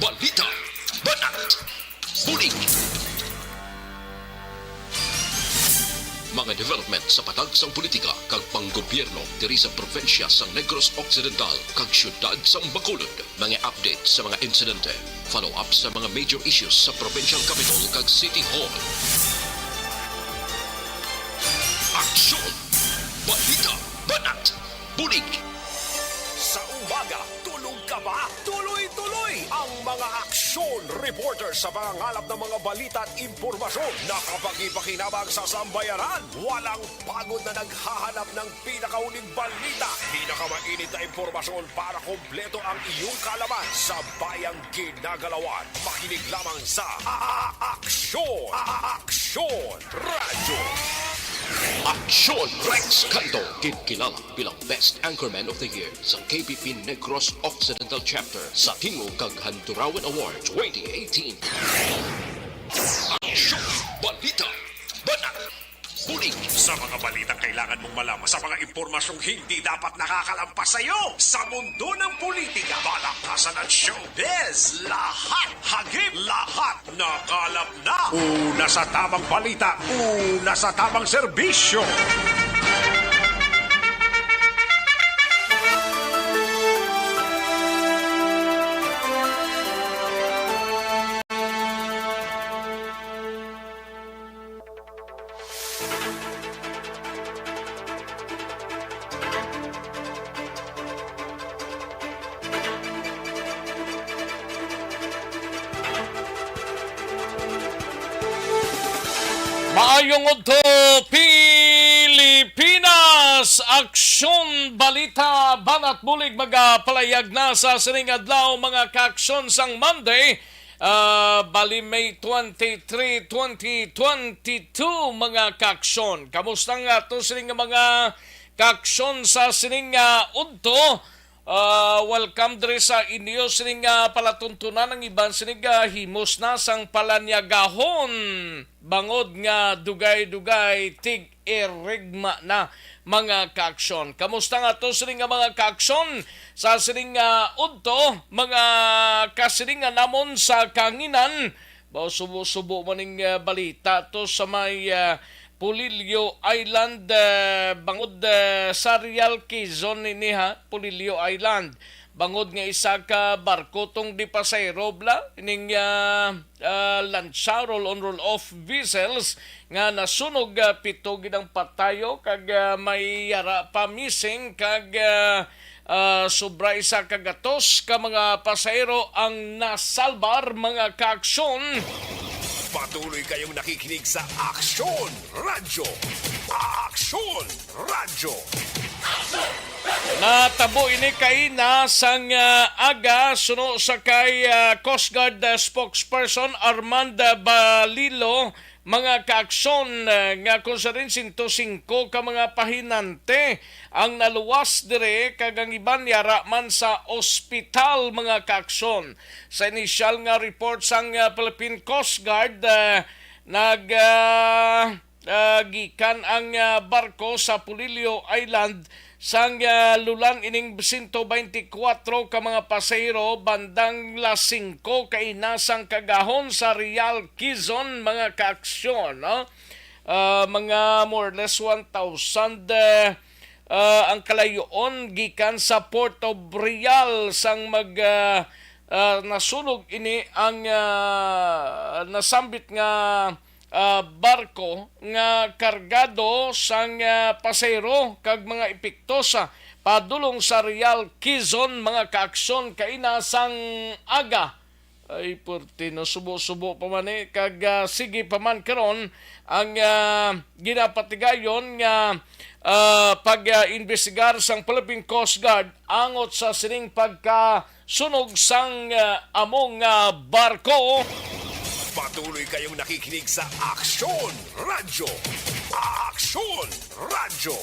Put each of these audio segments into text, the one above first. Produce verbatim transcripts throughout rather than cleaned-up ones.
Balita, banat, bulig. Mga development sa patagsang politika kag panggobyerno diri sa probinsya sang Negros Occidental kag siyudad sang Bacolod. Mga update sa mga insidente, follow-up sa mga major issues sa provincial capital kag city hall. Aksyon! Balita, banat, bulig. Sa umaga, tulog ka ba? Tuloy-tuloy ang mga aksyon reporter sa pangangalap ng mga balita at impormasyon na kapakipakinabang sa sambayanan. Walang pagod na naghahanap ng pinakauling balita, pinakamainit na impormasyon para kompleto ang iyong kaalaman sa bayang ginagalawan. Makinig lamang sa A-, A-, Aksyon! A-, A-, Aksyon Radyo! Aksyon Rex Canto, ginkilala bilang Best Anchorman of the Year sa K B P Negros Occidental Chapter sa Tingog kag Handurawan Award twenty eighteen. Aksyon! Balita! Banat! Bulig! Sa mga balitang kailangan mong malaman, sa mga impormasyong hindi dapat nakakalampas sa iyo, sa mundo ng politika, balakasan at showbiz, lahat, hagip, lahat, nakalap na. Una sa tamang balita, una sa tamang serbisyo. Maayong udto, Pilipinas! Aksyon, balita, banat bulig magapalayag na sa sining adlaw, mga kaaksyon, sang Monday, ah, bali May twenty-three, twenty twenty-two, mga kaaksyon. Kamusta nga ato sining mga kaaksyon sa sining, ah, udto? Ah, welcome diri sa inyo sining, ah, palatuntunan. Ang iban sining, ah, himos na sang palanyagahon, bangod nga dugay-dugay tig-irigma na, mga kaaksyon. Kamusta nga to sining nga mga kaaksyon sa sining nga udto, mga kasilingan namon sa kahanginan? Ba, subo-subo man ning, ah, balita to sa may, ah, Polillo Island, ah, bangod, ah, sa Real Quezon ini, ha, Polillo Island. Bangod nga isa ka barko tong di pasahero bala, ining, ah, ah, lansya, roll-on, roll-off vessels nga nasunog, ah, pito gid ang patayo kag, ah, may yara pa missing kag, ah, ah, sobra isa ka gatos ka mga pasahero ang nasalbar, mga kaaksyon. Patuloy kayong nakikinig sa Aksyon Radyo. Aksyon Radyo. Natabo ini kaina sang, ah, aga, suno sa kay, ah, Coast Guard, ah, spokesperson Armand Balilo, mga kaaksyon, ah, nga kung sa rin sento singko ka mga pahinante ang naluwas dire kag ang iban yara man sa ospital, mga kaaksyon. Sa inisyal nga report sang, ah, Philippine Coast Guard, ah, nag, ah, ah, gikan ang, ah, barko sa Polillo Island sang, ah, lulan ining sento beintikwatro ka mga pasahero bandang las singko kaina sang kagahon sa Real Quezon, mga kaaksyon, no? Ah, mga more or less one thousand, ah, ah, ang kalayoon gikan sa Port of Real sang mag, ah, ah, nasunog ini ang, ah, nasambit nga, ah, barko nga kargado sang, ah, pasahero kag mga epektos, ah, padulong sa Real Quezon, mga kaaksyon, kaina sang aga. Ay, purti, no? Subo-subo pa man, eh. Kag, ah, sige pa man karon ang, ah, ginapatigayon nga, ah, pag, ah, imbestigar sang Philippine Coast Guard angot sa sining pagkasunog sang, ah, among, ah, barko. Patuloy kayong nakikinig sa Aksyon Radyo. Aksyon Radyo.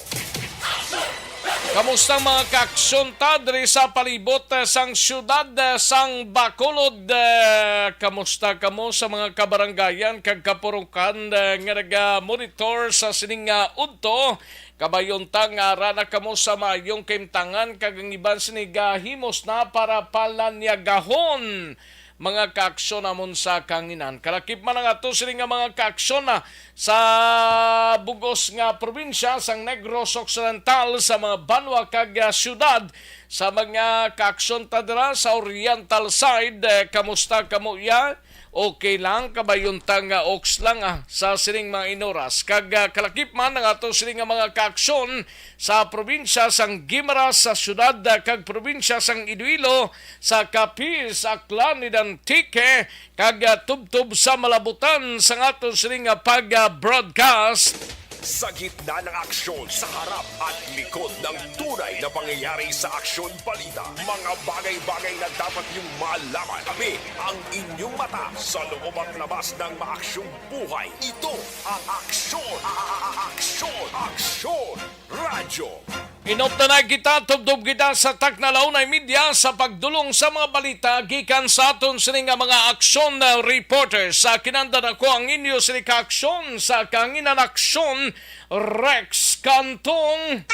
Kamusta, mga kaaksyon, ta diri sa palibot, eh, sang siyudad, eh, sang Bacolod? Eh, kamusta kamo sa mga kabarangayan kag kapurukan, eh, nga naga-monitor sa sining, ah, udto? Kabayon ta nga ara na kamo sa maayong kahimtangan kag ang iban sini gahimos na para palanyagahon. mga kaaksyon namon sa kahanginan. Kalakip man ang ato sini nga mga kaaksyon na sa bugos nga probinsya sang Negros Occidental, sa mga banwa kag, ah, syudad, sa mga kaaksyon ta dira sa Oriental side. Eh, kamusta kamo iya? Okay lang, kabayuntang nga ox lang, ah, sa sining mga inoras. Kag, ah, kalakip man ang ato sining nga mga kaaksyon sa probinsya sang Guimaras, sa syudad, ah, kag probinsya sang Iloilo, sa Capiz, Aklan, ug Antique, kag, ah, tubtob sa malabutan sang aton sining nga pag, ah, broadcast. Sa gitna ng aksyon, sa harap at likod ng tunay na pangyayari sa Aksyon Balita, mga bagay-bagay na dapat niyong malaman. Kami ang inyong mata sa loob at labas ng maaksyong buhay. Ito ang Aksyon, a-, a-, a-, Aksyon, Aksyon Radyo. Inuptanan kita, tubtob kita sa takna la una y media sa pagdulong sa mga balita gikan sa aton sini nga mga aksyon, uh, reporters. Sa kinandan ako ang inyo sini ka aksyon sa kanginan aksyon, Rex Cantong.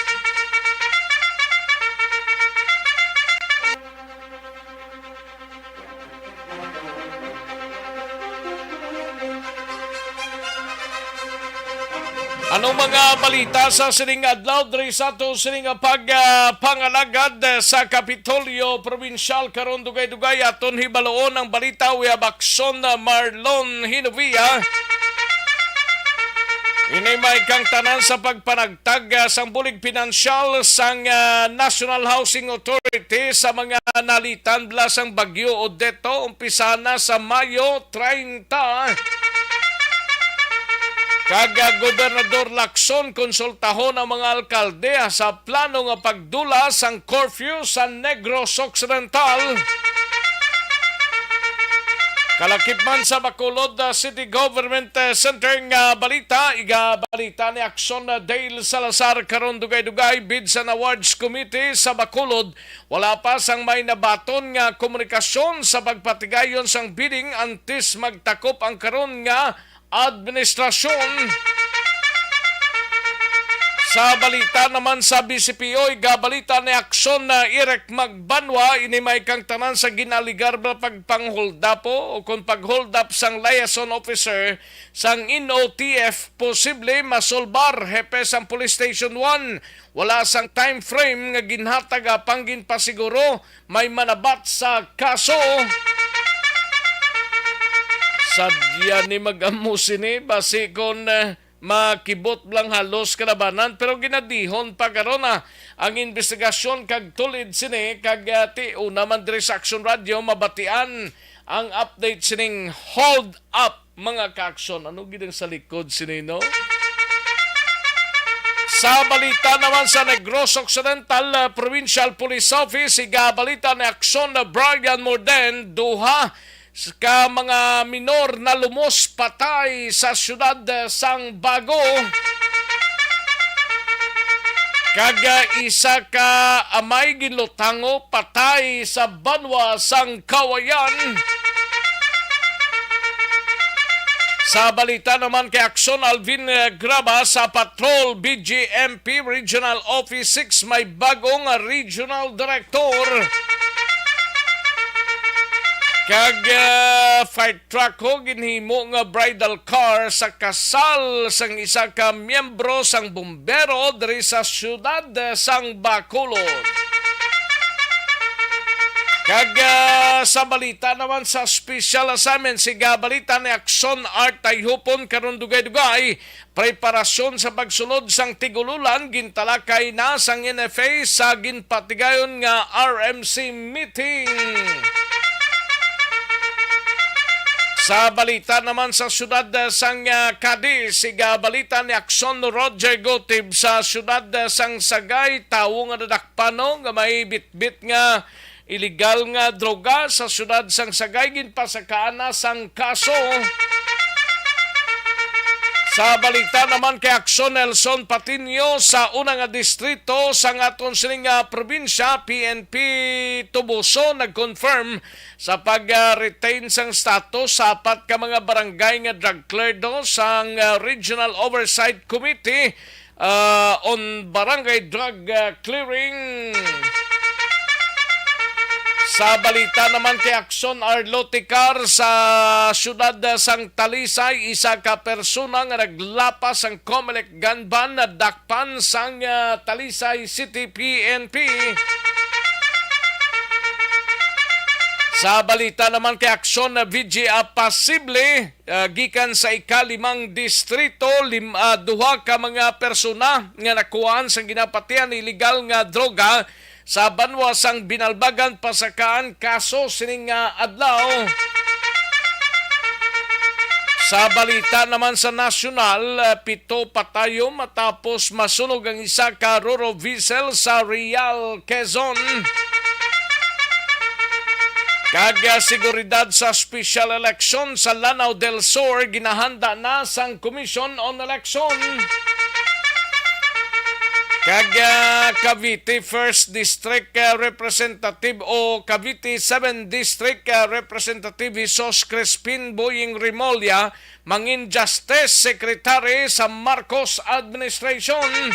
Anong mga balita sa sining adlaw diri sa ato sining pag, ah, pangalagad sa Kapitolyo Probinsyal karon? Dugay-dugay aton hibaloon ang balita. We have Aksyon, ah, Marlon Hinovia. Ini may kang tanan sa pagpanagtag, ah, sang bulig pinansyal sang, ah, National Housing Authority sa mga nalitan bala sang Bagyo Odette. Umpisa na sa Mayo treinta. Kag, ah, Gobernador Lacson, konsultahon ang mga alkalde, ah, sa plano nga pagdula sang curfew sa Negros Occidental. Kalakip man sa Bacolod, ah, City Government, ah, Center nga balita, igabalita ni Aksyon, ah, Dale Salazar karon. Dugay-dugay, Bids and Awards Committee sa Bacolod, wala pa sang may nabaton nga komunikasyon sa pagpatigayon sang bidding antes magtakop ang karon nga administrasyon. Sa balita naman sa B C P O, igabalita ni Aksyon na Eric Magbanwa, ini may kang tanan sa ginaligar nga pagpangholdapo o kon pagholdap sang liaison officer sang N O T F, posible masolbar. Hepe sang Police Station one, wala sang time frame nga ginhatag apang ginpasiguro may manabat sa kaso. Sadya ni mag-amo sini, basi kon, eh, makibot lang halos kalabanan, pero ginadihon pa karon, ah, ang investigasyon kag tulid sini kag, ah, ti una man diri sa Aksyon Radyo mabatian ang update sining hold up, mga kaaksyon. Ano gid ang sa likod sini, no? Sa balita naman sa Negros Occidental, ah, Provincial Police Office, igabalita ni Aksyon na Brian Morden, duha s-, ka mga minor na lumos patay sa siyudad, ah, sang Bago. Kag, ah, isa ka amay ginlutango patay sa banwa sang Kawayan. Sa balita naman kay Aksyon, Alvin, eh, Graba sa Patrol B G M P Regional Office six may bagong regional director. Kag, eh, fire truck ho ginhimo nga bridal car sa kasal sang isa ka miyembro sang bumbero diri sa siyudad sang Bacolod. Kag, ah, sa balita naman sa special assignment, sigabalita ni Aksyon Art Tayhupon karon dugay-dugay, preparasyon sa pagsulod sang Tigululan gintalakay na sang N F A sa ginpatigayon nga R M C meeting. Sa balita naman sa siyudad, ah, sang, ah, Cadiz, sigabalita ni Aksyon Roger Gotib sa siyudad, ah, sang Sagay, tawo nga nadakpan, no, nga may bitbit nga iligal nga droga sa siyudad sang Sagay, ginpasakaan na sang kaso. Sa balita naman kay Aksyon, Nelson Patiño sa una nga distrito sang aton sining nga probinsya, P N P Toboso, nag-confirm sa pag-retain sang status sa apat ka mga barangay nga drug cleared sang, ah, Regional Oversight Committee, ah, on Barangay Drug, ah, Clearing. Sa balita naman kay Aksyon Arloticar sa siyudad sang Talisay, isa ka persona nga naglapas sang Comelec gun ban nadakpan sang, ah, Talisay City P N P. Sa balita naman kay Aksyon V G A, pasible, ah, gikan sa ikalimang distrito, lim-, ah, duha ka mga persona nga nakuhaan sang ginapatihan illegal nga droga sa banwa sang Binalbagan, Pasakaan, Kaso sining nga adlaw. Sa balita naman sa nasyonal, ah, pito patayo matapos masunog ang isa ka Roro Vessel sa Real, Quezon. Kag, ah, seguridad sa special election sa Lanao del Sur ginahanda na sang Commission on Election. Kag, ah, Cavite First District, ah, Representative o Cavite Seven District, ah, Representative Jesus Crispin Boying Remulla mangin Justice Secretary sa Marcos administration.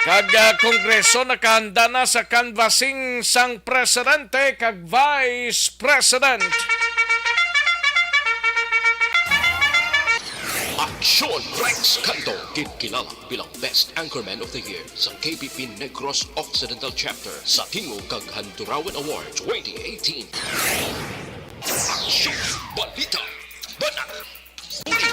Kag, ah, Kongreso nakahanda na sa canvassing sang presidente kag vice president. Aksyon Rex Canto, ginkilala bilang Best Anchorman of the Year sa K P P Negros Occidental Chapter sa Tingog kag Handurawan Award twenty eighteen. Aksyon, balita, banat, uli.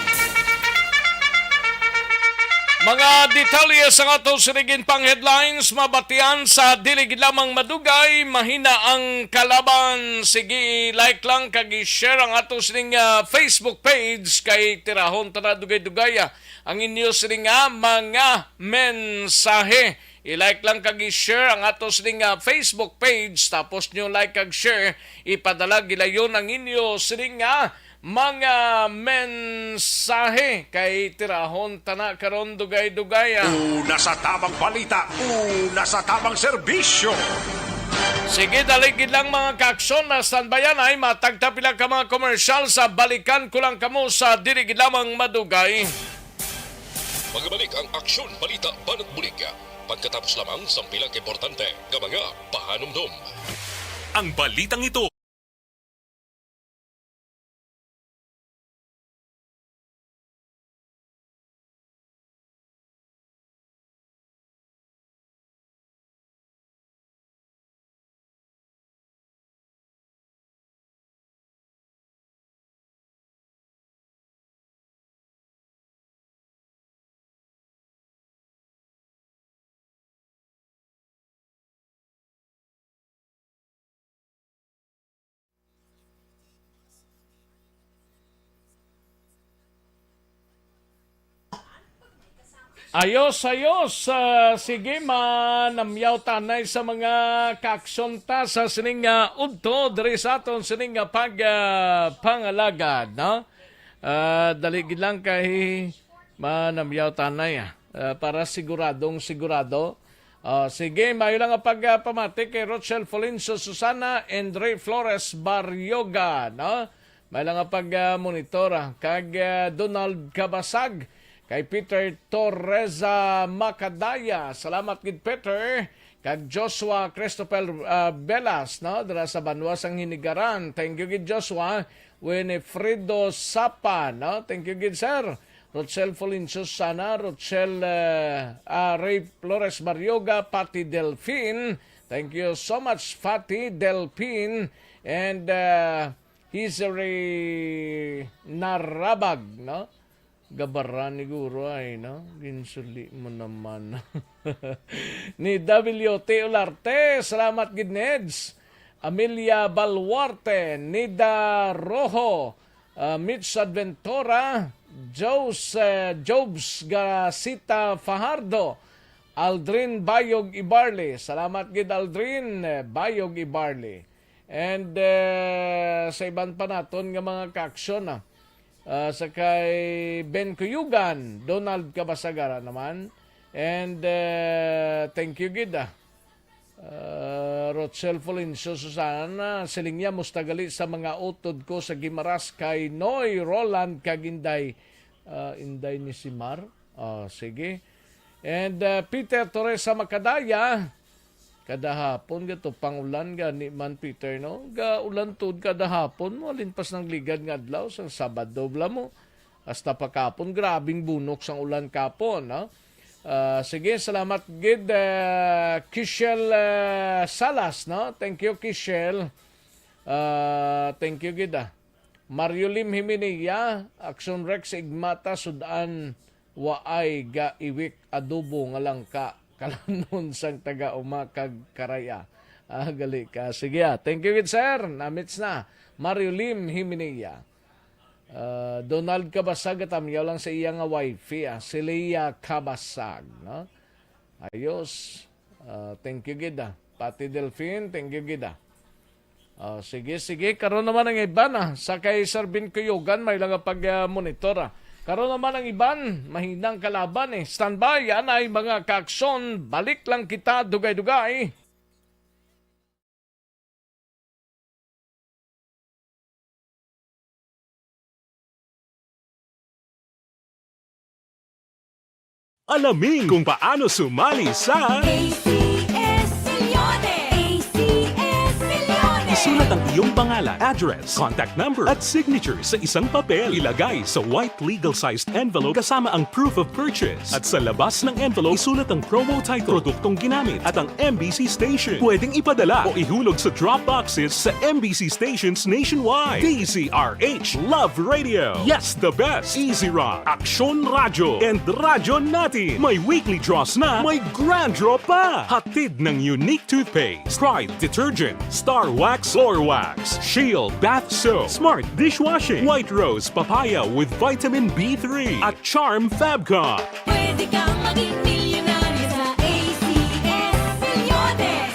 Mga detalye sa ato sining pang headlines mabatian sa dili gid lamang madugay, mahina ang kalaban. Sige, like lang kag i-share ang ato sining, ah, Facebook page kay tirahon ta na dugay-dugay, ah, ang inyo sining, ah, mga mensahe. I-like lang kag i-share ang ato sining, ah, Facebook page, tapos nyo like kag share, ipadala gilayon ang inyo sining, ah, mga mensahe kay tirahon ta na karon dugay-dugay, ah. Una sa tamang balita, una sa tamang serbisyo. Sige, dali gid lang, mga kaaksyon, na standbyan ay matagta pila ka mga commercial sa balikan ko lang kamo sa dili gid lamang madugay. Magabalik ang Aksyon Balita Banat Bulig pagkatapos lamang sang pila ka importante nga mga pahanumdom. Ang balitang ito Ayos, ayos. Ah, sige, manamyaw tanay sa mga kaaksyon ta sa sining, ah, udto diri sa aton sining, ah, pag, ah, pangalagad, no? Ah, dali gid lang kay manamyaw tanay, ah, ah, para siguradong sigurado. Ah, sige, maayo lang ang pagpamati kay Rochelle Folencio Susana, Andre Flores Barrioga, no? Maayo lang ang pag, ah, monitor, ah, kag, ah, Donald Cabasag, kay Peter Torreza Macadaya. Salamat gid, Peter. Kag Joshua Christopher, ah, Velas, no? Dira sa banwa sang Hinigaran. Thank you gid, Joshua. Winifredo Sapa, no? Thank you gid, sir. Rochelle Folencio Susana, Rochelle, eh, ah, Ray Flores Barrioga, Patty Delfin. Thank you so much, Patty Delfin. And, uh, Hizary Narabag, no? Gabaran ni guro ay, no? Ginsuli mo naman. Ni W T Olarte, salamat gid, Neds. Amelia Baluarte, Nida Rojo, ah, Mitch Adventora, Jose, Jobs Garacita Fajardo, Aldrin Bayog Ibarli. Salamat gid, Aldrin, eh, Bayog Ibarli. And, eh, sa iban pa naton nga mga kaaksyon, ah, ah, sa kay Ben Cuyugan, Donald Cabasagara naman. And, eh, thank you gid, ah. Ah, Rochelle Florencio Susana, siling niya, "Musta gali sa mga utod ko sa Guimaras kay Noy, Roland, kag Inday." Ah, Inday ni Simar? Ah, sige. And, ah, Peter Torres sa Macadaya, Kada hapon gato, pangulan gani man, Peter, no? Gaulan tuod kada hapon, mo, halin pa sang ligad nga adlaw, sang Sabado, bala mo. Hasta pa kahapon, grabing bunok sang ulan kahapon, no? Ah, sige, salamat gid, ah, Kishel, ah, Salas, no? Thank you, Kishel. Ah, thank you gid, ah. Mario Lim Himinea, Action Rex, igmata, sudan, waay ga iwik, adobo nga langka, kalanon sang taga-uma kag karaya. Ah, gali ka. Sige, ah. Thank you gid, sir. Namits na. Mario Lim Himinea. Ah, Donald Kabasag, gatamyaw lang sa iya nga wifey, ah, si Leia Kabasag, no? Ayos. Ah, thank you gid, ah. Pati Delphine, thank you gid, ah. Ah, sige, sige. Karon naman ang iban, ah. Sa kay Sir Vin Kuyugan, may lang pag, ah, monitor, ah. Karon naman ang iban, mahinang kalaban, eh. Standby, anay, mga kaaksyon. Balik lang kita, dugay-dugay. Alamin kung paano sumali sa A C S Milyones! A C S Milyones! Isulat ang iyong pangalan, address, contact number, at signature sa isang papel. Ilagay sa white legal-sized envelope kasama ang proof of purchase. At sa labas ng envelope, isulat ang promo title, produktong ginamit, at ang M B C station. Pwedeng ipadala o ihulog sa drop boxes sa M B C stations nationwide. D Z R H Love Radio. Yes, the best. Easy Rock, Aksyon Radyo, and Radyo Natin. May weekly draws na, may grand draw pa. Hatid ng Unique Toothpaste, Pride Detergent, Star Wax Floor Wax, Shield Bath Soap, Smart Dishwashing, White Rose Papaya with Vitamin B three, at Charm Fabcon. Pwede kang maging milyonaryo sa A C S Milyones!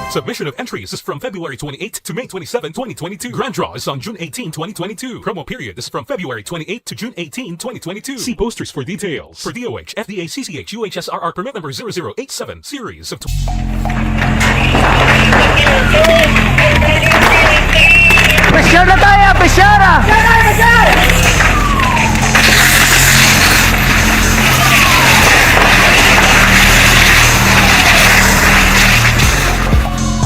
Submission of entries is from February twenty-eighth to May twenty-seven, twenty twenty-two. Grand draw is on June eighteen, twenty twenty-two. Promo period is from February twenty-eighth to June eighteen, twenty twenty-two. See posters for details. For D O H, F D A, C C H, U H S R R permit number zero zero eight seven, series of tw- Pisyar na tayo, pisyar!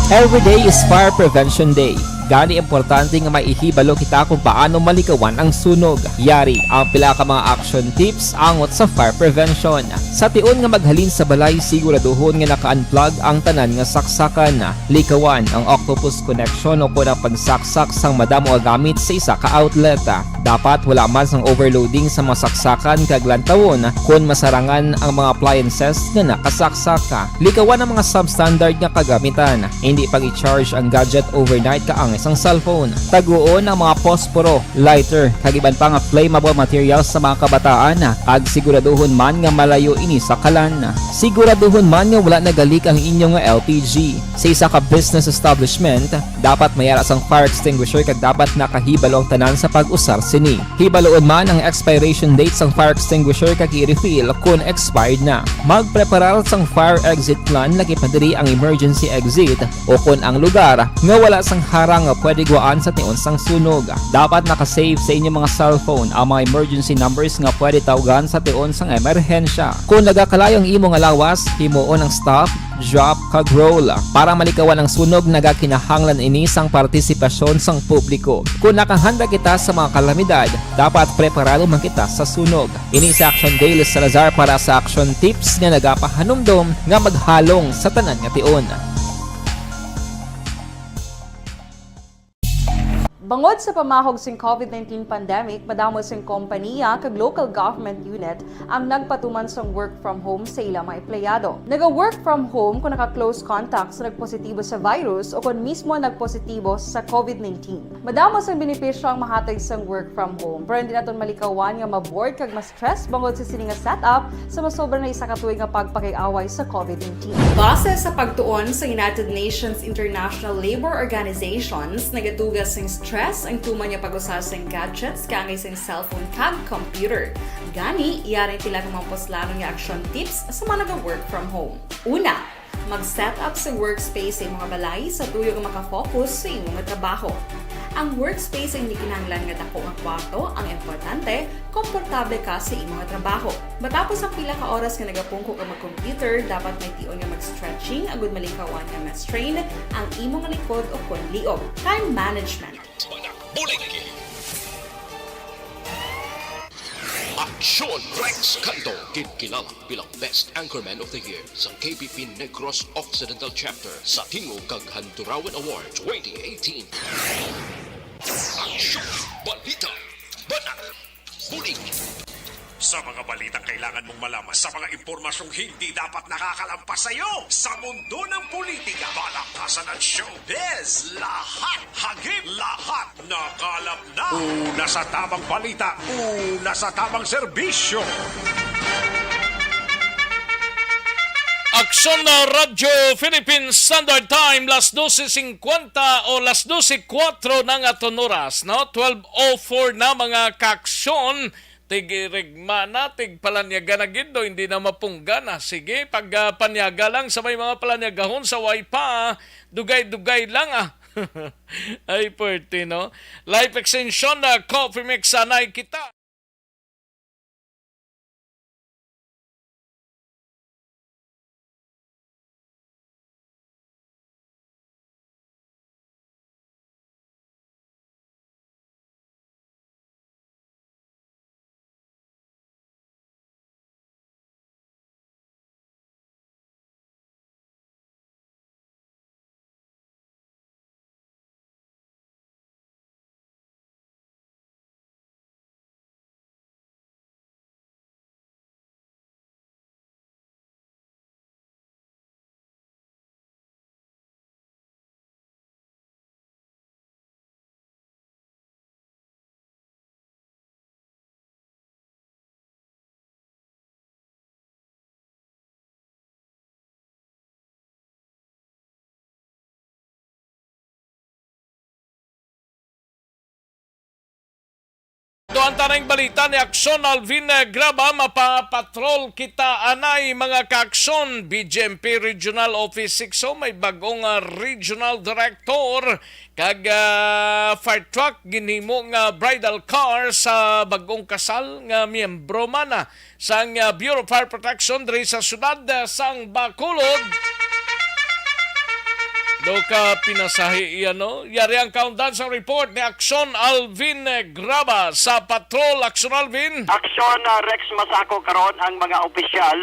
Every day is Fire Prevention Day. Gani, importante nga may ihibalo kita kung paano malikawan ang sunog. Yari ang pila ka mga action tips angot sa fire prevention. Sa tion nga maghalin sa balay, siguraduhon nga naka-unplug ang tanan nga saksakan. Likawan ang octopus connection o kon ang pagsaksak sang madamo nga gamit sa isa ka outlet. Dapat wala man sang overloading sa mga saksakan kag lantawon kon masarangan ang mga appliances nga nakasaksak. Likawan ang mga substandard nga kagamitan. Indi pag-i-charge ang gadget overnight kaangay sang cellphone. Taguon ang mga posporo, lighter, kag iban pa nga flammable materials sa mga kabataan, kag siguraduhon man nga malayo ini sa kalan. Siguraduhon man nga wala nagalik ang inyo nga L P G. Sa isa ka business establishment, dapat may ara sang fire extinguisher kag dapat nakahibalo ang tanan sa pag-usar sini. Hibaluon man ang expiration date sang fire extinguisher kag i-refill kon expired na. Magpreparar sang fire exit plan, lakip na diri ang emergency exit o kon ang lugar nga wala sang harang nga pwede gwaan sa tion sang sunog. Dapat naka-save sa inyo mga cellphone ang mga emergency numbers nga pwede tawgan sa tion sang emerhensya. Kon nagakalayo ang imo nga lawas, himuon ang stop, drop, kag roll. Para malikawan ang sunog, nagakinahanglan ini sang partisipasyon sang publiko. Kon nakahanda kita sa mga kalamidad, dapat preparado man kita sa sunog. Ini si Action Daily Salazar para sa Action Tips nga nagapahanumdom nga maghalong sa tanan nga tion. Bangod sa pamahog sing COVID nineteen pandemic, madamo sing kompaniya kag local government unit ang nagpatuman sang work from home sa ila mga empleyado. Naga-work from home kung naka-close contact sa nagpositibo sa virus o kon mismo nagpositibo sa COVID nineteen. Madamo sang benepisyo ang mahatag sang work from home, pero hindi naton malikawan nga ma-bored kag ma-stress bangod sa sini nga setup sa masobra na isa ka tuig nga pagpakig-away sa COVID nineteen. Base sa pagtuon sa United Nations International Labor Organizations, nagatuga sing stress ang tuman nga pag-usa sing gadgets kaangay sing cellphone kag computer. Gani, yari pila ka mga puslanon nga action tips sa mga naga-work from home. Una, mag-set up sa workspace sa imong balay sa tuyo nga makafocus sa imong trabaho. Ang workspace ang hindi kinahanglan nga dako nga kwarto, ang importante, komportable ka sa imo nga trabaho. Matapos ang pila ka oras nga nagapungko ka mag-computer, dapat may tion nga mag-stretching agud malikawan nga ma-strain ang imo nga likod o kon liog. Time management. Bulig! Aksyon Rex Canto, ginkilala bilang Best Anchorman of the Year sa K P P Negros Occidental Chapter sa Tingog kag Handurawan Award twenty eighteen. Aksyon! Balita! Banat! Bulig! Sa mga balitang kailangan mong malaman, sa mga impormasyong hindi dapat nakakalampas sa iyo, sa mundo ng politika, palakasan at showbiz, lahat hagip, lahat nakalap na. Una sa tamang balita, una sa tamang serbisyo. Aksyon na Radyo Philippine Standard Time, las dose singkwenta o las dose kuwatro na nga aton oras, no? Twelve oh four na, mga kaaksyon. Tig-irigma na, tigpalanyaga na gid, no? Hindi na mapunggan na. Sige, pag, ah, panyaga lang sa may mga palanyagahon sa way pa, dugay-dugay lang, ah. Ay, pwerte, no? Life extension na coffee mix, sanay kita. Ito ang tanang balita ni Aksyon Alvin, eh, Graba. Mapapatrol kita anay, mga kaaksyon. B J M P Regional Office six, oh, may bagong, ah, regional director. Kag, ah, fire truck ginhimo nga bridal car sa bagong kasal nga miyembro man, ah, sang, ah, Bureau of Fire Protection diri sa siyudad, ah, sang Bacolod. Do ka pinasahi iya, no? Yari ang kaundan sang report ni Aksyon Alvin, eh, Graba sa Patrol. Aksyon Alvin. Aksyon, ah, Rex, masako karon ang mga opisyal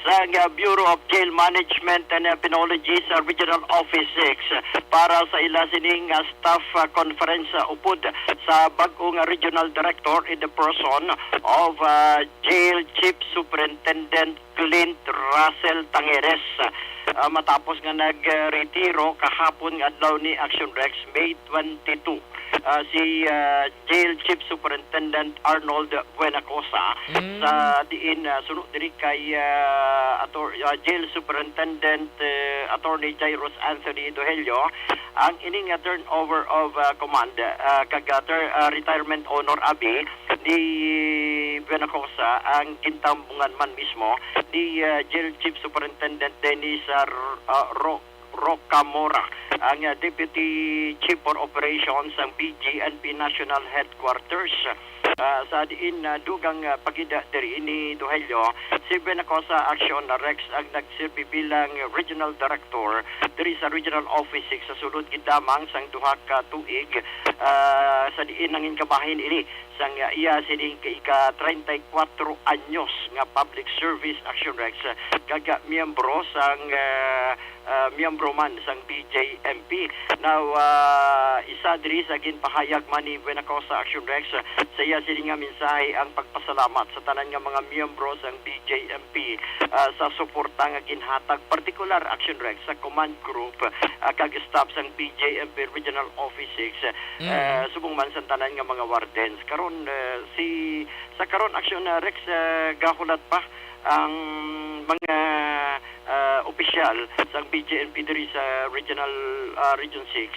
sang, ah, Bureau of Jail Management and, ah, Penology sa Regional Office six para sa ila sining, ah, staff, ah, conference, ah, upod sa bag-ong, ah, regional director in the person of, ah, Jail Chief Superintendent Clint Russell Tangeres, ah, matapos nga nagretiro kahapon nga adlaw ni Action Rex, May twenty-two, ah, si, ah, Jail Chief Superintendent Arnold Buenacosa, mm, sa diin, ah, suno diri kay, ah, ator-, ah, Jail Superintendent, eh, Attorney Jairus Anthony Dohelio, ang ining, ah, turnover of, ah, command, ah, kag, ah, ter-, ah, retirement honor abi ni Buenacosa ang gintambungan man mismo ni, ah, Jail Chief Superintendent Dennis, ah, R-, ah, Ro-, Rocamora, ang, ah, Deputy Chief for Operations sang B J N P National Headquarters. Ah, sa diin, ah, dugang, ah, pagida diri ni Dohelio, si Buenacosa Action Rex ang nagserbi bilang Regional Director diri sa Regional Office six sa sulod gid lamang sang duha ka tuig, ah, sa diin nangin kabahin ini sang, ah, iya sining ka-, ika treinta y cuatro anyos nga public service, Action Rex, kag, ah, miyembro sang, ah, ah, miyembro man sang B J M P. Now, ah, isa diri sa ginpahayag man ni Buenacosa, Action Rex, sa iya sini nga mensahe ang pagpasalamat sa tanan nga mga miyembro sang B J M P, ah, sa suporta nga ginhatag, partikular, Action Rex, sa command group, ah, kag staff sang B J M P Regional Office six, mm, ah, subong man sa tanan nga mga wardens. Karon, ah, si, sa karon, Action, ah, Rex, ah, gahulat pa ang mga, ah, opisyal sang B J M P diri sa regional, ah, Region six,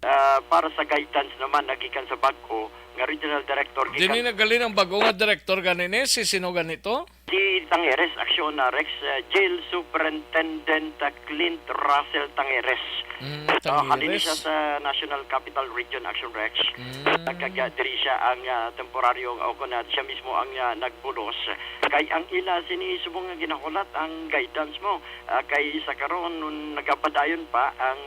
ah, para sa guidance naman na gikan sa bag-o nga regional director. Dini gikan naghalin ang bag-o nga director gani ni, si sino gani to? Si Tangeres, Aksyon, ah, Rex, ah, Jail Superintendent, ah, Clint Russell Tangeres. Mm, Ah, halin Tangeres. siya sa National Capital Region, Aksyon, Rex. Mm. Kag, ah, diri siya ang, ah, temporaryo, o kun, ah, siya mismo ang, ah, nagbulos. Kay ang ila sini subong nga ginahulat ang guidance mo. Ah, kay sa karon, nagapadayon pa ang,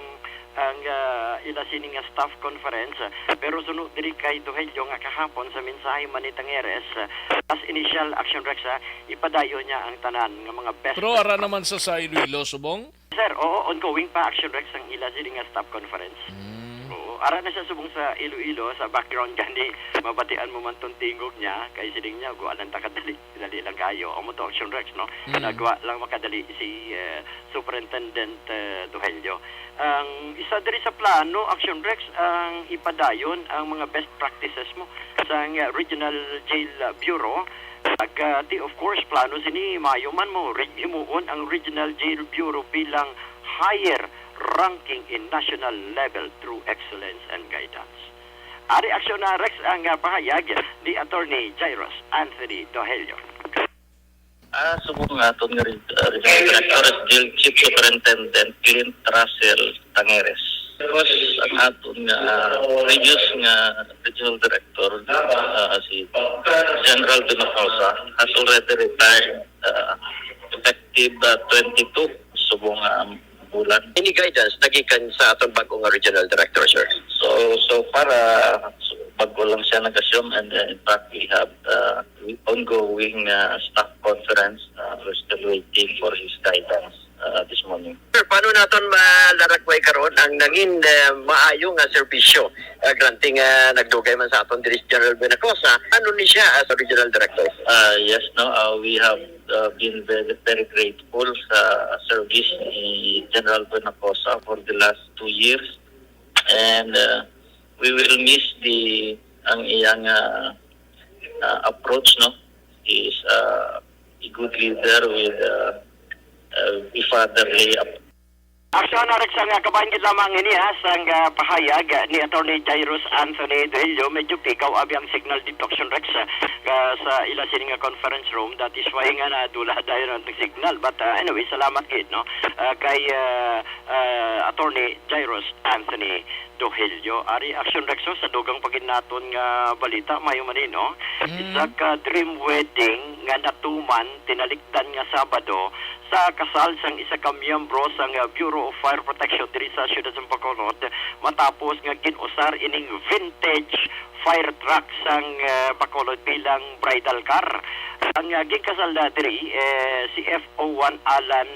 ang, ah, ila sini nga staff conference. Pero suno diri kay Dohelio nga kahapon sa mensahe man ni Tangeres, ah, as initial action, Rex, ah, ipadayon niya ang tanan nga mga best Pero ara naman sa, sa Iloilo, subong? Sir, oo, ongoing pa, Action Rex, ang ila sini nga staff conference. Mm. Oo, ara na siya subong sa Iloilo, sa background gani, mabatian mo man tong tingog niya, kay siling niya, "Guwa lang ta kadali, dali lang kayo." Amo to, Action Rex, no? Mm. Nagwa lang makadali si, eh, Superintendent, eh, Dohelio. Ang isa diri sa plano, Action Rex, ang ipadayon ang mga best practices mo sa, eh, Regional Jail, eh, Bureau. Ag, ah, ti, of course, plano sini, maayo man mo rig-, himuon ang Regional Jail Bureau bilang higher ranking in national level through excellence and guidance. Ari aksyon na, Rex, ang, ah, pahayag ni Attorney Jairus Anthony Dohelio. Ah, subong nga aton nga re-, ah, regional director, jail chief superintendent Clint Russell Tangeres. Because ang aton nga, ah, previous nga regional director, ah, si General Binocosa, has already retired, ah, effective, ah, twenty-two subong, ah, bulan. Any guidance nagikan sa aton bag-o nga regional director, sir? So, so far, ah, so, bag-o lang siya nag-assume, and, uh, in fact, we have, uh, ongoing, uh, staff conference. Uh, we're still waiting for his guidance, uh, this morning. Sir, paano naton malaragway karon ang nangin, eh, maayo nga serbisyo, uh, granting, uh, nagdugay man sa aton diri si General Binocosa? Ano ni siya as regional director? Uh, yes, no, uh, we have, uh, been very, very grateful sa service ni General Binocosa for the last two years. And, uh, we will miss the, ang iyang, uh, uh, approach, no? He is, uh, a good leader with, uh, uh, a fatherly ap- Aksyon na, Rex, ang, ah, kabahin gid lamang ini, ha, sang, ah, pahayag, ah, ni Attorney Jairus Anthony Dohelio. Medyo pikaw abi ang signal dito, Aksyon, Rex, ah, ah, sa ila sini nga conference room. That is why nga nadula dayon ang signal. But, ah, anyway, salamat gid, no? Ah, kay, ah, ah, Attorney Jairus Anthony Dohelio. Ari, Aksyon, Rex, oh, sa dugang pa gid naton nga balita, maayo man ni, no? Mm. Isa ka dream wedding nga natuman tinalikdan nga Sabado sa kasal sang isa ka miyembro sang, ah, Bureau of Fire Protection diri sa siyudad sa Bacolod, matapos nga gin-usar ining vintage fire truck sang, ah, Bacolod bilang bridal car. Ang, ah, ginkasal na diri, eh, si F O one Alan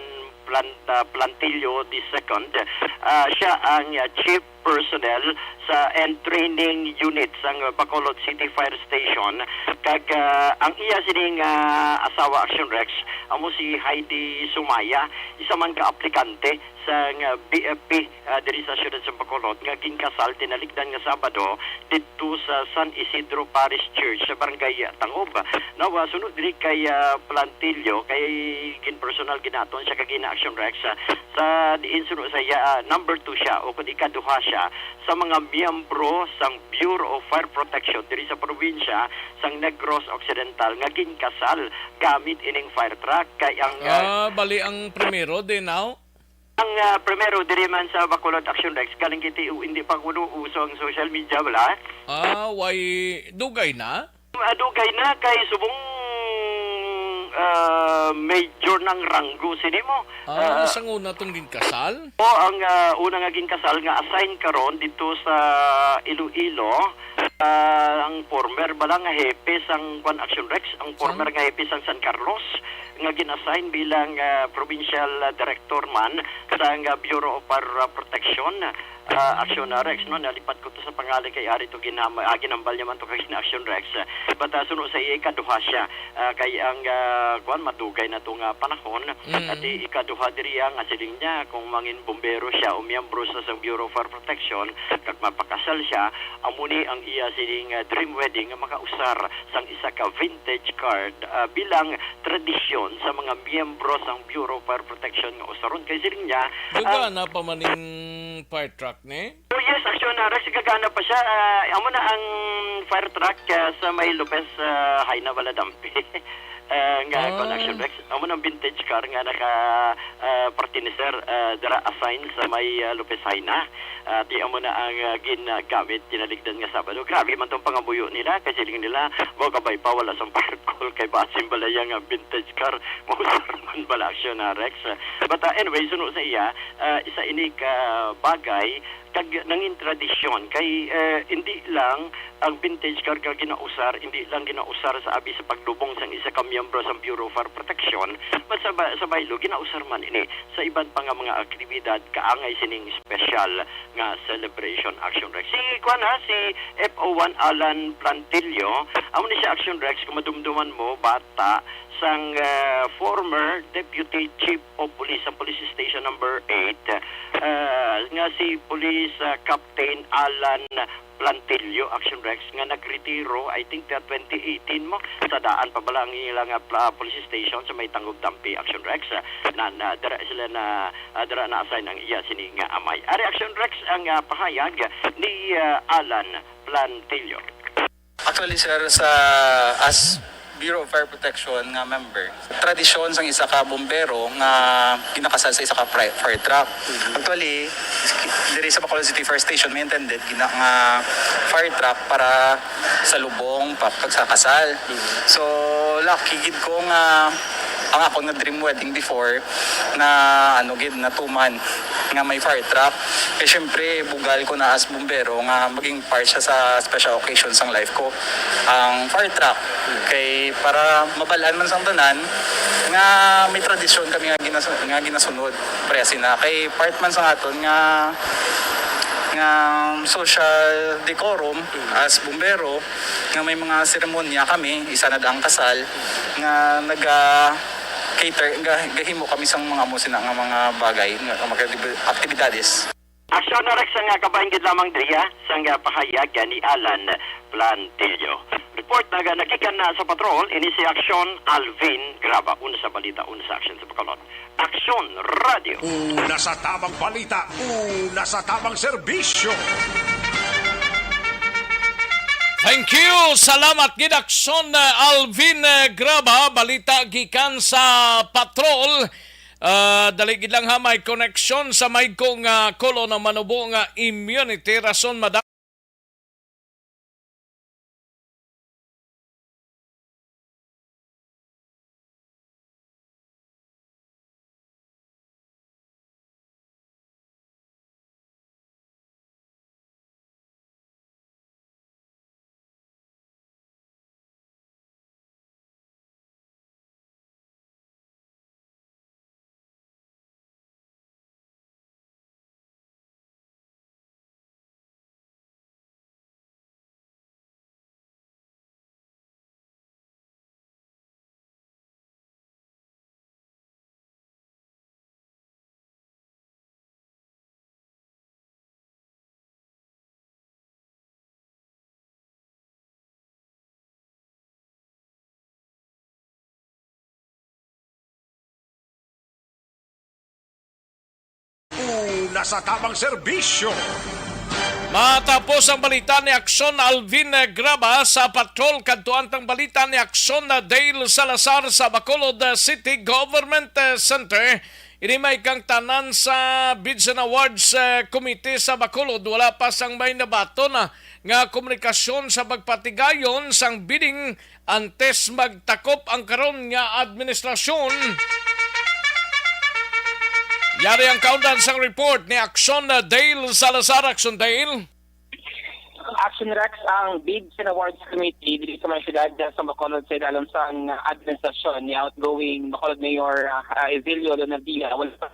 Plan-, ah, Plantillo the second. Ah, siya ang, ah, chief personnel sa and training unit sang Bacolod City Fire Station, kag, ah, ang iya sining, ah, asawa, Action Rex, amo si Heidi Sumaya, isa man ka aplikante sang, ah, B F P, ah, diri sa siyudad sa Bacolod nga ginkasal tinalikdan nga Sabado didto sa San Isidro Parish Church sa Barangay Tangob. Now, ah, sunod diri kay, ah, Plantillo, kay ginpersonal gid naton siya kagina, Action Rex, ah, sa diin suno sa iya, ah, number two siya o kun ikaduha siya sa mga miyembro sang Bureau of Fire Protection diri sa probinsya sang Negros Occidental nga ginkasal gamit ining fire truck. Kay ang, ah, Ah, bali ang primero, di now? Ang, ah, primero diri man sa Bacolod, Action Rex, galing kiti, hindi pa kuno uso ang social media, wala? Ah, way dugay na? Ah, dugay na kay subong, ah, major nang ranggo sini mo. Ah, Ah, sang una tong ginkasal? O, ang, ah, una nga ginkasal nga assign karon dito sa Iloilo, ah, ang former bala nga hepe sang kwan, Action Rex, ang former Sang? nga hepe sang San Carlos nga gin-assign bilang, ah, provincial, ah, director man sang, ah, Bureau of Fire, ah, Protection. Ah, Action, ah, Rex, no, nalipat ko to sa pangalan kay ari to ginama-, ah, ginambal niya man to kay Action Rex. But, ah, suno sa iya, ikaduha siya. Ah, kay ang, ah, kuwan, madugay na to nga panahon. Mm. At i-, ikaduha diri ang, ah, siling niya, kung mangin bombero siya o miyembro sa, sa Bureau of Fire Protection, kag mapakasal siya, amo ni ang iya siling, ah, dream wedding nga makausar sang isa ka vintage car, ah, bilang tradisyon sa mga miyembro sang Bureau of Fire Protection nga usaron. Kay siling niya, ah, Gagana pa man ning fire truck, ne? Oh, yes, actually, na, Rex, gagana pa siya. Ah, amo na ang fire truck, ah, sa may Lopez, ah, Jaena, Valadampi. Ah, nga Ah. Kuan, Action Rex, amo nang vintage car nga naka, ah, pertenecer, ah, dira assign sa may, ah, Lopez Jaena. Ah, di amo na ang, ah, ginagamit, ginaligdan nga Sabado. Grabe man tong pangamuyo nila, kay siling nila, "Mao kabay pa, wala sang fire call kay basin balaya nga vintage car." Mausar man bala, Action, ah, Rex. But, ah, anyway, suno sa iya, ah, isa ini ka bagay kag nangin tradisyon kay, eh, hindi lang ang vintage car nga ginausar, hindi lang ginausar sa abi sa paglubong sang isa ka miyembro sang Bureau of Fire Protection, but sa ba-, sa baylo, ginausar man ini sa iban pa nga mga aktibidad kaangay sining special nga celebration, Action Rex. Si, kuwan ha, si F O one Alan Plantillo, amo ni siya, Action Rex, kung madumduman mo, bata sang, eh, former Deputy Chief of Police, ang Police Station Number Eight, eh, nga si Police, eh, Captain Alan Plantillo, Action Rex, nga nagretiro, I think, uh, twenty eighteen mo. Sa daan pa bala ang ilang, uh, pla-, police station sa may Tangub Tampi, Action Rex. Uh, na, na, dira sila na, uh, dira na-assign ang iya sini nga amay. Ari, Action Rex, ang, uh, pahayag ni, uh, Alan Plantillo. Actually, sir, sa, as Bureau of Fire Protection nga member, tradisyon sang isa ka bumbero nga ginakasal sa isa ka fry-, fire truck. Actually, diri sa Bacolod City Fire Station, may intended gina-, nga fire truck para sa lubong, pa-, pag sa kasal. So, lucky gid ko nga ang akon nga dream wedding before na, ano gid, natuman nga may fire truck. Kay syempre, bugal ko na as bumbero nga maging part siya sa special occasion sang life ko, ang fire truck. Kay para mabal-an man sang tanan nga may tradisyon kami nga ginas-, nga ginasunod. Pareha sina, kay part man sa aton nga, nga social decorum as bumbero, nga may mga seremonya kami, isa na ang kasal, nga naga-cater, ga-, gahimo kami sang mga amo sina nga mga bagay, nga mga aktibidades. Aksyon na, Rex, nga kabahin gid lamang diriya sang, ah, pahayag ni Alan Plantillo. Report naga nagikan na sa patrol, ini si Aksyon Alvin Graba. Una sa balita, una sa aksyon sa Bacolod. Aksyon Radio. Una sa tamang balita, una sa tamang serbisyo. Thank you. Salamat gid, Aksyon, uh, Alvin, uh, Graba. Balita gikan sa patrol. Ah, dali gid lang ha, may koneksyon sa may kong, ah, kolon ang manubo nga immunity. Rason mada- Una sa tamang serbisyo. Matapos ang balita ni Aksyon Alvin Graba sa patrol, kadtuan tang balita ni Aksyon Dale Salazar sa Bacolod City Government Center. Ini may kang tanan sa Bids and Awards, eh, Committee sa Bacolod. Wala pa sang may nabaton, ah, nga komunikasyon sa pagpatigayon sang bidding antes magtakop ang karon nga administrasyon. Yari ang kaundan sang report ni Aksyon Dale Salazar. Aksyon Dale. Action Rex, ang Bids and Awards Committee diri sa may siyudad sa Bacolod sa ilalim sang administrasyon ni outgoing Bacolod Mayor, ah, Evilio Lonadilla, wala pa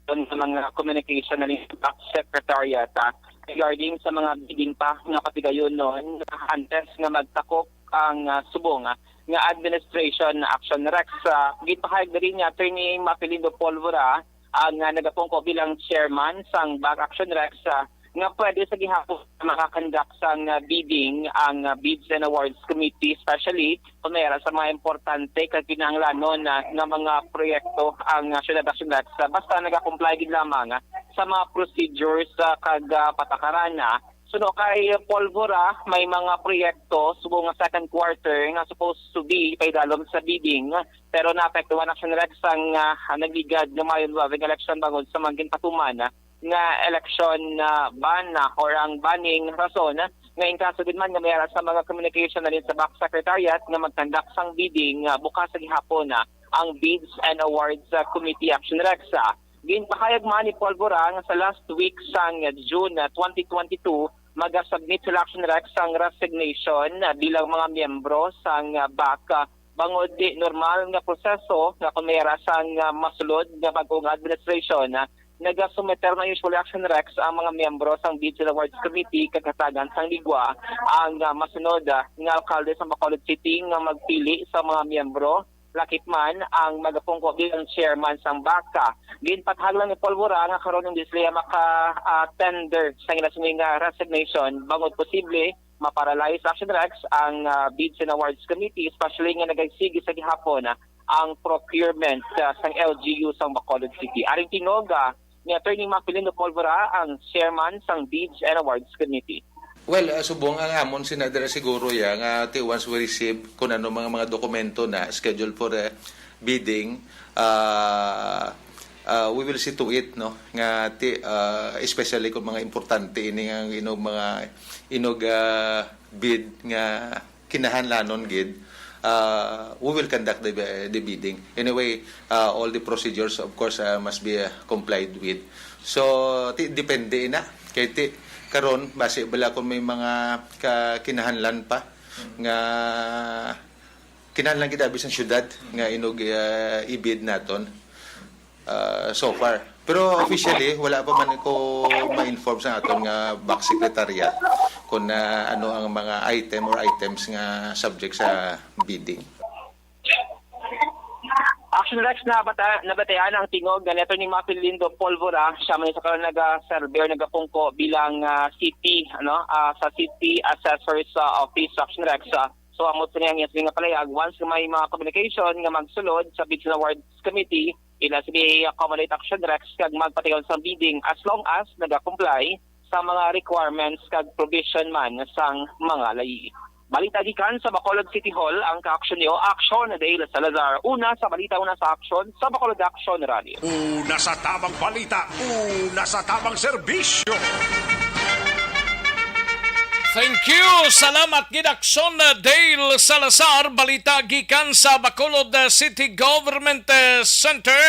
ang mga communication na sa Secretariat, ah, regarding sa mga bidding pa nga patigayon noon antes nga magtakop ang, ah, subong, ah, nga administration. Action Rex, ah, gipahayag diri ni Attorney Mafilindo Polvora, ang, ah, nagapungko bilang chairman sang BAC Action Rex, ah, nga pwede sa gihapon makakandak sang, ah, bidding ang, ah, Bids and Awards Committee, especially kung may ara sa mga importante kag kinahanglanon na nga mga proyekto ang, ah, Syudad Action Rex, ah, basta nagakomply gid lamang, ah, sa mga procedures, ah, kag, ah, patakaran na Suno kay Polvora, may mga proyekto subong nga second quarter nga supposed to be paidalom sa bidding, pero naapektuhan, Action Rex, ang, ah, nagligad nga Mayo nuebe nga eleksyon bangod sa mga ginpatuman nga election, ah, ban, ah, or ang banning rason nga inkaso gid man nga may ara sa mga communication na rin sa BAC Secretariat nga magkandak sang bidding, ah, bukas sa gihapon, ah, ang Bids and Awards, ah, Committee, Action Rex. Ah, ginpahayag man ni Polvora nga sa last week sang June, ah, twenty twenty-two, magasubmit sila, Action Rex, sang resignation, ah, bilang mga miyembro sang, ah, BAC, ah, bangod di normal nga proseso nga kung may ara sang, ah, masulod nga bag-ong administration, ah, nagasumiter na usually, Action Rex, ang mga miyembro sang Bids and Awards Committee kag hatagan sang ligwa ang, ah, masunod, ah, nga alkalde sa Bacolod City nga magpili sa mga miyembro, lakip man ang magapungko bilang chairman sang BAC. Ginpatahag lang ni Polvora nga karon hindi sila maka, ah, tender sa ila sini nga resignation bangod posible maparalyze, Action Rex, ang, ah, Bids and Awards Committee, especially nga nagagsigi sa gihapon, ah, ang procurement, ah, sang L G U sang Bacolod City. Aring tingog, ah, ni Attorney Mafelino Polvora, ang chairman sang Bids and Awards Committee. Well, ah, subong ang amon sina dira siguro ya nga ti once we receive kung ano mga, mga dokumento na schedule for, eh, bidding, ah, ah, we will see to it, no, nga ti, ah, especially kung mga importante ini nga inog mga inog, ah, bid nga kinahanglanon gid, ah, we will conduct the, the bidding. Anyway, ah, all the procedures, of course, ah, must be, ah, complied with. So, ti, depende na. Kay ti, karon, basi bala kung may mga ka-, kinahanglan pa nga kinahanglan gid abi sang syudad nga inog, ah, i-bid naton, ah, so far. Pero officially, wala pa man ko ma-inform sa aton nga BAC Secretariat kung, ah, ano ang mga item or items nga subject sa bidding. Action Rex, nabata-, nabatian ang tingog ni Attorney Mafelino Polvora. Siya man sa karon nagaserve or nagapungko bilang, ah, city, ano, ah, sa City Assessor's, ah, Office, Action Rex. Ah, so, amo sa niya nga palayag, once may mga communication nga magsulod sa Bids and Awards Committee, ila sini i-accommodate, Action Rex, kag magpatigayon sang bidding as long as nagakomply sa mga requirements kag provision man sang mga layi. Balita gikan sa Bacolod City Hall, ang kaaksyon niyo, Action Dale Salazar. Una sa balita, una sa aksyon, sa Bacolod Action Radio. Una sa tamang balita, una sa tamang serbisyo. Thank you. Salamat gid, Action Dale Salazar. Balita gikan sa Bacolod, uh, City Government, uh, Center.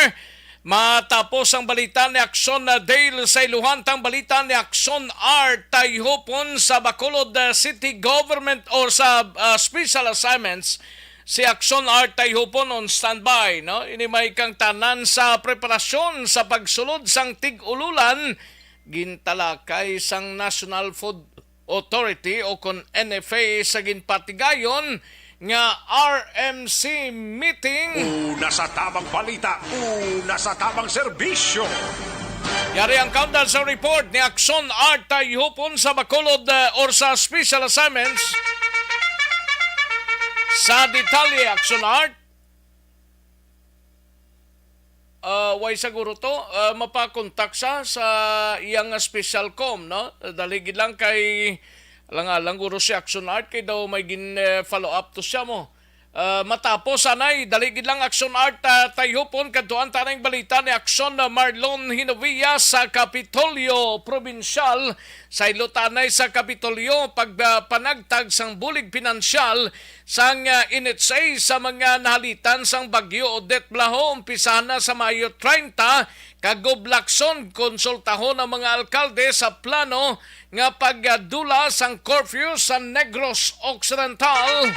Matapos ang balita ni Action, uh, Dale sa Iluhan, tang balita ni Action Art Tayhupon sa Bacolod, uh, City Government or sa, uh, Special Assignments. Si Action Art Tayhupon on standby, no? Ini may kang tanan sa preparasyon sa pagsulod sang tig-ululan gintalakay sang National Food Authority o kon N F A sa ginpatigayon nga R M C meeting. Una sa tamang balita, una sa tamang serbisyo. Yari ang countdown sa report ni Action Art Tayhupon sa Bacolod, eh, or sa Special Assignments. Sa detalye, Action Art. Ah, way siguro to, ah, mapakontak sa, sa iyang special com, no? Dali gid lang kay alang-alang guro si Action Art kay daw may gin, eh, follow up to siya mo. Ah, matapos anay, dali gid lang Action Art, ah, Tayhupon, kadtuan ta ning balita ni Action, ah, Marlon Hinovia sa Kapitolyo Probinsyal. Sa ilutanay sa Kapitolyo, pag, ah, panagtag sang bulig pinansyal sang, ah, N H A sa mga nahalitan sang Bagyo Odette Blaho, umpisahan na sa Mayo treinta, kag Gob Lacson, konsultahon ang mga alkalde sa plano nga pagdula sang curfew sa Negros Occidental.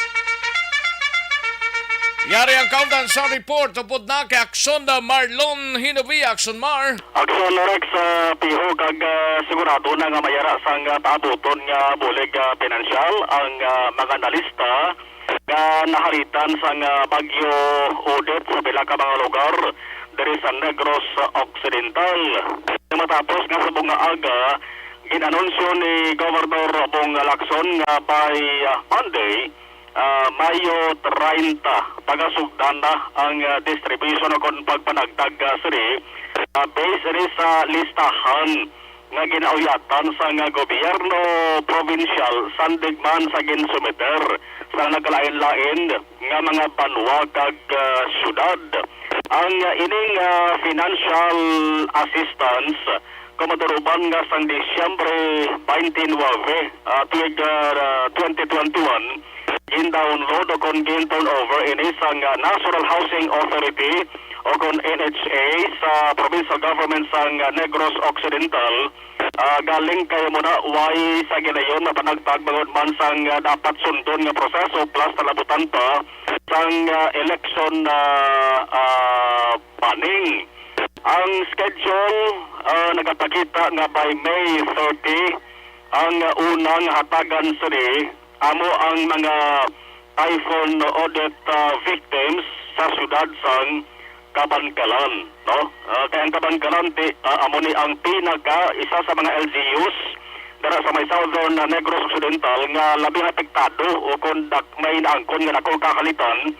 Yari ang countdown sa report upod na kay Action, ah, Marlon Hinovia. Action Mar. Action Rex, ah, piho kag, ah, sigurado na nga may ara sang, ah, paabuton nga bulig, ah, pinansyal ang, ah, mga nalista nga nahalitan sang, ah, Bagyo Odette sa pila ka mga lugar diri sa Negros Occidental. Matapos nga subong nga aga, gin-anunsyo ni Governor Bong Lacson nga by, ah, Monday, ah, Mayo treinta, pagasugdan na ang, ah, distribution o kon pagpanagtag, ah, sini, ah, based ini sa listahan nga ginauyatan sang gobyerno probinsyal sandig man sa ginsumiter sa nagkalain-lain nga mga banwa kag, ah, syudad. Ang, ah, ining, ah, financial assistance, kung maturuban nga sang Disyembre twenty-nine, ah, tuig, ah, twenty twenty-one, gin-download o kon gin-turn over ini sang, ah, National Housing Authority o kon N H A sa provincial government sang, ah, Negros Occidental. Ah, galing kay muna way sa ginayon mapanagtag bangod man sang, ah, dapat sundon nga proseso plus talabutan pa sang, ah, election, ah, ah, banning. Ang schedule, ah, nagapakita nga by May thirty ang, ah, unang hatagan sini amo ang mga typhoon audit, ah, victims sa siyudad sang Kabankalan, no? Ah, kay ang Kabankalan ti, ah, amo ni ang pinaka isa sa mga L G Us dira sa may Southern, ah, Negros Occidental nga labing apektado o kon dak-, may naangkon nga dako kakalitan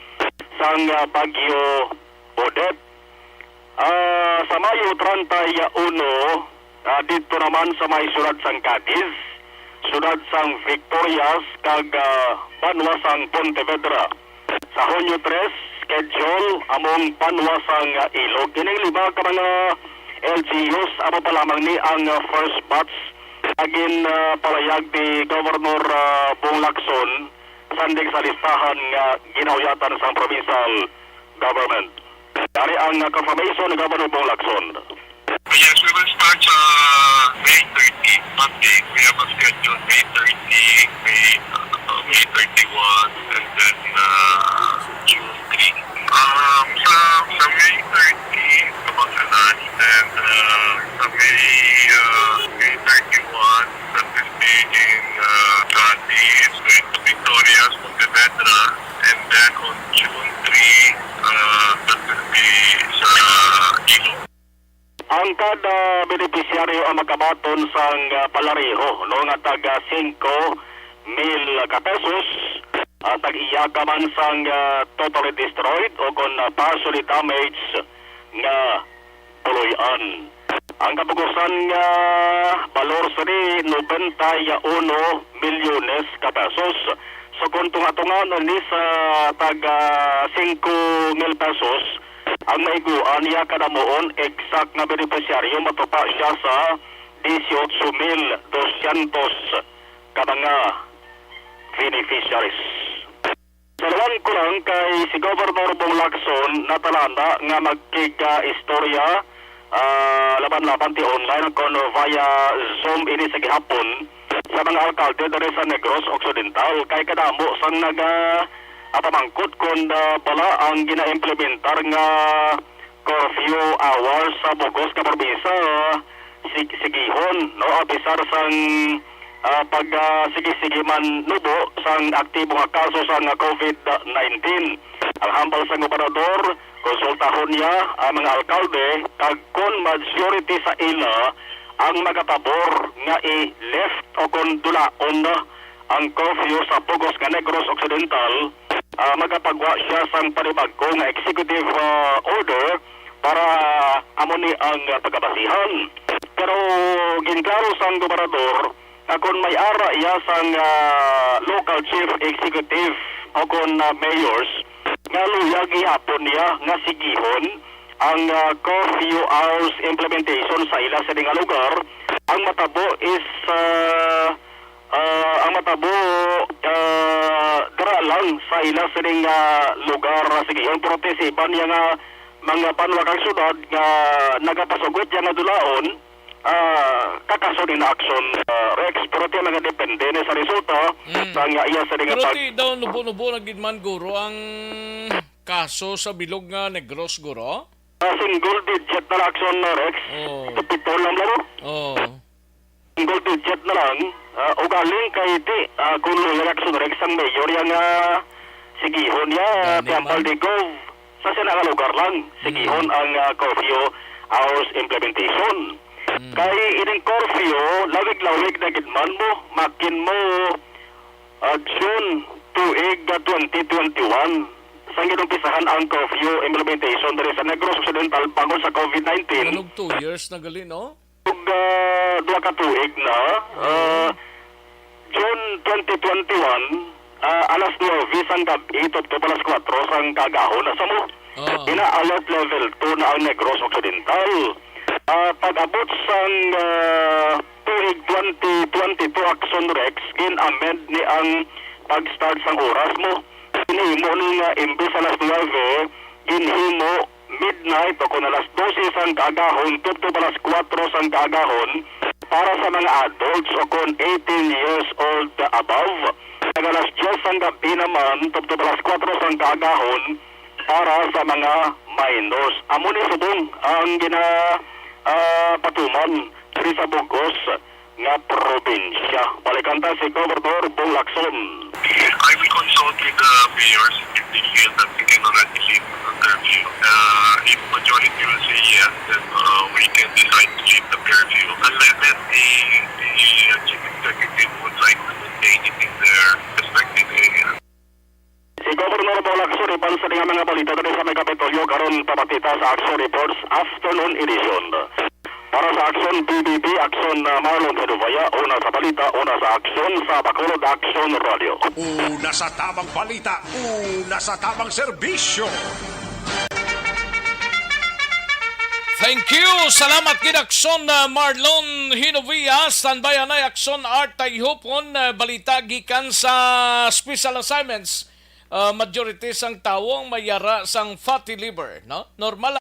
sang, ah, Bagyo Odette. Ah, sa Mayo treinta y uno, ah, didto naman sa may siyudad sang Cadiz, siyudad sang Victorias, kag, ah, banwa sang Pontevedra. Sa Hunyo tres, schedule among banwa sang, ah, Ilog. Kining lima ka mga L G Us amo pa lamang ni ang, ah, first batch nga gin, ah, palayag ni Governor, ah, Bong Lacson sandig sa listahan nga ginauyatan sang provincial government. Yari ang, uh, confirmation ni Governor Bong Lacson. Yes, we will start sa May thirty, Monday. We have a schedule May thirty, May, uh, May thirty-one, and then, uh, June three. Um, sa, sa May thirty, Kabankalan, and, uh, sa May, uh, May thirty-one, that will be in, uh, Cadiz, Victorias, Pontevedra, and then on June three, uh, that will be sa Ilog. Ang kada benepisyaryo ang makabaton sang, ah, palareho, no, nga taga singko mil ka pesos, ah, tag-iya ka man sang, ah, totally destroyed o kon, ah, partially damaged nga puloy-an. Ang kapugosan nga balor sini, noventa y uno milyones ka pesos. So, kung tunga-tunga na ni sa taga singko mil pesos, ang maiguan niya kadamuon, exact nga benepisyaryo, matupa siya sa dieciocho mil doscientos ka mga beneficiaries. Sa lawan ko lang kay si Governor Bong Lacson natalana nga magkig-istorya, ah, laban-laban ti online kon via Zoom ini sa gihapon sa mga alkalde diri sa Negros Occidental, kay kadamo sang naga, ah, pamangkot kon, ah, bala ang ginaimplementar nga curfew hours sa bug-os nga probinsya, sig-, sigihon, no, apisar sang, ah, pag, ah, sige-sige man nubo sang aktibo nga kaso sang COVID nineteen. Ang hambal sang gobernador, konsultahon niya ang mga alkalde, kag kon majority sa ila ang magapabor nga i-lift o kon dulaon na ang curfew sa bug-os nga Negros Occidental, ah, magapagwa siya sang panibag-o nga executive, ah, order para amo ni ang, ah, pagkabasihan. Pero ginklaro sang gobernador nga kon may ara iya sang, ah, local chief executive o kon, ah, mayors nga luyag gihapon niya nga sigihon ang, ah, curfew hours implementation sa ila sini nga lugar, ang matabo is, ah, ah, ang matabo, ah, dira lang sa ila sining, ah, lugar. Sige, ang protesiban niya nga mga banwa kag syudad nga nagapasugot niya nga dulaon, ah, kakaso ni na aksyon, ah, Rex, pero ti mga depende ni sa resulta Mm. sa nga iya sining Pero pag- ti daw nubo-nubo na gid man, guro, ang kaso sa bilog nga Negros, guro? Ah, single digit na lang aksyon, Rex. Oh. Pito lang, lang. Oh. Single digit na lang, ah, ugaling kay ti, ah, kung loyal aksyon, Rex, ang mayor yang, ah, sigihon niya, Gani Temple man. De Gov, sa sina nga lugar lang, sigihon Mm. ang, ah, curfew hours implementation. Mm. Kay ining curfew, lawig-lawig na gid man mo, makin mo, ah, June tuig, ah, twenty twenty-one, sang ginumpisahan ang curfew implementation diri sa Negros Occidental bangod sa COVID nineteen. Ano, two years na gali, no? Ug, ah, duha ka tuig na, ah, June twenty twenty-one, ah, alas nuwebe sang gab-i tubtob alas kuwatro sang kaagahon, asa mo? Ah. Ina-alert level two na ang Negros Occidental. Ah, pag-abot sang, ah, tuig twenty twenty-two Action Rex, gin-amend ni ang pag-start sang oras mo. Ginhimo ni nga imbis alas nuwebe, ginhimo midnight o kon alas dose sang kaagahon tubtob alas kuwatro sang kaagahon para sa mga adults o kon eighteen years old above. Kag alas diyes sang gab-i naman tubtob alas kuwatro sang kaagahon para sa mga minors. Amo ni subong ang gina, ah, patuman diri sa bug-os nga probinsya. Balikan ta si Gobernador Bong Lacson. I will consult with the mayors if they feel that we can already lift the curfew. Uh, if majority will say yes, then, uh, we can decide to lift the curfew. Unless the, the, uh, chief executive would like to maintain it in their respective area. Si Governor Bong Lacson, iban sa mga balita diri sa may Kapitolyo, karon pamati ta sa Action Reports Afternoon Edition. Para sa Action P B B, Action, uh, Marlon Hinubaya, una sa balita, una sa aksyon sa Bacolod Action Radio. Una sa tamang balita, una sa tamang serbisyo. Thank you. Salamat gid, Action, uh, Marlon Hinubaya. Standby anay, Action Art Tayhupon, uh, balita gikan sa special assignments. Uh, majority sang tawo ang may yara sang fatty liver, no? Normal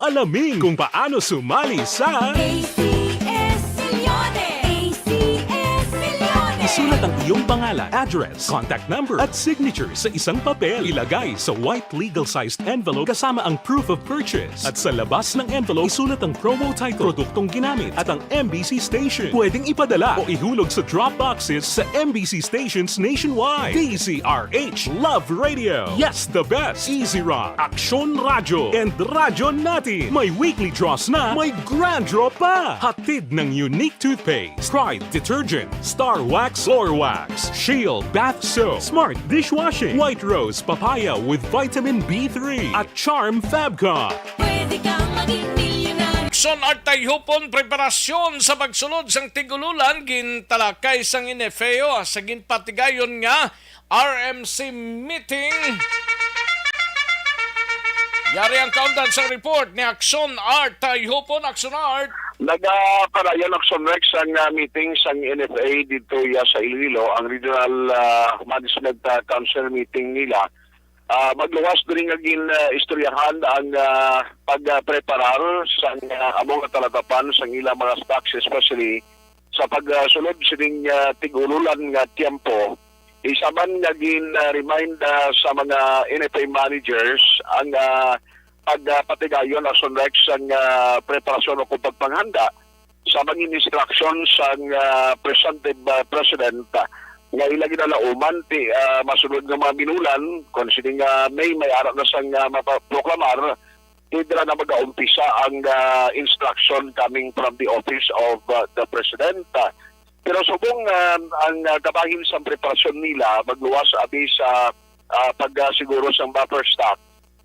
Alamin kung paano sumali sa A C S Milyones! A C S Milyones! At ang iyong pangalan, address, contact number, at signature sa isang papel. Ilagay sa white legal-sized envelope kasama ang proof of purchase. At sa labas ng envelope, isulat ang promo title, produktong ginamit, at ang M B C station. Pwedeng ipadala o ihulog sa drop boxes sa M B C stations nationwide. D Z R H Love Radio. Yes, the best. Easy Rock, Aksyon Radyo, and Radyo Natin. May weekly draws na, may grand draw pa. Hatid ng Unique Toothpaste, Pride Detergent, Star Wax, Floor Wax, Shield Bath Soap, Smart Dishwashing, White Rose Papaya with Vitamin B three, at Charm Fabcon. Pwede kang maging milyonaryo. Aksyon Artay Hupon, preparasyon sa pagsulod sang tigululan, gintalakay sang N F A o sa ginpatigayon nga R M C meeting. Yari ang kaundan sa report ni Aksyon Art Tayhupon. Aksyon Art. Nagapadayon, Aksyon Rex, ang, ah, meeting sang N F A dito ya sa Iloilo, ang Regional, ah, Management, ah, Council meeting nila. Ah, magluwas diri nga gin, ah, istoryahan ang, ah, pagpreparar sang, ah, amo nga talatapan sang ilang mga stocks, especially sa pagsulod sining, ah, tig-ululan nga tiyempo. Isa man nga gin, ah, remind, ah, sa mga N F A managers ang, ah, pag, ah, patigayon, Aksyon Rex, sang, ah, preparasyon o kung pagpanghanda sa mga instruction sang, ah, presumptive, ah, president, ah, nga ila ginalauman ti, ah, masunod nga mga minulan, kung sini nga May may ara na sang, ah, mapaproklamar, ti dira na magaumpisa ang, ah, instruction coming from the office of, ah, the president. Ah, pero subong, ah, ang, ah, kabahin sang preparasyon nila magluwas abi sa, ah, pagsiguro sang buffer stock,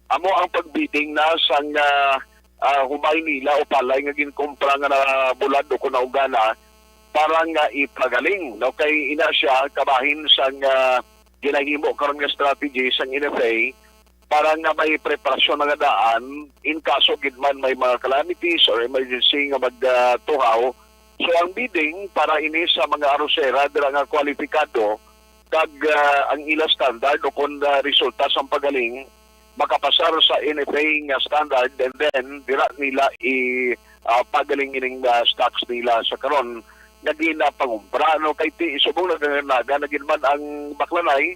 amo ang pagbidding na sang, ah, ah, humay nila o palay nga ginkumpra nga nabulad o kon naugana para nga ipagaling, no? Kay ina siya kabahin sang, ah, ginahimo karon nga strategy sang N F A para nga may preparasyon nga daan in kaso gid man may mga calamities or emergency nga magtuhaw. So, ang bidding para ini sa mga arosera dira nga kwalipikado kag, ah, ang ila standard o kon, ah, resulta sang pagaling makapasar sa N F A nga standard, and then dira nila i, ah, pagaling ining, ah, stocks nila sa karon nga ginapangumpra, no? Kay ti subong naganaga na gid man ang baklanay,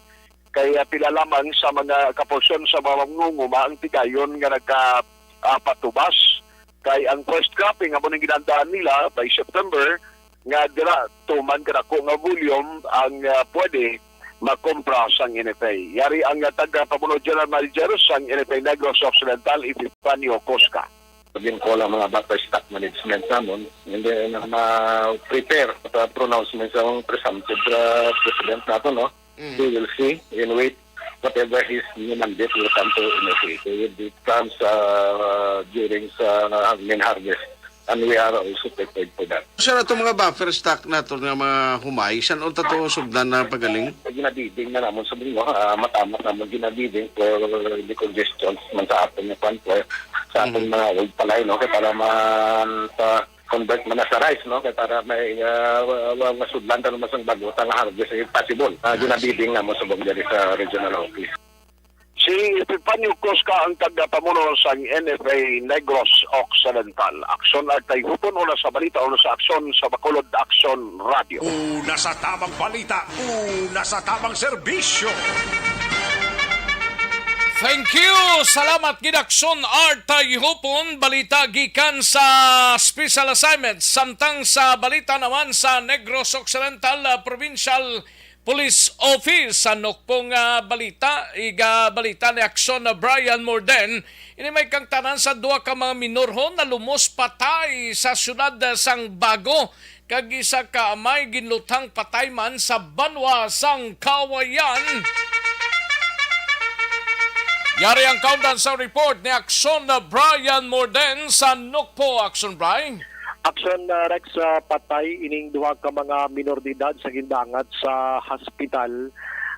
kay, ah, pila lamang sa mga kaporsyon sa mga mangunguma ang tigayon nga nagka, ah, patubas. Kay ang first cropping amo ning ginandaan nila by September, nga dira tuman kadako nga volume ang, ah, pwede makompra sang N F A. Yari ang, ah, taga-pamuno general manager sang N F A Negros Occidental, Epifanio Cosca. Pagin ko lang mga buffer stock management namon, hindi na ma-prepare sa pronouncement sa mga presumptive, ah, president nato, no? Mm. We will see and wait whatever his new mandate will come to N F A. So it comes, uh, during sa main harvest, and we are also prepared for that. Sir, ato mga buffer stock nato nga mga humay, san unta to sugdan na pagaling? Ginabiding na namon sa bingo, ah, matamat namon ginabiding for the congestion man sa aton nga kwan, for sa aton Mm. mga old palay, no? Kay para ma-, sa convert man na sa rice, no? Kay para may, ah, wa-, wa-, masudlan ta naman sang bago ta nga harvest, if possible. Ah, ginabiding namon subong diri sa regional office. Si Epifanio Cosca ang tagapamuno sang N F A Negros Occidental. Aksyon Artay Hupon, una sa balita, una sa aksyon, sa Bacolod Aksyon Radio. Una sa tamang balita, una sa tamang serbisyo. Thank you. Salamat gid, Aksyon Artay Hupon. Balita gikan sa special assignment. Samtang sa balita naman sa Negros Occidental, ah, Provincial Police Office. Sa nukpong, ah, balita, igabalita ni Aksyon na Brian Morden, ini may kangtanan sa duha ka mga minorhon na lumos patay sa siyudad sang Bago, kag isa ka amay ginluthang patay man sa banwa sang Kawayan. Yari ang kaundan sa report ni Aksyon na Brian Morden sa Nukpo. Aksyon, Brian. Aksyon, uh, Rex, uh, patay ining duha ka mga minor de edad sa gindangat sa hospital.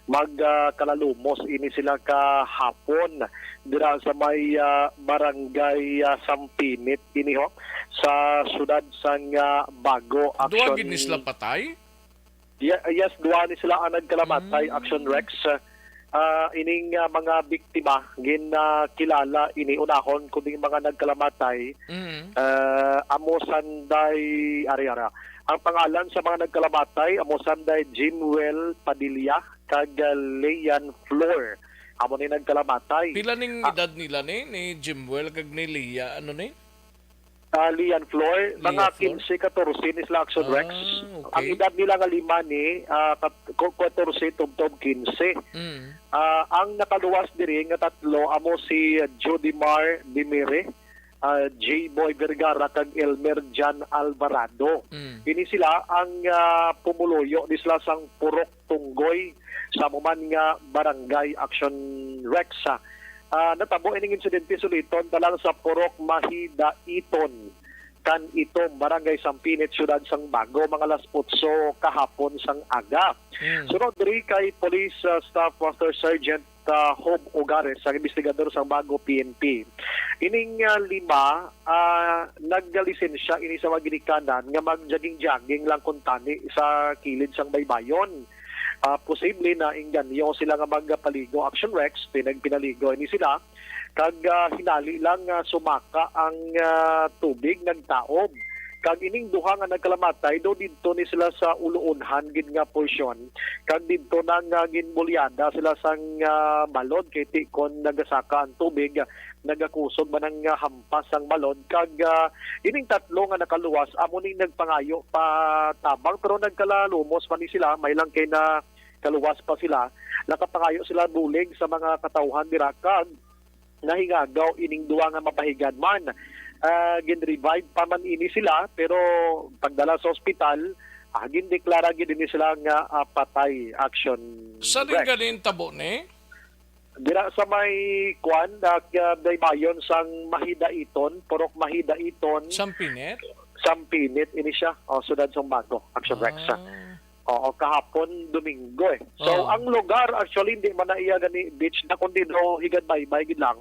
Mag, uh, kalalumos ini sila kahapon dira sa may, uh, barangay, uh, Sampinit ini, ho, sa siyudad sang, uh, Bago. Duha Aksyon, gid ni sila patay? Ye-, yes, duha ni sila ang nagkalamatay, Mm. Aksyon Rex. Ah, ining, ah, mga biktima, ginakilala ini unahon, kundi mga nagkalamatay, Mm. ah, amo sanday, ari, ara, Ang pangalan sa mga nagkalamatay amo sanday Jimwell Padilla kag, ah, Leanne Flor. Amo ni nagkalamatay. Pila ning Ah. edad nila ni, ni Jimwell kag ni Leah, ano ni? Ah, Leanne Flor, Leah mga Flor? quince, catorce ni sila, Action Ah, Rex. okay. Ang edad nila nga lima ni, ah, kat-, ko-, catorce tubtob quince. Mm. Ah, ang nakaluwas diri nga tatlo amo si Jodimar Dimire, ah, J Boy Vergara kag Elmer Jan Alvarado. Mm. Ini sila ang, ah, pumuluyo ni sila sang Purok Tunggoy sa amo man nga barangay, Action Rex. Ah, natabo ining insidente suliton na lang sa Purok Mahidaiton, Can Itom, Barangay Sampinit, Siyudad sang Bago, mga alas otso kahapon sang aga. Mm. Sunod diri kay Police, ah, Staff Master Sergeant, ah, Hob Ogares, ang investigador sang Bago P N P. Ining, ah, lima, ah, nagalisensya ini sa mga ginikanan nga mag-jogging-jogging lang kuntani sa kilid sang baybayon. Ah, posible na inganyo sila nga magpaligo, Action Rex, pinagpinaligo ini sila. Kag, ah, hinali lang nga sumaka ang, ah, tubig, nagtaob. Kag ining duha nga nagkalamatay daw didto ni sila sa uluonhan gid nga porsyon. Kag didto na nga ginbulyada sila sang, ah, balod kay ti kon nagasaka ang tubig, nagakusog man ang, ah, hampas sang balod. Kag, ah, ining tatlo nga nakaluwas amo ning nagpangayo pa tabang, pero nagkalalumos man ni sila, may lang kay na kaluwas pa sila. Nakapangayo sila bulig sa mga katawhan dira kag nahingagaw ining duha nga mapahigadman. Ah, gin-revive pa man ini sila, pero pagdala sa ospital, ah, gindeklara gid ini sila nga, ah, patay. Action Sa Rex. Ning ganin tabo ni? Dira sa may, kwan, ah, baybayon sang Mahidaiton, Purok Mahidaiton. Sampinit? Sampinit, ini siya. O, Siyudad sang Bago. Action Rex, ah. Ah. Oo, kahapon, Domingo eh. So, Oo. ang lugar, actually, hindi man na iya gani beach na, kundi do higad baybay gid lang.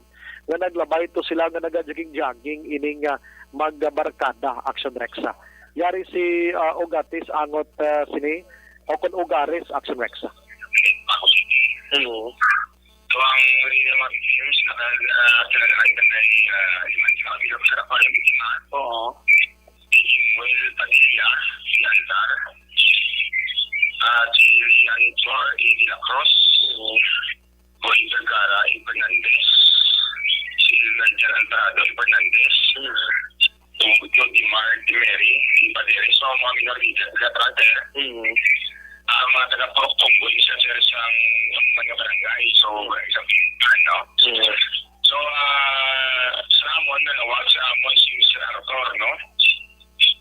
Nga naglabay to sila nga naga-jogging-jogging ining, ah, magbarkada, Action Rex, ah. Yari si, ah, Ogatis angot, ah, sini, o kon Ogares, Action Rex, ah. Hello. So, ang area mga victims na, ah, kilalahan na ay, ah, lima sa kabila sa kapal ng biktima. Oo. Si Jimwell Padilla, si Alvar, at si Rian Flor A. de la Cruz, Boy Vergara A. Fernandez, si Elmer Alvarado A. Fernandez, Jody Mar de Mary, si Padre. So, mga minor de edad, brother. Mm. Ang mga taga Purok Tunggoy, isa, sir, sa mga barangay. So, isa, ano? Mm. So, ah, sa amon, nalawa sa amon si Mister Arthur, no?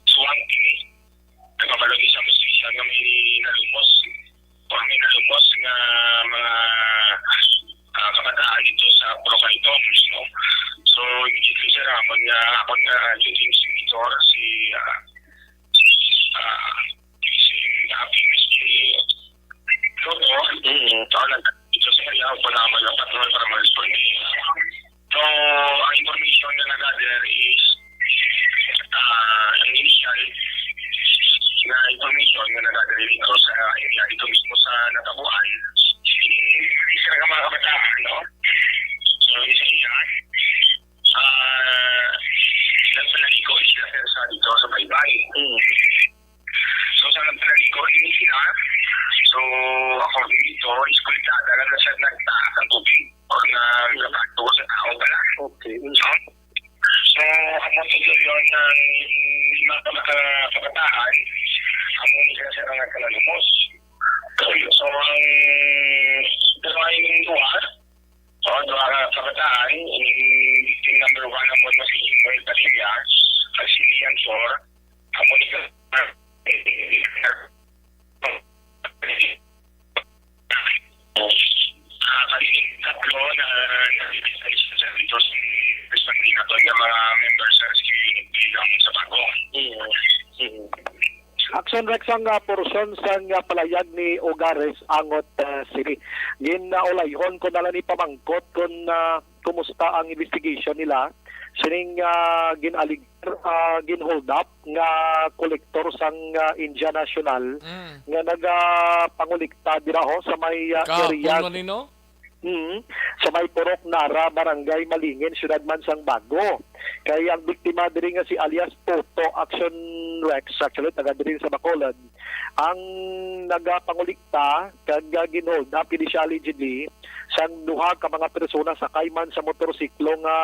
Suwang kini. Nagpapalagi sa amon siya nga may nalumos. Or may nalumos nga mga, ah, kabataan dito sa Purok Itoms, no? So, immediately, sir, amon nga, amon nga duty signator, si, ah, ah, si Happy Miss Jenny Lotto. Mm, tao lang. Ito sa kanya, ang panama ng patrol para ma-respond. So, ang information nga na-gather is, ah, ang initial na information nga na-gather dito sa area, dito mismo sa Natabuan, isa ka mga kabataan, no? So, isa siya, ah, nagpalaligo siya sa dito sa baybay. Mm. So, sa nagpalaligo ini sila, so, according dito, is kulitata na siya nagtaas ang tubig or na nagpatuwa sa tao pala. Okay. No? So, ang mga tuloy yun, ang mga mga kabataan, ang mga sila sa mga kalalumos. So, ang, pero ay yung duha, so, duha ka kabataan, yung victim number one, ang mga si Jimmy Padilla, at si Ian Flor, ang mga Ah, kami tatlo na, na, na, sa mga members sa rescue unit bilang sa Bago. Mm. Mm. Action Rex ang, ah, porsyon sang, ah, palayag ni Ogares angot, ah, City. Gin, ah, ulayhon ko na lang ni pamangkot kung, ah, kumusta ang investigation nila sining, ah, gin-alig-, ah, gin-hold up nga kolektor sang, ah, India National Mm. nga nagapangolekta dira ho sa may, ah, Kahapon area man ni, no? Mm, sa may Purok Nara, Barangay Malingin, Siyudad man sang Bago. Kay ang biktima diri nga si alias Toto, Action Rex, actually, taga diri sa Bacolod, ang nagapangulikta kag, ah, ginhold up ini siya allegedly sang duha ka mga persona sakay man sa motorsiklo nga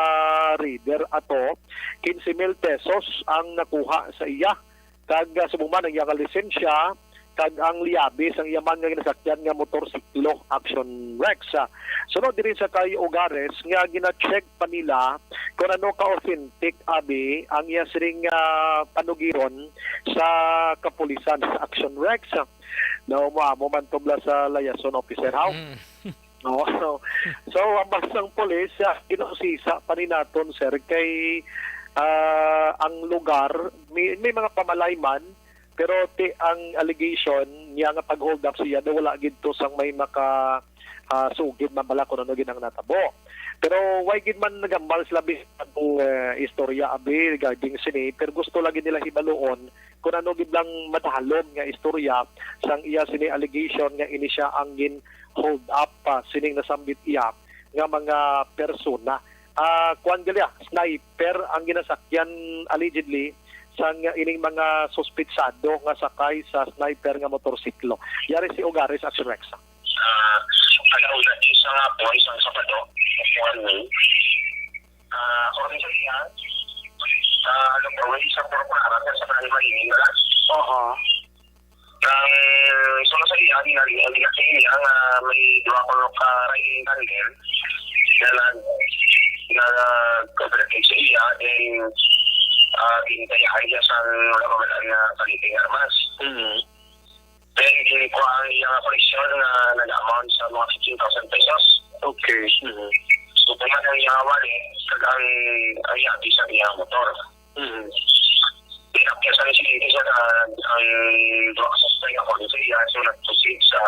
rider ato. Quince mil pesos ang nakuha sa iya, kag, ah, subong man ang iya nga lisensya kag ang liyabe sang iya man nga ginasakyan nga motorsiklo, Action Rex. Ah, sunod diri sa kay Ogares nga gina-check pa nila kung ano ka authentic abi ang iya sining, ah, panugiron sa kapulisan sa Action Rex. Daw mo amo man tubla sa liaison officer, how? Mm. Oo. So, so, ang bastang pulis, ah, ginausisa pa ni naton, sir, kay, ah, ang lugar, may, may mga pamalayman, pero ti ang allegation niya nga pag-hold up siya, daw wala gid to sang may maka, ah, sugid man bala kung ano gid ang natabo. Pero why gid man naghambal sila bisan ang, eh, istorya abi regarding sini, pero gusto lagi nila hibaluon kung ano gid lang madalom nga istorya sang iya sini allegation nga ini siya ang gin hold up pa sining nasambit iya nga mga persona. Ah, kuan gali, ah, sniper ang ginasakyan allegedly sang ining mga suspitsado nga sakay sa sniper nga motorsiklo. Yari si Ogares, Action Rex. Ah, alauna, isa nga po, isang Sabado, kuan ni, ah, oras sa iya, ah, ano po, way sa Purpura, sa Barangay Malingin, wala? Oho. Ang, so, sa iya, ang, ang, ang, ang, ang, ah, may duha ko ka riding tandem na nag-, na nag-cooperate sa iya, then, ah, gintayahan siya sa wala pa man nga kaliting armas. Mhm. Then, ginkuha ang iya nga koleksyon nga nag-amount sa mga fifteen thousand pesos. Okay. Mhm. So, kung ang iya nga wallet, kag ang, ang iya, sa iya nga motor. Mhm. Then, after sa insidente, sir, ah, ang duha ka suspect nga kuwan sa iya, so, nag-proceed sa,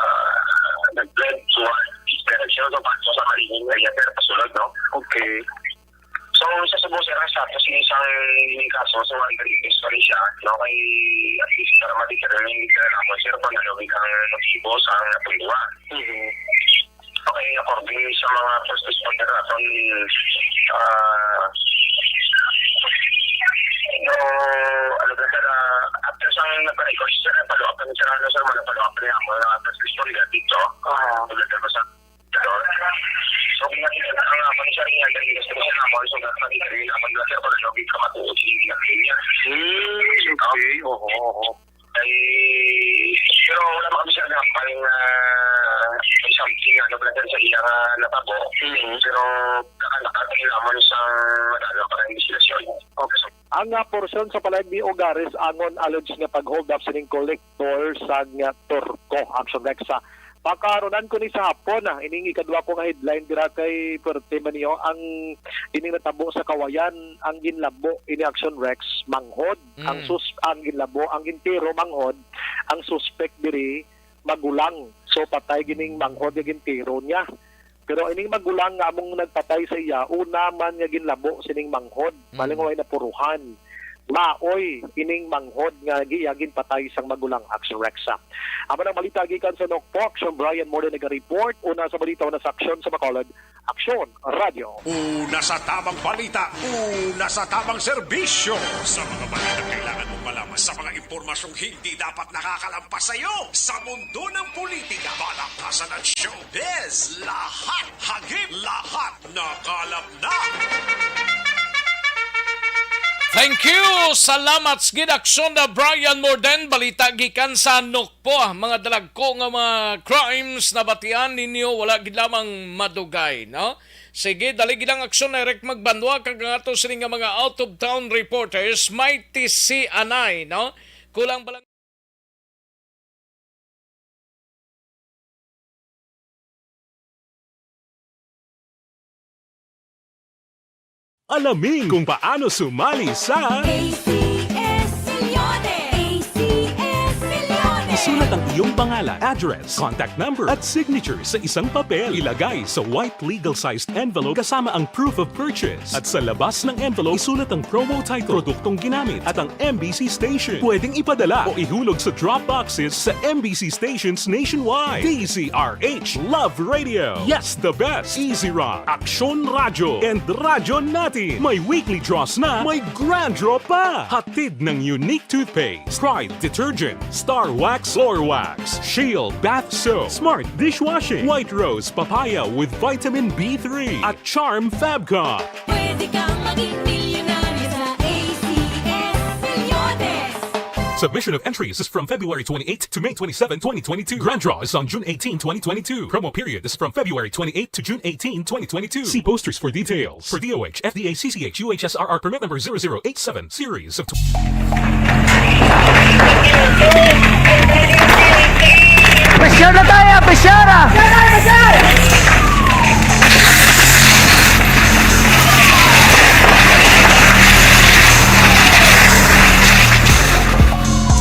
nag-fled toward east direction, so, paano sa Malingin area, sir, pasulod, no? Okay. So, sa Cebu, sir, ang status ni isang, ni kaso, so, under investigation siya, no? Kay, at least, para ma-determine, sir, ang, sir, kung ano ang motibo sa pagduwa. Mhm. Okay, according sa mga first responder naton, ah, no, ano ba, sir, ah, after sa nagpa-record, sir, follow up na, sir, ano, sir, wala follow up na yung mga first responder dito. Ah. Wala na sa, so, ang mga, ang mga, sir, yung investigation naman, so, dapat natin naman, sir, kung ano yung kamatuot, yung niya. Hmm, okay. Oo, oo. Ay, pero wala pa kami, sir, nga, parang, ah, may something, ano, brother, sa iya nga natabo. Mhm. Pero kaka-, nakatay naman sa madala pa ng investigasyon. Okay. Ang, ah, porsyon sa palag ni Ogares angon alleged nga pag-hold up sining kolektor sa nga Turco, Action Rex, ah. Pakaronan ko ni sa hapon, ah, ining ikadwa ko nga headline dira kay Puerte Manio, ang ining natabo sa Kawayan, ang ginlabo ini, Action Rex, manghod. Ang Mm. sus-, ang ginlabo, ang gintiro manghod, ang suspect diri magulang. So, patay gining manghod nga gintiro niya. Pero ining magulang nga among nagpatay sa iya, una man nga ginlabo sining manghod, Mm. maling way napuruhan. Maoy ining manghod nga giya ginpatay sang magulang, Action Rex. Amo ang balita gikan sa Nokpok, si Brian Morden naga-report. Una sa balita, una sa aksyon sa Bacolod, Aksyon Radio. Una sa tamang balita, una sa tamang serbisyo. Sa mga balita kailangan mong malaman, sa mga impormasyong hindi dapat nakakalampas sa iyo, sa mundo ng politika, balakasan at showbiz, lahat hagip, lahat nakalap na. Thank you! Salamat sa ginaksyon na Brian Morden. Balita gikan sa Nokpok. Mga dalagko nga mga crimes na batian ninyo, wala gid lamang madugay, no? Sige, dali gid ang aksyon, direct magbanwa kag ang ato sini nga mga out of town reporters, may tisi anay, no? Kulang ba lang Alamin kung paano sumali sa A C S Milyones! A C S Milyones! Sulat ang iyong pangalan, address, contact number, at signature sa isang papel. Ilagay sa white legal-sized envelope kasama ang proof of purchase. At sa labas ng envelope, isulat ang promo title, produktong ginamit, at ang M B C station. Pwedeng ipadala o ihulog sa drop boxes sa M B C stations nationwide. D Z R H Love Radio. Yes, the best. Easy Rock, Aksyon Radyo, and Radyo Natin. May weekly draws na, may grand draw pa. Hatid ng Unique Toothpaste, Pride Detergent, Star Wax Floor Wax, Shield Bath Soap, Smart Dishwashing, White Rose Papaya with Vitamin B three, at Charm Fabcon. Pwede kang maging milyonaryo sa A C S Milyones. Submission of entries is from February twenty-eight to May twenty-seven, twenty twenty-two. Grand draw is on June eighteen, twenty twenty-two. Promo period is from February twenty-eight to June eighteen, twenty twenty-two. See posters for details. For D O H, F D A, C C H, U H S R R permit number zero zero eight seven, series of tw- Pressure na tayo! Pressure na!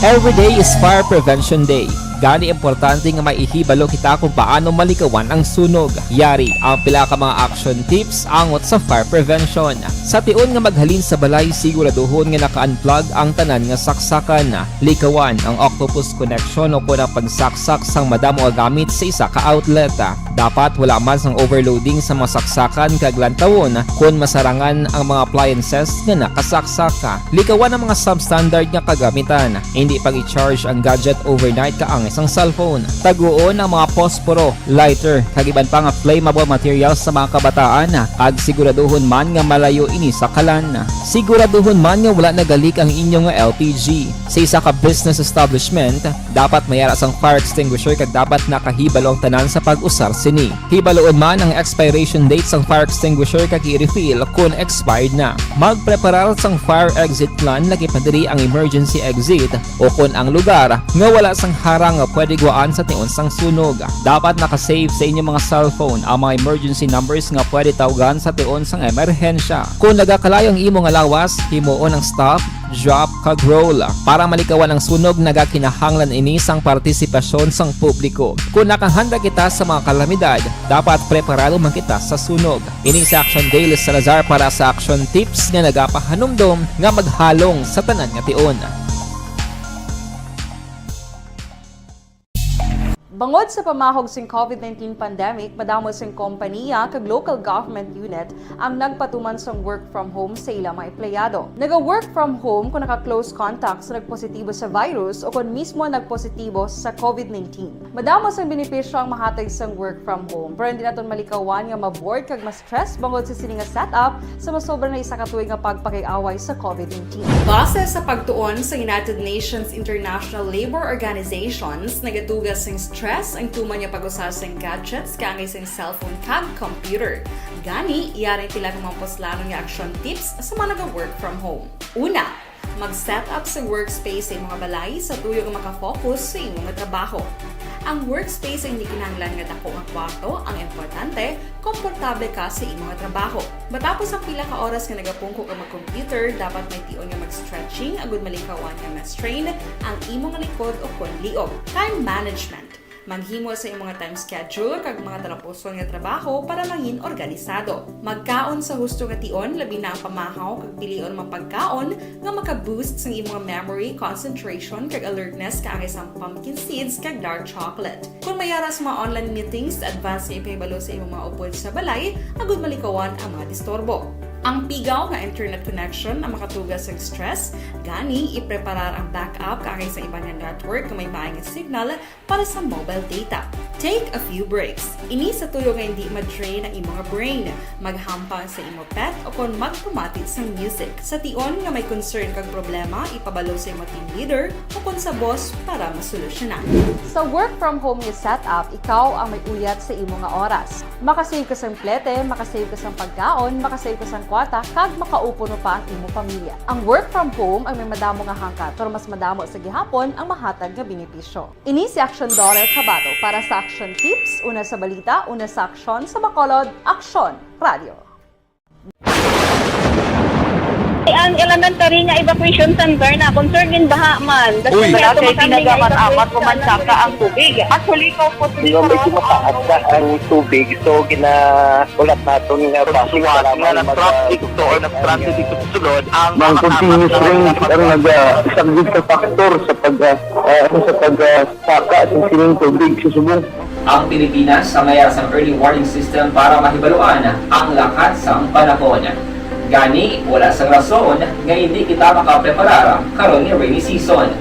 Every day is Fire Prevention Day. Gani, importante nga may ihibalo kita kung paano malikawan ang sunog. Yari ang pila ka mga action tips angot sa fire prevention. Sa tion nga maghalin sa balay, siguraduhon nga naka-unplug ang tanan nga saksakan. Likawan ang octopus connection o kon ang pagsaksak sang madamo nga gamit sa isa ka outlet. Dapat wala man sang overloading sa mga saksakan kag lantawon kon masarangan ang mga appliances nga nakasaksak. Likawan ang mga substandard nga kagamitan. Indi pag-i-charge ang gadget overnight kaangay sang cellphone. Taguon ang mga posporo, lighter, kag iban pa nga flammable materials sa mga kabataan, kag siguraduhon man nga malayo ini sa kalan. Siguraduhon man nga wala nagalik ang inyo nga L P G. Sa isa ka business establishment, dapat may ara sang fire extinguisher kag dapat nakahibalo ang tanan sa pag-usar sini. Hibaluon man ang expiration date sang fire extinguisher kag i-refill kon expired na. Magpreparar sang fire exit plan, lakip na diri ang emergency exit o kon ang lugar nga wala sang harang nga pwede gwaan sa tion sang sunog. Dapat naka-save sa inyo mga cellphone ang mga emergency numbers nga pwede tawgan sa tion sang emerhensya. Kon nagakalayo ang imo nga lawas, himuon ang stop, drop, kag roll. Para malikawan ang sunog, nagakinahanglan ini sang partisipasyon sang publiko. Kon nakahanda kita sa mga kalamidad, dapat preparado man kita sa sunog. Ini si Action Dale Salazar para sa Action Tips nga nagapahanumdom nga maghalong sa tanan nga tion. Bangod sa pamahog sing COVID nineteen pandemic, madamo sing kompanya kag local government unit ang nagpatuman sang work from home sa ila mga empleyado. Naga-work from home kon naka-close contact sa nagpositibo sa virus o kon mismo nagpositibo sa COVID nineteen. Madamo sang benepisyo ang mahatag sang work from home, pero hindi naton malikawan nga ma-bored kag ma-stress bangod sa sini nga setup sa masobra na isa ka tuig nga pagpakig-away sa COVID nineteen. Base sa pagtuon sa United Nations International Labour Organizations, nagatuga sing stress ang tuman nga pag-usa sing gadgets kaangay sing cellphone kag computer. Gani, yari ang pila ka mga puslanon nga action tips sa mga naga-work from home. Una, mag-set up sa workspace sa imo nga balay sa tuyo nga maka-focus sa imo nga trabaho. Ang workspace ay hindi kinahanglan nga dako nga kwarto, ang importante, komportable ka sa imo nga trabaho. Matapos ang pila ka oras nga nagapungko ka mag-computer, dapat may tion nga mag-stretching agud malikawan nga ma-strain ang imo nga likod o kon liog. Time management. Maghimo sa imo nga time schedule kag mga talapuson nga trabaho para mangin organisado. Magkaon sa husto nga tion, labi na ang pamahaw kag pilion ang mga pagkaon nga maka-boost sang imo nga memory, concentration, kag alertness kaangay sang pumpkin seeds kag dark chocolate. Kon may ara sa mga online meetings, advance nga ipahibalo sa imo mga upod sa balay agud malikawan ang mga disturbo. Ang pigaw nga internet connection ang makatuga sa stress, gani ipreparar ang backup kaangay sa iban nga network nga may maayo nga signal para sa mobile data. Take a few breaks. Ini sa tuyo nga hindi ma-drain ang imo nga brain. Maghampang sa imo pet o kon magpamati sang music. Sa tion nga may concern kag problema, ipabalo sa imo team leader o kon sa boss para masolusyonan. Sa work from home nga setup, ikaw ang may uyat sa imo nga oras. Makasave ka sang plete, makasave ka sang pagkaon, makasave ka sang kwarta, kag makaupo pa ang imo pamilya. Ang work from home ang may madamo nga hangkat, pero mas madamo sa gihapon ang mahatag nga benepisyo. Ini si Action Dollar Kabato para sa Action Tips, una sa balita, una sa aksyon, sa Bacolod, Aksyon Radio. Ang elementary nga evacuation center na concern in baha man. That's Uy. why Wala ato kay makami nga ginagaman-amat evacuation mo man center. saka ang tubig. Actually, ikaw po, Di ba, medyo mataas na ang tubig, so ginaulat naton nga Sa traffic suwat para nga may nag-traffic mag-, to or nag-transit dito sa sulod, ang Ang mga continuous kasama rain na ang naga-, isang big factor sa pag, ah, ah, ano, sa pag, ah, saka sa sining tubig sa subong. Ang Pilipinas sa mayara sang early warning system para mahibaluan ang lakat sang panahon. Gani, wala sang rason nga hindi kita makapreparar karon nga rainy season.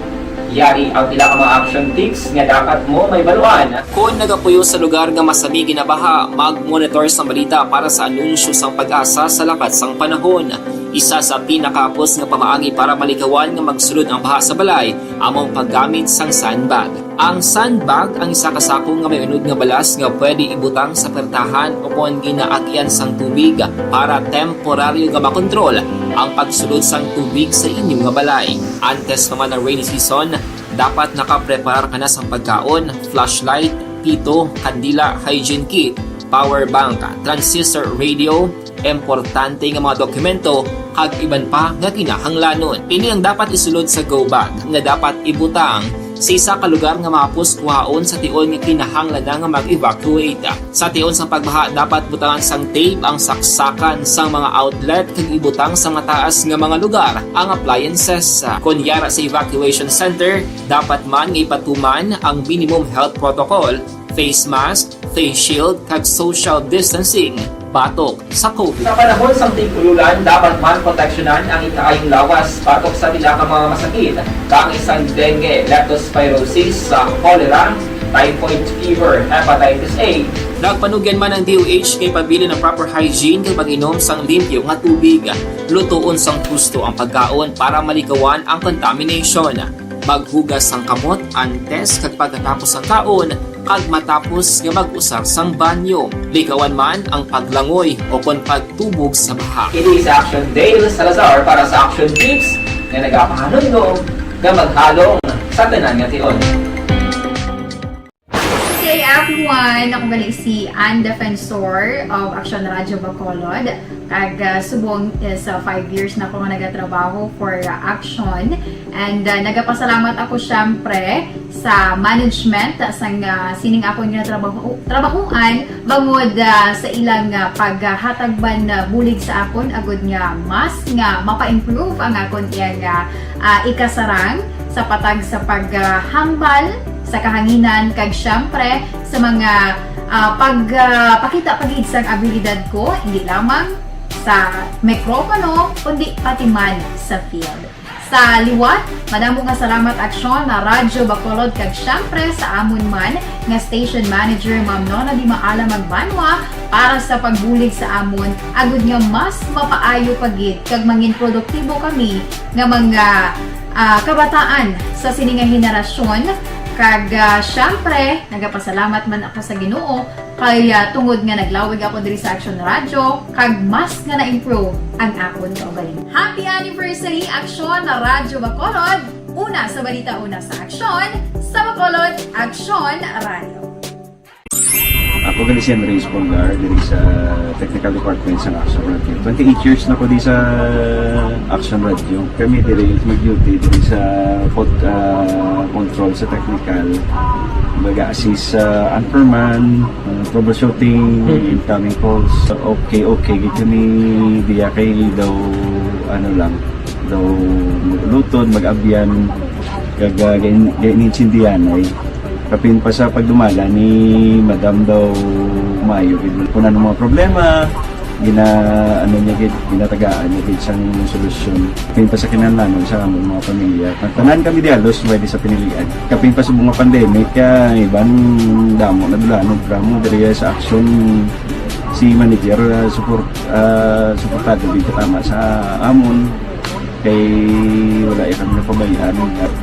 Yari ang pila ka mga action tips nga dapat mo mahibaluan. Kon nagapuyo sa lugar nga masami ginabaha, mag-monitor sang balita para sa anunsyo sang PAGASA sa lakat sang panahon. Isa sa pinakahapos nga pamaagi para malikawan nga magsulod ang baha sa balay amo ang paggamit sang sandbag. Ang sandbag ang isa ka sako nga may unod nga balas nga pwede ibutang sa pertahan o kon ginaagyan sang tubig para temporaryo nga makontrol ang pagsulod sang tubig sa inyo nga balay. Antes pa man ang rainy season, dapat nakapreparar ka na sang pagkaon, flashlight, pito, kandila, hygiene kit, power bank, transistor radio, importante nga mga dokumento, kag iban pa nga kinahanglanon. Ini ang dapat isulod sa go bag nga dapat ibutang sa isa ka lugar nga mahapos kuhaon sa tion nga kinahanglan na nga mag-evacuate. Sa tion sang pagbaha, dapat butangan sang tape ang saksakan sang mga outlet kag ibutang sa mataas nga mga lugar ang appliances. Kon yara sa evacuation center, dapat man nga ipatuman ang minimum health protocol, face mask, face shield, kag social distancing batok sa COVID. Sa panahon sang tig-ululan, dapat man proteksyonan ang ikaayong lawas batok sa pila ka mga masakit, bangis sang dengue, leptospirosis, sa cholera, typhoid fever, hepatitis A. Nagpanugyan man ang D O H nga ipabilin ang proper hygiene kag pag-inom sang limpyo nga tubig, lutoon sang husto ang pagkaon para malikawan ang contamination. Maghugas sang kamot antes kag pagkatapos sang kaon, kag matapos nga mag-usar sang banyo. Likawan man ang paglangoy o kon pagtubog sa baha. Ini si Action Dale Salazar para sa Action Tips nga nagapahanumdom nga maghalong sa tanan nga tion. Good day, everyone! Ako gali si Ann Defensor of Action Radio Bacolod. Kag, ah, subong is, ah, five years na ako nga nagatrabaho for, ah, Action. And, ah, nagapasalamat ako, syempre, sa management sang, ah, sining akon nga trabaho, trabahoan bangod, ah, sa ilang, ah, paghatag man, ah, bulig sa akon agud nga mas nga mapa-improve ang akon iyang, ah, ah, ikasarang sa patag sa paghambal sa kahanginan kag, syempre, sa mga, ah, pag, ah, pakita pa gid sang abilidad ko, hindi lamang sa mikropono, kundi pati man sa field. Sa liwat, madamo nga salamat, Aksyon, na Radyo Bacolod, kag syempre sa amon man nga station manager, Ma'am Nona Di Maala Magbanwa, para sa pagbulig sa amon, agud nga mas mapaayo pa gid kag mangin produktibo kami nga mga, ah, kabataan sa sini nga henerasyon. Kag, ah, syempre, nagapasalamat man ako sa Ginoo kay, ah, tungod nga naglawig ako diri sa Action Radio, kag mas nga na-improve ang akon kaugalingon. Happy anniversary, Action Radyo Bacolod! Una sa balita, una sa aksyon, sa Bacolod, Action Radio. Ako gali si Andres Polgar, diri sa technical department sa Action Radio. Twenty-eight years na ko di sa Action Radio. Kami diri mag-duty diri sa pod-, ah, control sa technical. Baga assist sa anchorman, ah, troubleshooting, incoming calls. Okay, okay, gid kami diya kay daw, ano lang, daw mag-ulutod, mag-abyan, kag, ah, gain-, gainintindihan ay. Kapin pa sa pagdumala ni Madam daw maayo gid. Kung ano mga problema, gina-, ano niya gid, ginatagaan niya gid sang solusyon. Kapin pa sa kinahanglanon sa among mga pamilya. Tanan kami di halos pwede sa pinilian. Kapin pa sa mga pandemic, ah, iban damo na dulanon, drama diri sa aksyon si manager, ah, support, ah, suportado gid katama sa amon. Kay wala ya kami napabayaan.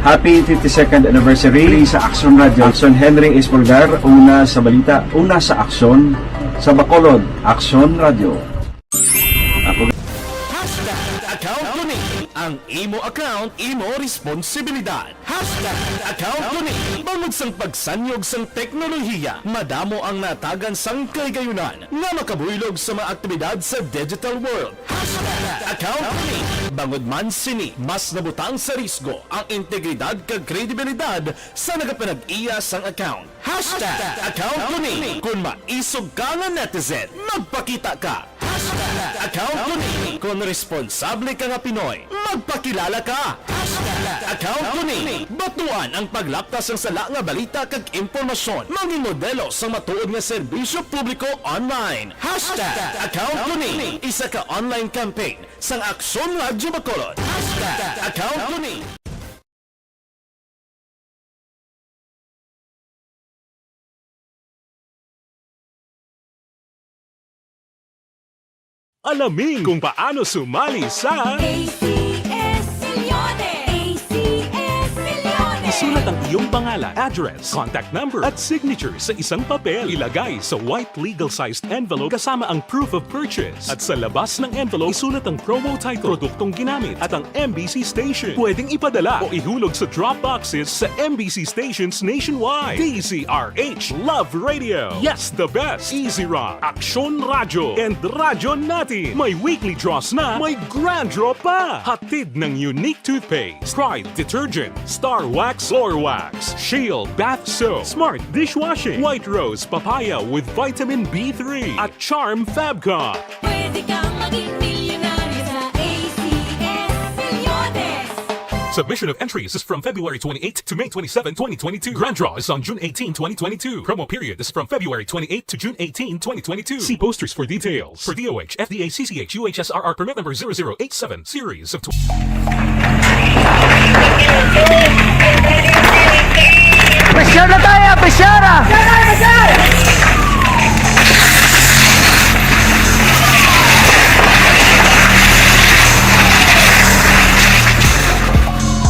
Happy fifty-second anniversary sa Action Radio. Action Henry Espolgar, una sa balita, una sa aksyon, sa Bacolod, Action Radio. Ako Hashtag account ko ni. Ang imo account, imo responsibilidad. Hashtag account ko ni. Tungod sang pagsanyog sang teknolohiya, madamo ang natagan sang kahigayunan nga makabuylog sa mga aktibidad sa digital world. Hashtag account ko ni. Bangod man sini, mas nabutang sa risgo ang integridad kag kredibilidad sa nagapanag-iya sang account. Hashtag account ko ni. Kung maisog ka nga netizen, magpakita ka. Hashtag account ko ni. Kung responsable ka nga Pinoy, magpakilala ka. Hashtag account ko ni. Batuan ang paglaptas sang sala nga balita kag impormasyon. Mangin modelo sang matuod nga serbisyo publiko online. Hashtag account ko ni. Isa ka online campaign sang Aksyon Radyo Bacolod. Hashtag account ko ni. Alamin kung paano sumali sa A C S Milyones! A C S Milyones! Isulat ang iyong pangalan, address, contact number, at signature sa isang papel. Ilagay sa white legal-sized envelope kasama ang proof of purchase. At sa labas ng envelope, isulat ang promo title, produktong ginamit, at ang M B C station. Pwedeng ipadala o ihulog sa drop boxes sa M B C stations nationwide. D Z R H, Love Radio. Yes, the best. Easy Rock, Aksyon Radyo, and Radyo Natin. May weekly draws na, may grand draw pa. Hatid ng Unique Toothpaste, Pride Detergent, Star Wax, Floor Wax, Shield Bath Soap, Smart Dishwashing, White Rose Papaya with Vitamin B three, at Charm Fabcon. Pwede kang maging milyonaryo sa A C S Milyones. Submission of entries is from February twenty-eighth to May twenty-seven, twenty twenty-two. Grand draw is on June eighteen, twenty twenty-two. Promo period is from February twenty-eighth to June eighteen, twenty twenty-two. See posters for details. For D O H, F D A, C C H, U H S R R permit number zero zero eight seven, series of tw- Pressure na tayo! Pressure na!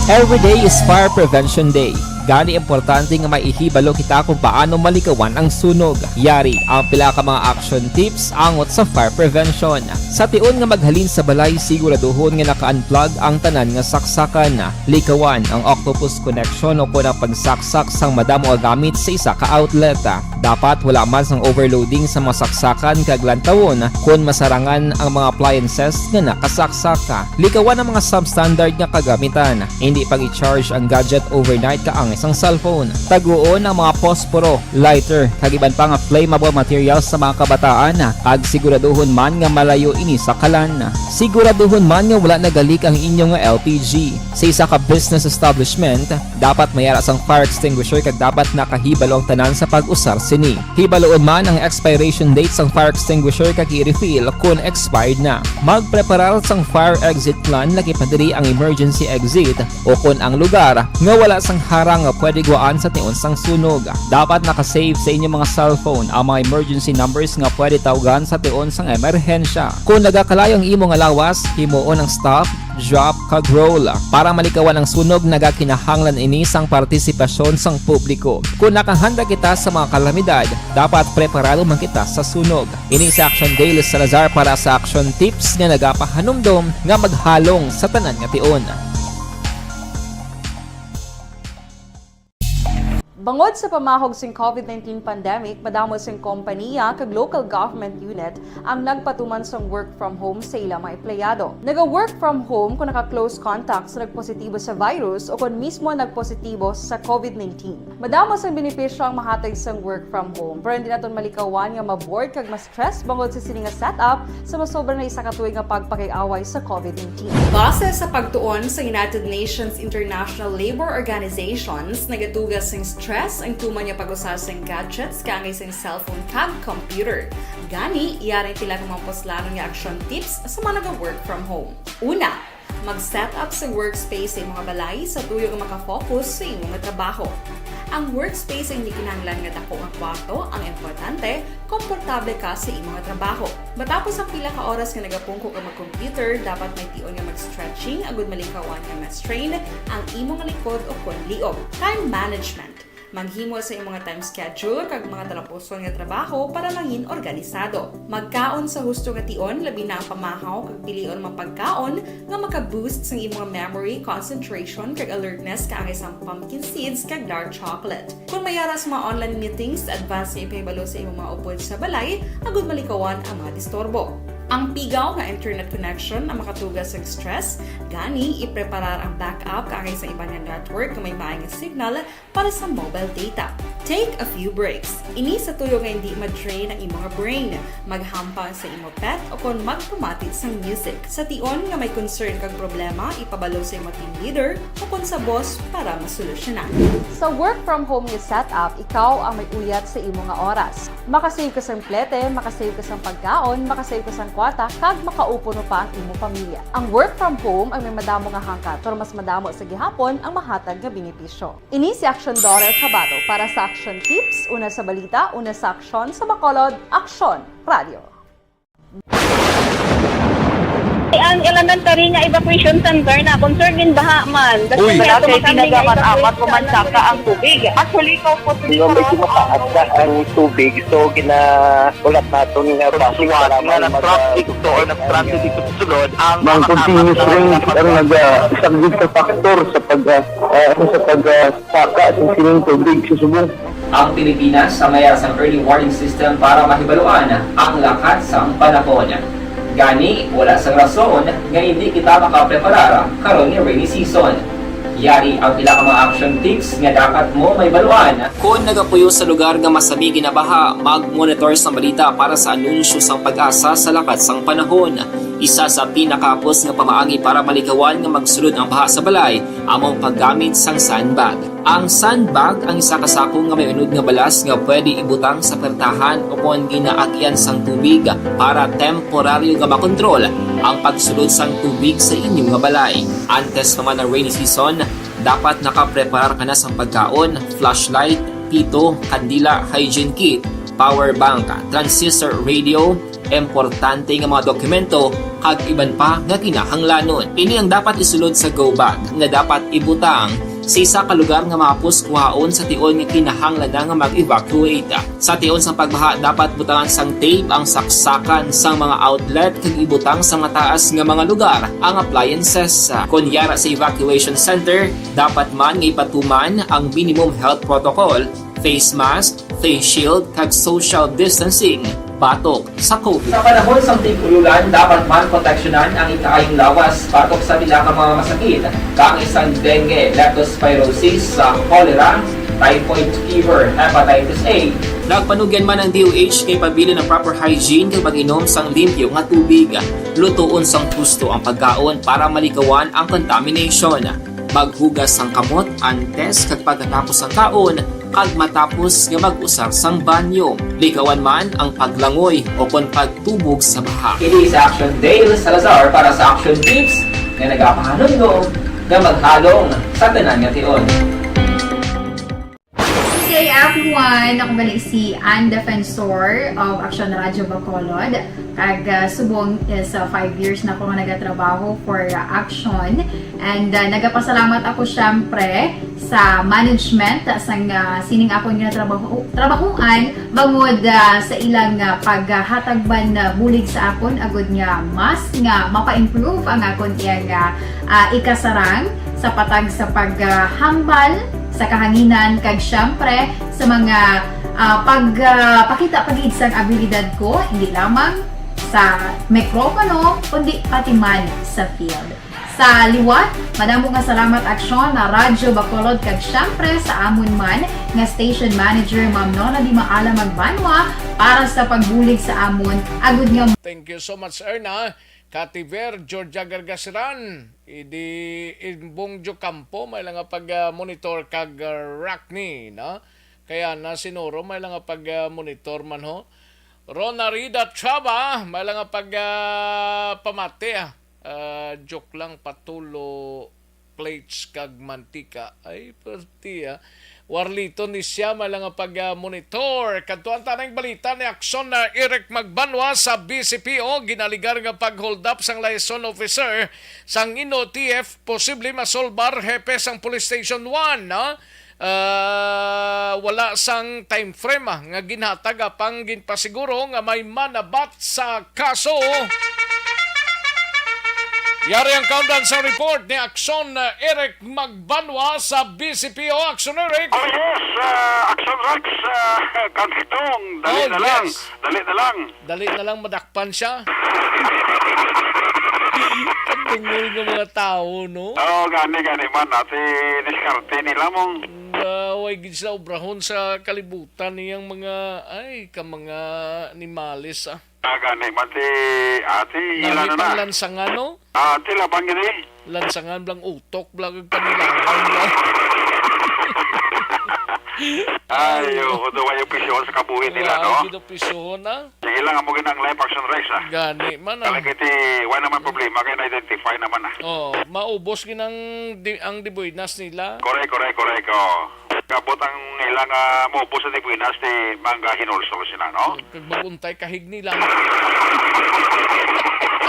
Every day is Fire Prevention Day. Gani, importante nga may ihibalo kita kung paano malikawan ang sunog. Yari ang pila ka mga action tips angot sa fire prevention. Sa tion nga maghalin sa balay, siguraduhon nga naka-unplug ang tanan nga saksakan. Likawan ang octopus connection o kon ang pagsaksak sang madamo nga gamit sa isa ka outlet. Dapat wala man sang overloading sa mga saksakan kag lantawon kon masarangan ang mga appliances nga nakasaksak. Likawan ang mga substandard nga kagamitan. Indi pag-i-charge ang gadget overnight kaangay sang cellphone. Taguon ang mga posporo, lighter, kag iban pa nga flammable materials sa mga kabataan, kag siguraduhon man nga malayo ini sa kalan. Siguraduhon man nga wala nagalik ang inyo nga L P G. Sa isa ka business establishment, dapat may ara sang fire extinguisher kag dapat nakahibalo ang tanan sa pag-usar sini. Hibaluon man ang expiration date sang fire extinguisher kag i-refill kon expired na. Magpreparar sang fire exit plan, lakip na diri ang emergency exit, o kon ang lugar nga wala sang harang nga pwede gwaan sa tion sang sunog. Dapat naka-save sa inyo mga cellphone ang mga emergency numbers nga pwede tawgan sa tion sang emerhensya. Kon nagakalayo ang imo nga lawas, himuon ang stop, drop, kag roll. Para malikawan ang sunog, nagakinahanglan ini sang partisipasyon sang publiko. Kon nakahanda kita sa mga kalamidad, dapat preparado man kita sa sunog. Ini si Action Dale Salazar para sa Action Tips nga nagapahanumdom nga maghalong sa tanan nga tion. Bangod sa pamahog sing COVID nineteen pandemic, madamo sing kompaniya kag local government unit ang nagpatuman sang work from home sa ila mga empleyado. Naga-work from home kung naka-close contact sa nagpositibo sa virus o kon mismo nagpositibo sa COVID nineteen. Madamo sang benepisyo ang mahatag sang work from home, pero hindi naton malikawan nga ma-bored kag ma-stress bangod sa sini nga setup sa masobra na isa ka tuig nga pagpakig-away sa COVID nineteen. Base sa pagtuon sa United Nations International Labor Organizations, nagatuga sing stress ang tuman nga pag-usa sing gadgets kaangay sing cellphone kag computer. Gani, yari ang pila ka mga puslanon nga action tips sa mga naga-work from home. Una, mag-set up sa workspace sa imo nga balay sa tuyo nga makafocus sa imo nga trabaho. Ang workspace ay hindi kinahanglan nga dako nga kwarto, ang importante, komportable ka sa imo nga trabaho. Matapos ang pila ka oras nga nagapungko ka mag-computer, dapat may tion nga mag-stretching agud malikawan nga ma-strain ang imo nga likod o kon liog. Time management. Maghimo sa imong time schedule kag mga talapuson nga trabaho para mangin organisado. Magkaon sa husto nga tion, labi na ang pamahaw kag pilion mga pagkaon nga maka-boost sang imong memory, concentration, kag alertness kaangay sang pumpkin seeds kag dark chocolate. Kung may ara sa mga online meetings, advance nga ipahibalo sa imong mga upod sa balay agud malikawan ang mga disturbo. Ang pigaw nga internet connection ang makatuga sa stress, gani ipreparar ang backup kaangay sa iban nga network nga may maay nga signal para sa mobile data. Take a few breaks. Ini sa tuyo nga hindi ma-drain ang imong brain. Maghampang sa imo pet o kon magpamati sang music. Sa tion nga may concern kag problema, ipabalo sa imo team leader o kon sa boss para masolusyonan. Sa work from home nga setup, ikaw ang may uyat sa imo nga oras. Makasave ka sang plete, makasave ka sang pagkaon, makasave ka sang kwarta, kag makaupo pa ang imo pamilya. Ang work from home ang may madamo nga hangkat, pero mas madamo sa gihapon ang mahatag nga benepisyo. Ini si Action Daughter Kabato para sa Action Tips, una sa balita, una sa aksyon, sa Bacolod, Aksyon Radio. Ang elementary nga evacuation center na concern in baha man. Uy. Wala kay pinagaman amat, pumansaka ang tubig. Actually, ikaw po, medyo mataas na ang tubig, so ginahulat naton nga base nga nag-traffic to or nag-traffic ito sulod ang mga continuous rain ang nag-, ah, isang big factor sa pag, ah, ah, ano, sa pag, ah, saka sa sining tubig sa subong. Ang Pilipinas ang may sang early warning system para mahibaluan ang lakat sang panahon. Gani, wala sang rason nga hindi kita makapreparar karon nga rainy season. Yari ang pila ka mga action tips nga dapat mo mahibaluan. Kon nagapuyo sa lugar nga masami ginabaha, mag-monitor sa balita para sa anunsyo sang PAGASA sa lakat sang panahon. Isa sa pinakahapos nga pamaagi para malikawan nga magsulod ang baha sa balay amo ang paggamit sang sandbag. Ang sandbag ang isa ka sako nga may unod nga balas nga pwede ibutang sa pertahan o kon ginaagyan sang tubig para temporaryo nga makontrol ang pagsulod sang tubig sa inyo nga balay. Antes pa man ang rainy season, dapat nakapreparar ka na sang pagkaon, flashlight, pito, kandila, hygiene kit, power bank, transistor radio, importante nga mga dokumento, kag iban pa nga kinahanglanon. Ini ang dapat isulod sa go bag nga dapat ibutang sa isa ka lugar nga mahapos kuhaon sa tion nga kinahanglan na nga mag-evacuate. Sa tion sang pagbaha, dapat butangan sang tape ang saksakan sang mga outlet kag ibutang sa mataas nga mga lugar ang appliances. Kon yara sa evacuation center, dapat man nga ipatuman ang minimum health protocol, face mask, face shield, kag social distancing batok sa COVID. Sa panahon sang tig-ululan, dapat man proteksyonan ang ikaayong lawas batok sa pila ka mga masakit, kaangay sang dengue, leptospirosis, sa cholera, typhoid fever, hepatitis A. Nagpanugyan man ang D O H nga ipabilin ang proper hygiene kag pag-inom sang limpyo nga tubig. Lutoon sang husto ang pagkaon para malikawan ang contamination. Maghugas sang kamot antes kag pagkatapos sang kaon, kag matapos nga mag-usar sang banyo. Likawan man ang paglangoy o kon pagtubog sa baha. Ini si Action Dale Salazar para sa Action Tips nga nagapahanumdom nga maghalong sa tanan nga tion. Good day, everyone! Ako gali si Ann Defensor of Action Radio Bacolod. Kag, ah, subong is, ah, five years na ako nga nagatrabaho for, ah, Action. And, ah, nagapasalamat ako, syempre, sa management, ah, sang, ah, sining akon nga trabaho, trabahoan, bangod, ah, sa ilang, ah, paghatag man, ah, bulig sa akon, agud nga mas nga mapa-improve ang akon iyang, ah, ah, ikasarang sa patag sa paghambal sa kahanginan, kag syempre sa mga, ah, pag, ah, pakita pa gid sang abilidad ko, hindi lamang sa mikropono, kundi pati man sa field. Sa liwat, madamo nga salamat, Aksyon, na Radyo Bacolod, kag syempre sa amon man nga station manager, Ma'am Nona Di Maala Magbanwa, para sa pagbulig sa amon, agud nga Thank you so much, Erna. Kativer, Georgia Gargasiran, Idi Imbong Jocampo, may lang nga pag, ah, monitor kag, ah, Rockney, no? Kaya na sinuro, may lang nga pag, ah, monitor man ho. Rona Rida Chava, may lang nga pag, ah, pamati, ah. Ah, joke lang, patulo plates kag mantika. Ay, perti, ah. Warlito ni siya, may lang nga pag, ah, monitor. Kadtuan ta na ang balita ni Aksyon na Eric Magbanwa sa B C P O, ginaligar nga pag-hold up sang liaison officer sang N O T F, posible masolbar hepe sang Police Station one, no? Ah, wala sang time frame, ah, nga ginhatag, ah, pang ginpasiguro nga may manabat sa kaso. Yari ang kaundan sa report ni Aksyon, ah, Eric Magbanwa sa B C P O. Aksyon, Eric. Oh, yes, ah, Aksyon Rex, ah, Kantong, dali Oh, na lang, yes. dali na lang. Dali na lang madakpan siya. Kadungol nga mga tawo, no? Oo, gani, gani man. Ati, diskarte nila mong Nga, way gid sila obrahon sa kalibutan niyang mga, ay, ka mga animales, ah. Ah, gani man ti, ati, Nami ila na na. pang lansangan, no? Ati, labang gini. Lansangan blang utok, blang kanilangan, blang. Ay, oo, daw ay opisyon sa kabuhi nila, Wala, no? gid opisyon, ah. Sige lang, amo gid ang live action race, ah. Gani man, ah. Kala kiti, wala naman problema, kaya na-identify naman, ah. Oh, maubos gid ang di-, ang dibuinas nila. Correct, correct, correct, oh. Kabot ang ilang, ah, maubos sa dibuinas, di mangga hinulsol sila, no? Kag maguntay kahig nila.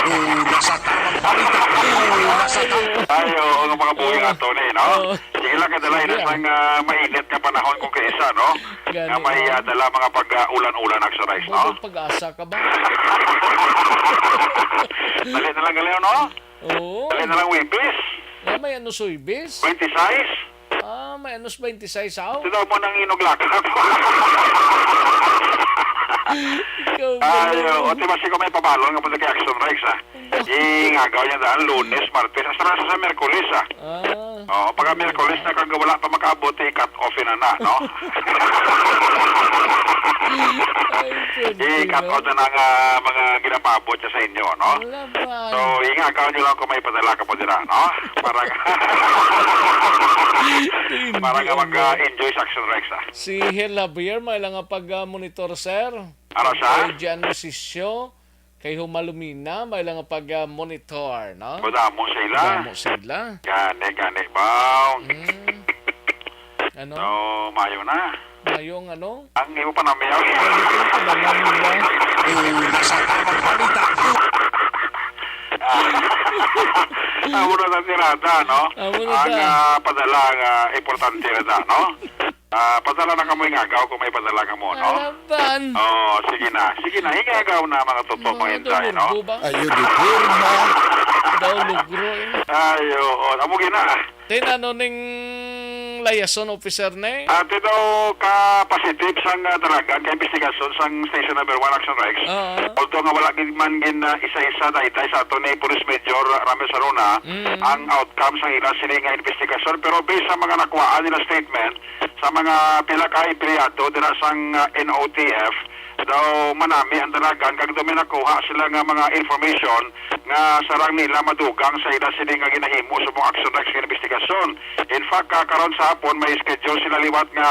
Una sa tamang balita. Una sa tamang Ay, oo, ang mga buhay nga to, eh, no? Oo. Sige lang, kadalay na Sige, ah. sang, ah, mainit nga panahon kung kaisa, no? Gani, Nga may, no? ah, dala mga pag, ah, ulan-ulan, action race, no? Buto pag-asa ka ba? Dali na lang, Galeo, no? Oo. Dali na lang, Webes. Eh, may ano, Suibes? Twenty-six. Ah, may ano sa twenty-six, aw? Sino mo nang inuglakad? Ikaw, Ay, Galeo. oo. Di ba, siya ko may pabalon nga punta kay Action Rex, ah? Ingagaw niya daan, Lunes, Martes, hasta na sa Miyerkules, ah. Ah. Oh, pagka Miyerkules na kag wala pa makaabot, i-cut off na na, no? Ay, pwede, I-cut no? off na na nga mga ginapaabot siya sa inyo, no? Wala ba? So, ingagaw niyo lang kung may padala ka po dira, no? Para nga, Hindi, para nga ano? mag-enjoy sa Action Rex, ah. Si Hel Javier, may lang nga pag-monitor, sir. Ano siya? Kay Gian Lucicio, kay Humalumina, may lang nga pag-monitor, no? Madamo sila. Madamo sila. Gani, gani, baw. Mm. Ano? So, mayo na. Mayo ang ano? Ang imo pa na, Mel. Ano yung panahon nila? Una sa tamang balita. Amo na ang tirada, no? Amo na Ang, ta. ah, padala nga importante na ta, no? Ah, padala na kamo ingagaw kung may padala kamo, no? Alaban. Oh, sige na. Sige na, ingagaw na, mga totoo, Mga mga hintay, no? dulugro ba? Ayo, di pirma. Daw lugro, eh. Ay, oo. Amo gina. Tin, ano ning liaison officer ni? Ate daw ka-positive sang, ah, dalagan ka investigasyon sang Station Number One, Action Rex. Oo. Although nga wala gid man gin, ah, isa-isa dayday sa ato ni Police Major Ramirez Aruna Mm. ang outcome sang ila sini nga investigasyon, pero based sa mga nakuhaan nila statement sa mga pila ka empleyado dira sang, ah, N O T F, daw manami ang dalagan kag daw may nakuha sila nga mga information nga sarang nila madugang sa ila sini nga ginahimo subong Action Rex nga investigasyon. In fact, ah, karon sa hapon may schedule sila liwat nga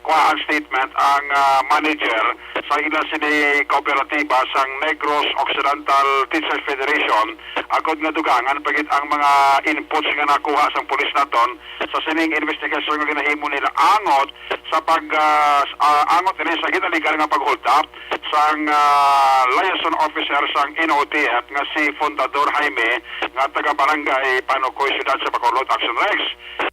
kuhaan statement ang, ah, manager sa ila sini kooperatiba sang Negros Occidental Teachers Federation, agod nga dugangan pa gid ang mga inputs nga nakuha sang pulis naton sa sining investigasyon nga ginahimo nila angot sa pag, ah, s-, ah, angot ini sa ginaligar nga pag-hold up sang, ah, liaison officer sang N O T F nga si Fundador Jaime nga taga Barangay Panukoy, Siyudad sa Bacolod, Action Rex.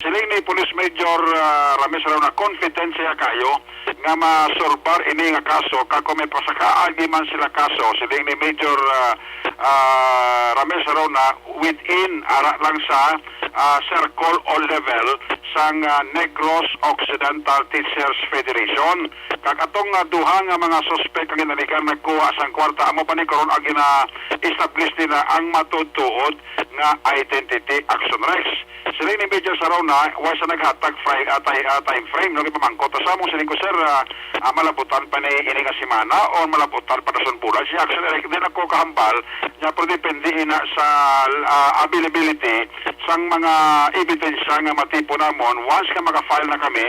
Siling ni Police Major, ah, Ramirez Aruna, confident siya kayo nga masurbar ini nga kaso kag kung may pasakaagi man sila kaso, siling ni Major, ah, ah, Ramirez Aruna, within ara lang sa, ah, circle o level sang, ah, Negros Occidental Teachers Federation. Kag atong, ah, duha nga mga suspek nga ginaligan nagkuha sang kwarta, amo pa ni karon ang gina-establish nila ang matuod-tuod nga identity, Action Rex. Siling ni Major Aruna, wa sa naghatag fri-, ah, ti-, ah, time frame, no? Gipamangkot sa among siling ko, sir, ah, ah, malabutan pa ni ini nga semana o malabutan pa dason bulan? Si Action Rex, di na ko kahambal, nya, pero depende ina sa, ah, availability sang mga ebidensya nga matipo namon once nga maka-file na kami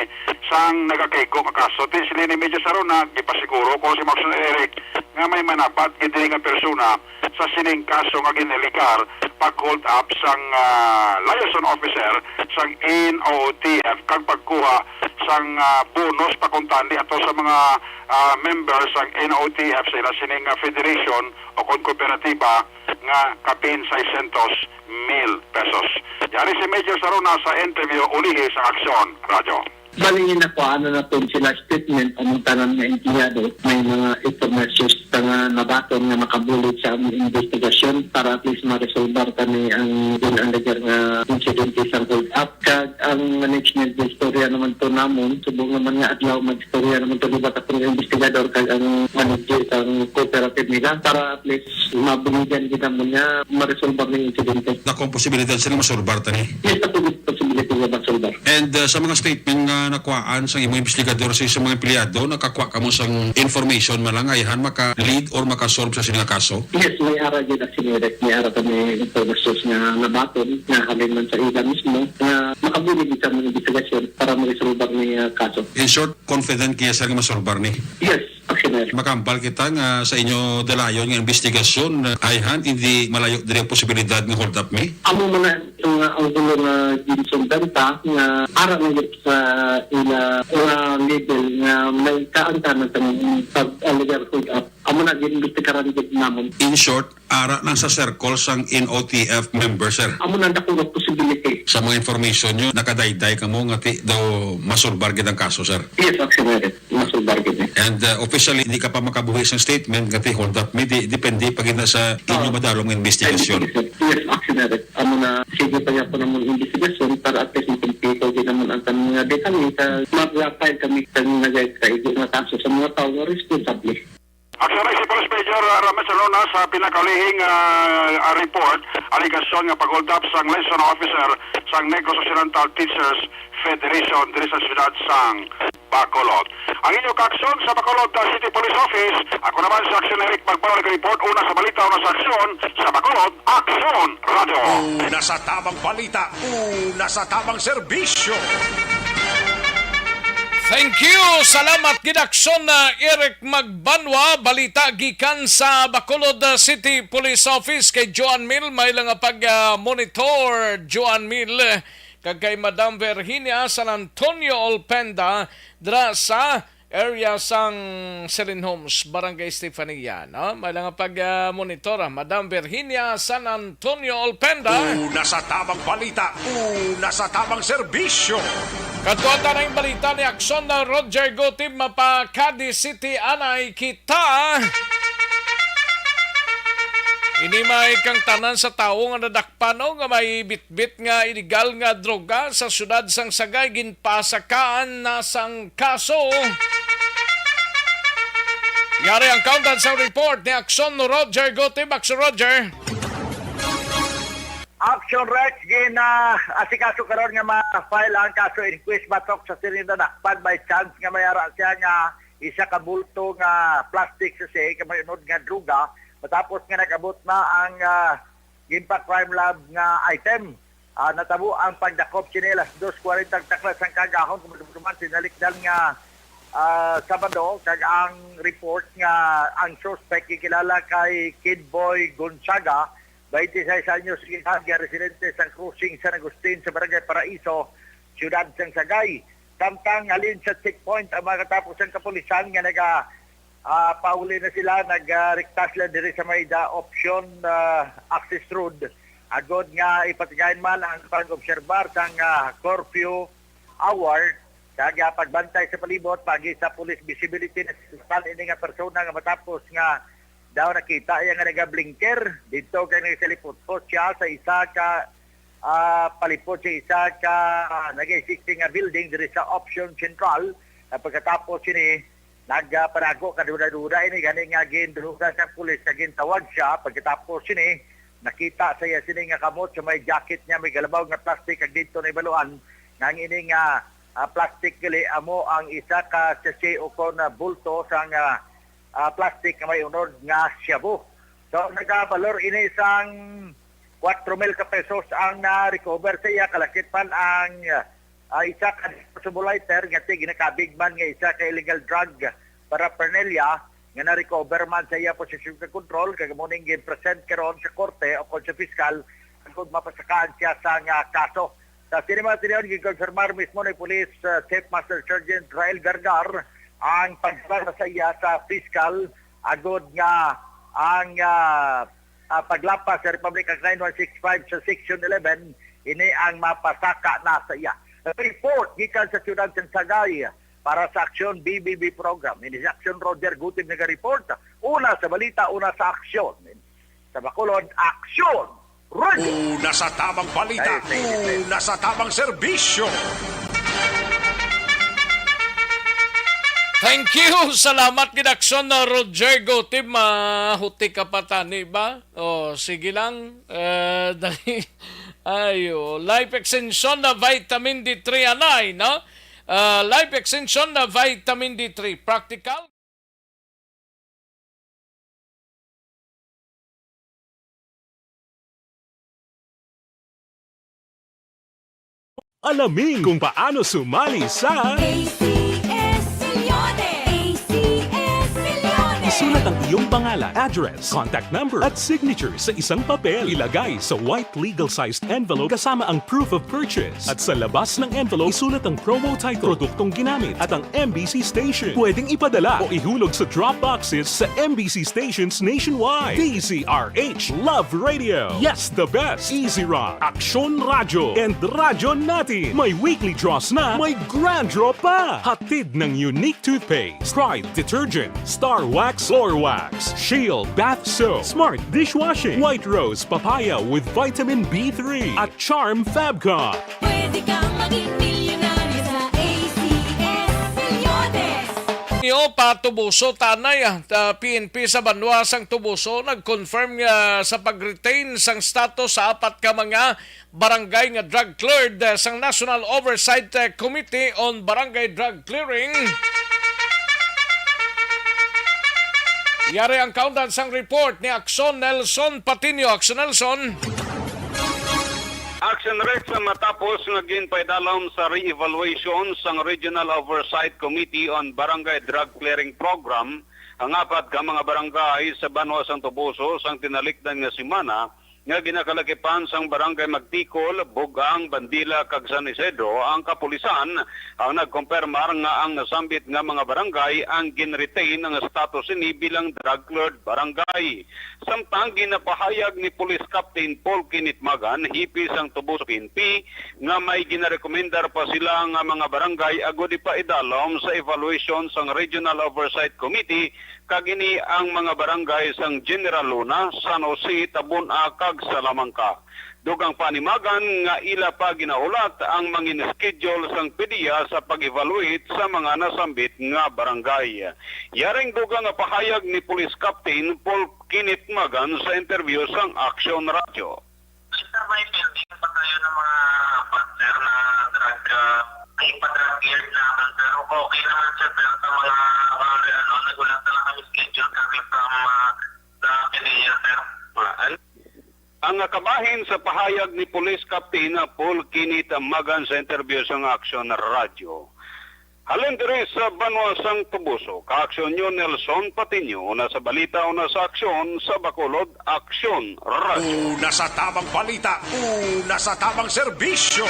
sang nagakaigo nga kaso. Ti siling ni Major Aruna, gipasiguro ko si Maxon Eric nga may manabat gid diri nga persona sa sining kaso nga ginaligar pag-hold up sang, ah, liaison officer sang N O T F kag pagkuha sang, ah, bonus pakuntani ato sa mga, ah, member sang N O T F sa ila sining, ah, federation o kon kooperatiba nga kapin seiscientos mil pesos. Yari si Major Aruna sa interview ulihi sa Aksyon Radyo. Bali, nakuhaan na naton sila statement ang tanan nga empleyado. May mga informations pa nga nabaton nga makabulig sa among investigasyon para at least ma-resolbar kami ang ginalegar nga insidente sang hold up. Kag ang management nga istorya naman to namon, subong naman nga adlaw mag-istorya naman to, di ba, katong investigador kag ang manager sang cooperative nila para at least mabuligan gid namon nga ma-resolbar ning insidente. Ako ang posibilidad sila masolbar tani. Yes, ako ang posibilidad nga masolbar. And, uh, sa mga statement nga nakuhaan sa imong investigador sa, sa mga empleyado, nakakuha kamo sang information man lang ayhan maka-lead or maka-solve sa sini nga kaso? Yes, may ara gid, actually, may ara kami information nga nabaton nga halin man sa ila mismo nga makabulig sa mga investigasyon para ma-resolbar ni, uh, kaso. In short, confident kaya sa nga masolbar ni? Yes, actually. Makambal kita nga sa inyo dalayon nga investigasyon, uh, ayhan, hindi malayo diri ang posibilidad nga hold up mi? Amo man na ang, uh, ang gulo nga ginsundan ta nga ara na gid sa ila nga level nga may kaangtanan sa pag-alegar hold up. Amo na gid imbestigaran gid namon. In short, ara lang sa circle sang N O T F member, sir. Amo na dako nga possibility. Sa mga information nyo, nakadayday kamo nga ti daw masulbar gid ang kaso, sir? Yes, actually, masulbar gid. And, uh, officially, hindi ka pa makabuhi sang statement nga ti hold up mi, di, depende pa gid na sa inyo madalom nga investigasyon. Yes, actually. Amo na, sige pa gyapon namon investigasyon para at least makumpleto gid namon ang tanan nga detalye sa mag-file kami sa nagkaigo nga kaso sa mga tawo nga responsable. Actually, si Police Major, ah, Rames Luna sa pinakaulihing, ah, ah, report, alegasyon nga pag-hold up sang liaison officer sang Negros Occidental Teachers Federation diri sa siyudad sang Bacolod. Ang inyo kaaksyon sa Bacolod, ah, City Police Office, ako naman si Aksyon Eric Magbanwa nag-report, una sa balita, una sa aksyon, sa Bacolod, Aksyon Radio. Una sa tamang balita, una sa tamang serbisyo. Thank you. Salamat gid, Aksyon, ah, Eric Magbanwa. Balita gikan sa Bacolod, ah, City Police Office kay Joan Mil, may lang nga pag, ah, monitor, Joan Mil, kag kay Madam Virginia San Antonio Olpenda dra sa area sang Selin Homes, Barangay Estefania, no? May lang nga pag, ah, monitor, ah, Madam Virginia San Antonio Olpenda. Una sa tamang balita, una sa tamang serbisyo. Kadto ang tanang balita ni Aksyon na Roger Gutib, mapa Cadiz City anay kita. Ini may kang tanan sa tawo nga nadakpan, no, nga may bitbit nga iligal nga droga sa siyudad sang Sagay, ginpasakaan na sang kaso. Yari ang kaundan sa report ni Aksyon Roger Gutib. Aksyon Roger. Action Rex, gina-asikaso karon nga ma-file ang kaso inquest batok sa sining nadakpan by chance nga may ara siya nga isa ka bulto nga plastic sa siya ka may unod nga droga matapos nga nag-abot na ang, ah, ginpa-crime lab nga item. Ah, natabo ang pagdakop sini alas dos kwarenta takna sang kaagahon, kung madumduman, sinalikdan nga, ah, Sabado, kag ang report nga ang suspect gikilala kay Kid Boy Gonzaga, twenty-six anyos, nga residente sa Crossing San Agustin sa Barangay Paraiso, siyudad sang Sagay. Samtang halin sa checkpoint ang mga katapusang kapulisan nga naga, ah, pauli na sila, nagrekta sila diri sa may da option, ah, access road, agod nga ipatigayon man ang pag-obserbar sang, ah, curfew hour, kag, ah, pagbantay sa palibot paagi sa police visibility na sa ini nga persona nga matapos nga daw nakita iya nga naga-blinker didto kay nagsalipot siya sa isa ka, ah, palipod sa isa ka, ah, nag-existing nga building diri sa Option Central. Ah, pagkatapos sini, nagpanago ka duda-duda ini gani nga gindurugan sa pulis nga gintawag siya. Pagkatapos sini, nakita sa iya sini nga kamot sa may jacket niya may kalabaw nga plastic, kag didto na ibaluan nga ang ini nga, ah, plastic gali amo ang isa ka sachet o kon, ah, bulto sang, ah, ah, plastic nga may unod nga shabu. So, nagabalor ini sang kwatro mil ka pesos ang na-recover sa iya, kalakip man ang, ah, isa ka disposable lighter nga ti ginakabig man nga isa ka illegal drug paraphernalia nga na-recover man sa iya posisyon ka kontrol, kag amo ning gin-present karon sa korte o kon sa piskal agod mapasakaan siya sa nga kaso. Sa sini mga tinion, gikonfirmar mismo ni Police, ah, Chief Master Sergeant Rael Gargar ang pagdala sa iya sa piskal agod nga ang, ah, ah, paglapas sa Republic Act nine one six five sa Section eleven, ini ang mapasaka na sa iya. Report gikan sa siyudad sang Sagay para sa Aksyon B B B program. Ini si Aksyon Roger Gutib naga-report. Una sa balita, una sa aksyon. Sa Bacolod, Aksyon Roger. Una sa tamang balita, Ay, sige, sige. Una sa tamang serbisyo. Thank you. Salamat gid, Aksyon na Roger Gutib. Mahuti ka pa tani ba? Oh, sige lang. Eh, dali. Ayo, Life Extension na Vitamin D three anay, no? Ah, Life Extension na Vitamin D three. Practical. Alamin kung paano sumali sa A C S Milyones! A C S Milyones! Isulat ang iyong pangalan, address, contact number, at signature sa isang papel. Ilagay sa white legal-sized envelope kasama ang proof of purchase. At sa labas ng envelope, isulat ang promo title, produktong ginamit, at ang M B C station. Pwedeng ipadala o ihulog sa drop boxes sa M B C stations nationwide. D Z R H Love Radio. Yes, the best. Easy Run, Aksyon Radyo, and Radyo Natin. May weekly draws na, may grand draw pa. Hatid ng Unique Toothpaste, Pride Detergent, Star Wax Floor Wax, Shield Bath Soap, Smart Dishwashing, White Rose Papaya with Vitamin B three, at Charm Fabcon. Pwede kang maging milyonaryo sa A C S Milyones. Nyo pa Tubuso, tanay, ah, ta-, P N P sa banwa sang Tubuso nag-confirm nga sa pag-retain sang status sa apat ka mga barangay nga drug cleared, ah, sang National Oversight, ah, Committee on Barangay Drug Clearing. Yari ang kaundan sang report ni Akson Nelson Patiño. Akson Nelson. Action Rex, matapos nga ginpaidalom sa re-evaluation sang Regional Oversight Committee on Barangay Drug Clearing Program ang apat ka mga barangay sa banwa sang Toboso sang tinalikdan nga semana, nga ginakalakipan sang Barangay Magtikol, Bugang, Bandila, kag San Isidro, ang kapulisan ang nagkumpirmar nga ang nasambit nga mga barangay ang ginretain ang status ini bilang drug cleared barangay. Samtang ginapahayag ni Police Captain Paul Kenneth Magan, hipi sang Tuboso P N P, nga may ginarekomendar pa sila nga mga barangay agud ipaidalom sa evaluation sang Regional Oversight Committee, kag ini ang mga barangay sang General Luna, San Jose, Tabon-a, kag Salamanca. Dugang pa ni Magan nga ila pa ginahulat ang mangin-schedule sang PDEA sa pag-evaluate sa mga nasambit nga barangay. Yaring dugang nga pahayag ni Police Captain Paul Kenneth Magan sa interview sang Action Radio. Sir, may pending pa tayo ng mga partner na drug, ah, ay pa-drug cleared natin, sir. Okay naman, sir, pero sa mga, mga, ano, naghulat na lang kami schedule kami from, ah, the PDEA, sir. Ah, an-, Ang kabahin sa pahayag ni Police Captain Paul Kenneth Magan sa interview sang Action Radio. Halin diri sa banwa sang Tubuso, ka-aksyon nyo Nelson Patiño, una sa balita, una sa aksyon, sa Bacolod, Aksyon Radio. Una sa tamang balita, una sa tamang serbisyo.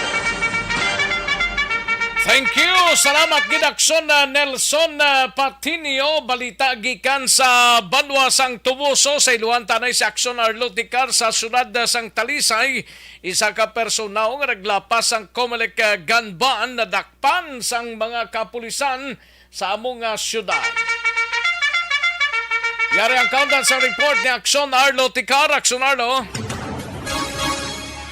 Thank you. Salamat gid, Aksyon na Nelson, ah, Patiño. Balita gikan sa banwa sang Tubuso, sa iluhan tanay si Aksyon Arlo Ticar sa siyudad, ah, sang Talisay. Isa ka persona nga naglapas sang Comelec, ah, gun ban nadakpan sang mga kapulisan sa amo nga siyudad. Yari ang kaundan sa report ni Aksyon Arlo Ticar. Aksyon Arlo.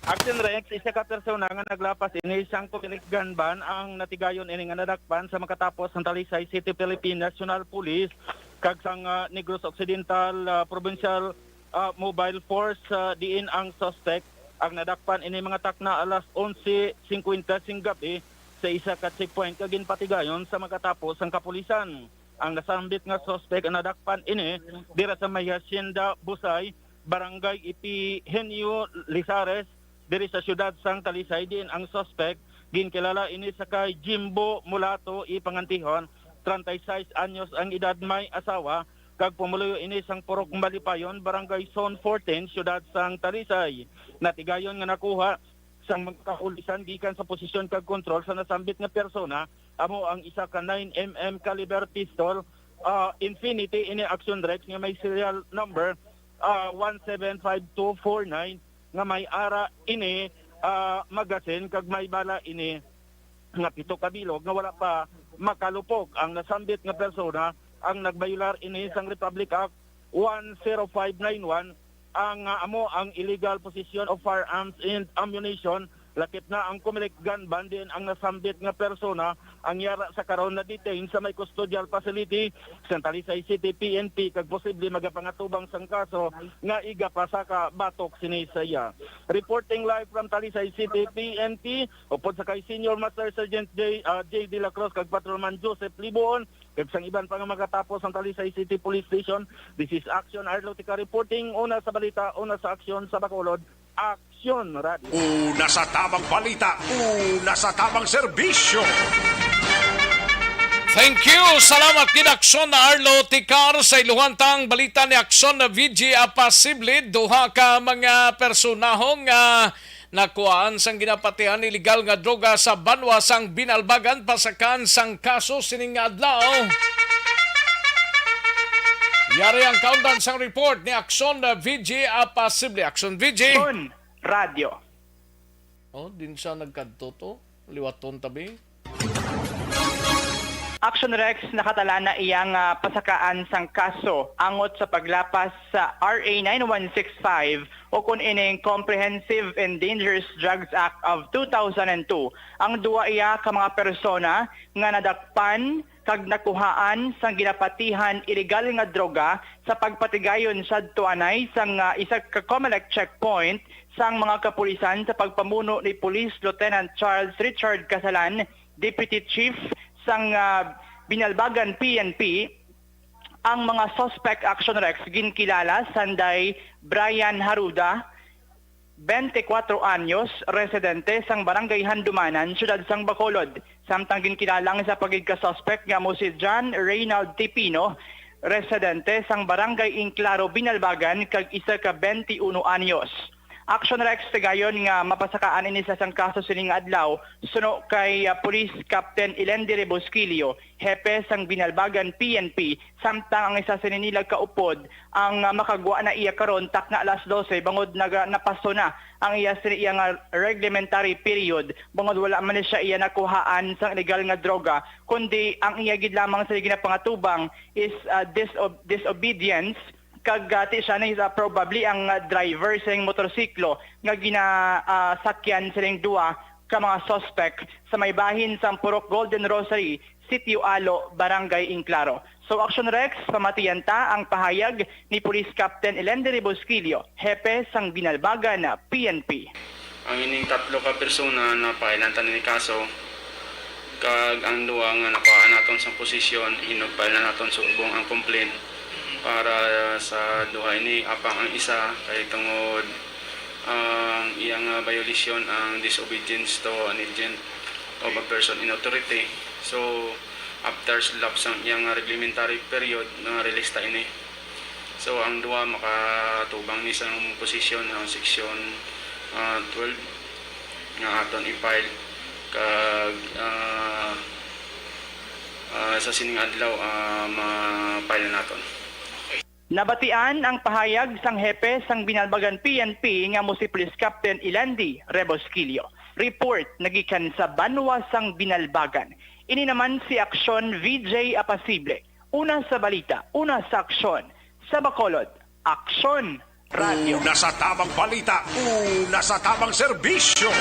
Action Rex, isa ka persona nga naglapas ini sang Comelec gun ban ang natigayon ini nga nadakpan sa makatapos ang Talisay City Philippine National Police kag sang, ah, Negros Occidental, ah, Provincial, ah, Mobile Force, ah, diin ang suspect ang nadakpan ini mga takna alas onse singkwenta sing gabi sa isa ka checkpoint kag ginpatigayon sa makatapos ang kapulisan. Ang nasambit nga suspect ang nadakpan ini dira sa may Hacienda Busay, Barangay Epigenio Lizares, diri sa siyudad sang Talisay, diin ang suspect ginkilala ini sa kay Jimbo Mulato, ipangantihon, treinta y seis anyos ang edad, may asawa, kag pumuluyo ini sang Purok Malipayon, Barangay Zone fourteen, siyudad sang Talisay. Natigayon nga nakuha sang mga kapulisan gikan sa posisyon kag kontrol sa nasambit nga persona amo ang isa ka nine M M caliber pistol, ah, Infinity ini, Action Rex, nga may serial number, ah, one seven five two four nine, nga may ara ini, ah, magazine kag may bala ini nga pito ka bilog nga wala pa makalupok. Ang nasambit nga persona ang nagbayular ini sang Republic Act one zero five nine one, ang, ah, amo ang illegal possession of firearms and ammunition. Lakip na ang Comelec gun ban, diin ang nasambit nga persona ang yara sa karon na-detain sa may custodial facility sa Talisay City P N P, kag posible magapangatubang sang kaso nga igapasaka batok sini sa iya. Reporting live from Talisay City P N P, upod sa kay Senior Master Sergeant J, ah, J D La Cruz kag Patrolman Joseph Libuon, kag sang iban pa nga makatapos ang Talisay City Police Station. This is Action Arlo Tika reporting, una sa balita, una sa aksyon sa Bacolod, Aksyon Radio. Una sa tamang balita, una sa tamang serbisyo. Thank you. Salamat gid, Aksyon na Arlo Tikar. Sa iluhan tang balita ni Aksyon na V G Apasible, duha ka mga personahong, ah, nakuhaan sang ginapatihan illegal nga droga sa banwa sang Binalbagan, pasakaan sang kaso sining nga adlaw. Yari ang kaundan sang report ni Aksyon V G Apasible. Aksyon V G. Aksyon Radyo. Oh, din siya nagkadto to. Liwaton tabi. Action Rex, nakatala na iya nga pasakaan sang kaso angot sa paglapas sa R A nine one six five, o kun ining Comprehensive and Dangerous Drugs Act of two thousand and two, ang duha iya ka mga persona nga nadakpan kag nakuhaan sang ginapatihan iligal nga droga sa pagpatigayon sadto anay sang, ah, isa ka Comelec checkpoint sang mga kapulisan sa pagpamuno ni Police Lieutenant Charles Richard Casalan, Deputy Chief sang, ah, Binalbagan P N P. Ang mga suspect, Action Rex, ginkilala sanday Brian Haruda, twenty-four anyos, residente sang Barangay Handumanan, Siyudad sang Bacolod. Samtang ginkilala ang isa pa gid ka suspect nga amo si John Reynald Tipino, residente sang Barangay Inclaro, Binalbagan, kag isa ka twenty-one anyos. Action Rex, tigayon nga mapasakaan ini sa sang kaso sining adlaw, suno kay, ah, Police Captain Ilendi Rebosquillo, hepe sang Binalbagan P N P, samtang ang isa sini nila kaupod ang, ah, makagwa na iya karon takna alas dose, bangod naga-, napaso na ang iya sini iya nga reglementary period, bangod wala man ni siya iya nakuhaan sang illegal nga droga, kundi ang iya gid lamang sini ginapangatubang is, ah, disob-, disobedience, kag, ah, ti siya ni, ah, probably ang, ah, driver sing motorsiklo nga gina-, ah, sakyan sining duha ka mga suspect sa may bahin sang Purok Golden Rosary, Sitio Alo, Barangay Inclaro. So, Action Rex, pamatian ta ang pahayag ni Police Captain Elender Bosquillo, hepe sang Binalbagan P N P. Ang ining tatlo ka persona na pailan ta ni kaso, kag ang duha nga nakuha naton sa posisyon, hinugpay na naton subong ang complaint para sa duha ini, apang ang isa kay tungod, ang iyang, ah, violation ang disobedience to an agent of a person in authority. So, after lapse ang iyang, ah, reglementary period, na-release ta ini. So, ang duha makatubang ni sa posisyon ang section, ah, twelve nga aton i-file kag, ah, ah, sa sining adlaw, ah, ma-file na naton. Nabatian ang pahayag sang hepe sang Binalbagan P N P nga amo si Police Captain Ilandi Rebosquillo. Report nagikan sa banwa sang Binalbagan. Ini naman si Aksyon V J Apasible. Una sa balita, una sa aksyon. Sa Bacolod, Aksyon Radyo. Una sa tamang balita, una sa tamang serbisyo.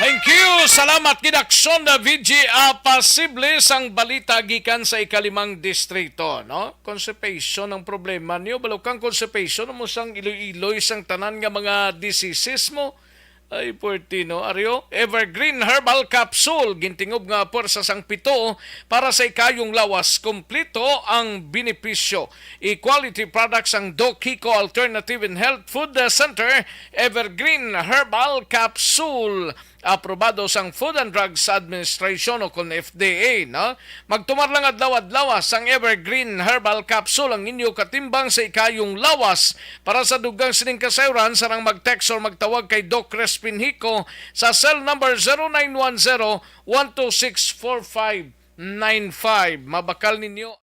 Thank you. Salamat gid, Aksyon na V G Apasible sang balita gikan sa ikalimang distrito, no? Constipation ang problema niyo. Balukang constipation, amo sang iloy-iloy sang tanan nga mga diseases mo. Ay, puwerte, no? Aryo, Evergreen Herbal Capsule, gintingob nga pwersa sang pito para sa ikayong lawas. Kompleto ang benepisyo. E-quality products ang Doc Kiko Alternative and Health Food Center, Evergreen Herbal Capsule. Aprobado sang Food and Drugs Administration o kon F D A, no? Magtumar lang adlaw-adlaw sang Evergreen Herbal Capsule ang inyo katimbang sa ikayong lawas. Para sa dugang sining kasayuran, sarang mag-text or magtawag kay Doc Crispin Hico sa cell number zero nine one zero, one two six, four five nine five. Mabakal ninyo.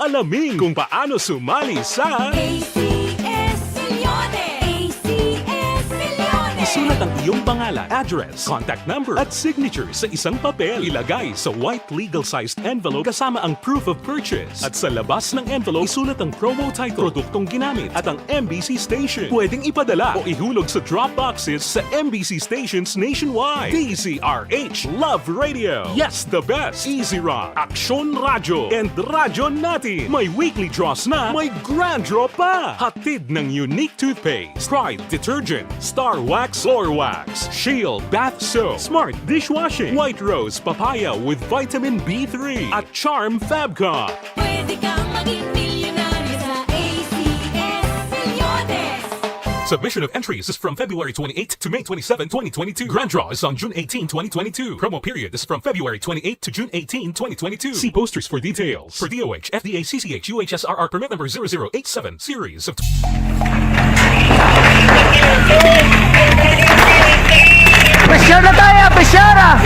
Alamin kung paano sumali sa A C S Millones! A C S Millones! Isulat ang iyong pangalan, address, contact number, at signature sa isang papel. Ilagay sa white legal-sized envelope kasama ang proof of purchase. At sa labas ng envelope, isulat ang promo title, produktong ginamit, at ang M B C station. Pwedeng ipadala o ihulog sa drop boxes sa M B C stations nationwide. D Z R H Love Radio. Yes, the best. Easy Rock, Aksyon Radyo, and Radyo Natin. May weekly draws na, may grand draw pa. Hatid ng Unique Toothpaste, Pride Detergent, Star Wax, Floor Wax, Shield Bath Soap, Smart Dishwashing, White Rose Papaya with Vitamin B three, at Charm Fabcon. Pwede kang maging milyonaryo sa A C S Millones. Submission of entries is from February twenty-eighth to May twenty-seven, twenty twenty-two. Grand draw is on June eighteen, twenty twenty-two. Promo period is from February twenty-eighth to June eighteen, twenty twenty-two. See posters for details. For D O H, F D A, C C H, U H S R R permit number zero zero eight seven, series of Pressure na tayo, pressure ah!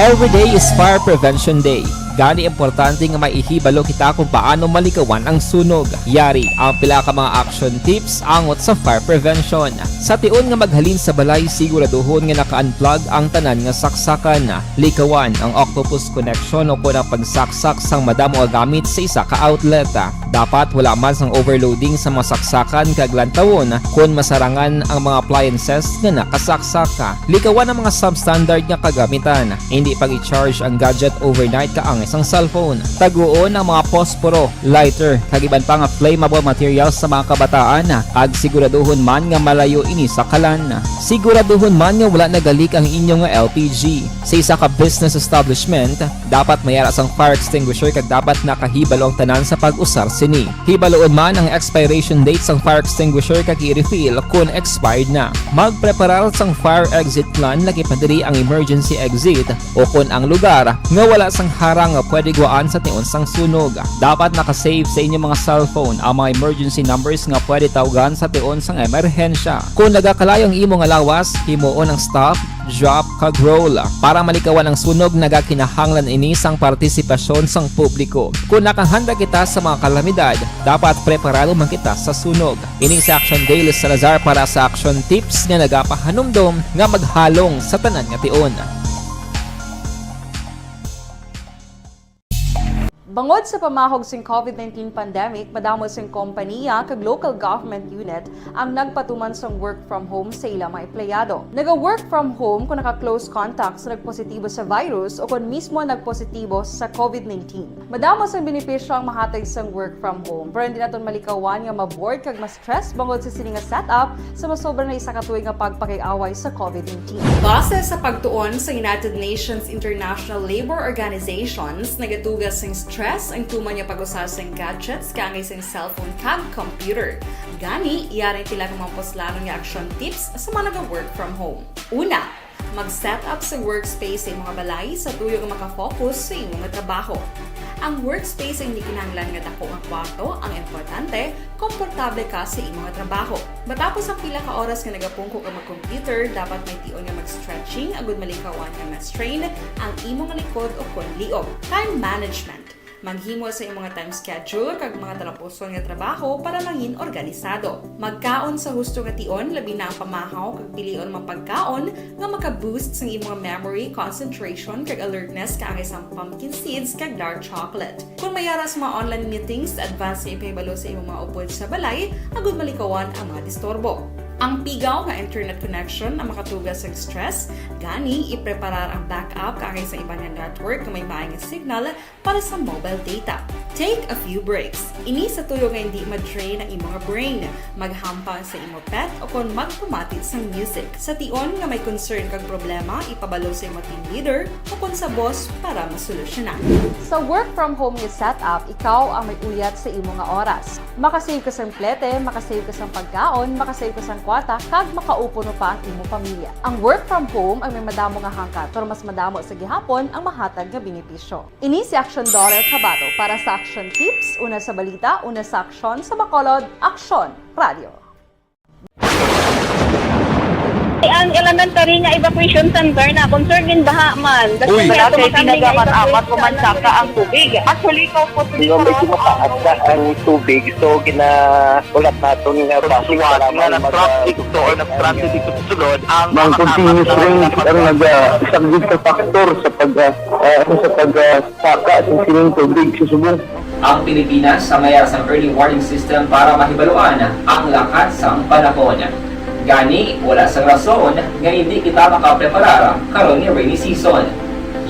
Every day is Fire Prevention Day. Gani, importante nga may ihibalo kita kung paano malikawan ang sunog. Yari ang pila ka mga action tips angot sa fire prevention. Sa tion nga maghalin sa balay, siguraduhon nga naka-unplug ang tanan nga saksakan. Likawan ang octopus connection o kon ang pagsaksak sang madamo nga gamit sa isa ka outlet. Dapat wala man sang overloading sa mga saksakan kag lantawon kon masarangan ang mga appliances nga nakasaksak. Likawan ang mga substandard nga kagamitan. Hindi pag-i-charge ang gadget overnight kaangay sang cellphone. Taguon ang mga posporo, lighter, kag iban pa nga flammable materials sa mga kabataan, kag siguraduhon man nga malayo ini sa kalan. Siguraduhon man nga wala nagalik ang inyo nga L P G. Sa isa ka business establishment, dapat may ara sang fire extinguisher kag dapat nakahibalo ang tanan sa pag-usar sini. Hibaloon man ang expiration date sang fire extinguisher kag i-refill kon expired na. Magpreparar sang fire exit plan, lakip na diri ang emergency exit, o kon ang lugar nga wala sang harang nga pwede gwaan sa tion sang sunog. Dapat naka-save sa inyo mga cellphone ang mga emergency numbers nga pwede tawgan sa tion sang emerhensya. Kon nagakalayo ang imo nga lawas, himuon ang stop, drop, kag roll. Para malikawan ang sunog, nagakinahanglan ini sang partisipasyon sang publiko. Kon nakahanda kita sa mga kalamidad, dapat preparado man kita sa sunog. Ini si Action Dale Salazar para sa Action Tips nga nagapahanumdom nga maghalong sa tanan nga tion. Bangod sa pamahog sing COVID nineteen pandemic, madamo sing kompaniya kag local government unit ang nagpatuman sang work from home sa ila mga empleyado. Naga-work from home kon naka-close contact sa nagpositibo sa virus o kon mismo nagpositibo sa COVID nineteen. Madamo sang benepisyo ang mahatag sang work from home, pero hindi naton malikawan nga ma-bored kag ma-stress bangod sa sini nga setup sa masobra na isa ka tuig nga pagpakig-away sa COVID nineteen. Base sa pagtuon sa United Nations International Labor Organizations, nagatuga sing stress ang tuman nga pag-usa sing gadgets kaangay sing cellphone kag computer. Gani, yari ang pila ka mga puslanon nga action tips sa mga naga-work from home. Una, mag-set up sa workspace sa imong balay sa tuyo nga maka-focus sa imo nga trabaho. Ang workspace ay hindi kinahanglan nga dako nga kwarto, ang importante, komportable ka sa imo nga trabaho. Matapos ang pila ka oras nga nagapungko ka mag-computer, dapat may tion nga mag-stretching agud malikawan nga ma-strain ang imo nga likod o kon liog. Time management. Maghimo sa imo nga time schedule kag mga talapuson nga trabaho para mangin organisado. Magkaon sa husto nga tion, labi na ang pamahaw, kag pilion ang mga pagkaon nga maka-boost sang imo nga memory, concentration, kag alertness kaangay sang pumpkin seeds kag dark chocolate. Kon may ara sa mga online meetings, advance nga ipahibalo sa imo mga upod sa balay agud malikawan ang mga disturbo. Ang pigaw nga internet connection ang makatuga sang stress, gani ipreparar ang backup kaangay sa iban nga network nga may maay nga signal para sa mobile data. Take a few breaks. Ini sa tuyo nga hindi ma-drain ang imo nga brain. Maghampang sa imo pet o kon magpamati sang music. Sa tion nga may concern kag problema, ipabalo sa imo team leader o kon sa boss para masolusyonan. Sa work from home nga setup, ikaw ang may uyat sa imo nga oras. Makasave ka sang plete, makasave ka sang pagkaon, makasave ka sang kwarta, kag makaupo pa ang imo pamilya. Ang work from home ang may madamo nga hangkat, pero mas madamo sa gihapon ang mahatag nga benepisyo. Ini si Action Daughter Kabato para sa Action Tips, una sa balita, una sa aksyon, sa Bacolod, Aksyon Radio. Ang elementary nga evacuation center na concern din baha man. Uy. Wala kay tinaga man amat o mansaka ang tubig. Actually, ko po Di ba, medyo mataas na ang tubig, so ginaulat naton nga basi Suwat nga nag-traffic to or nag-transit dito sa sulod ang mga continuous rains ang nag-, ah, isang big factor sa pag, ah, ah, sa pag, ah, saka sa sining tubig sa subong. Ang Pilipinas ang may sang early warning system para mahibaluan ang lakat sang panahon. Gani, wala sang rason nga hindi kita makapreparar karon nga rainy season.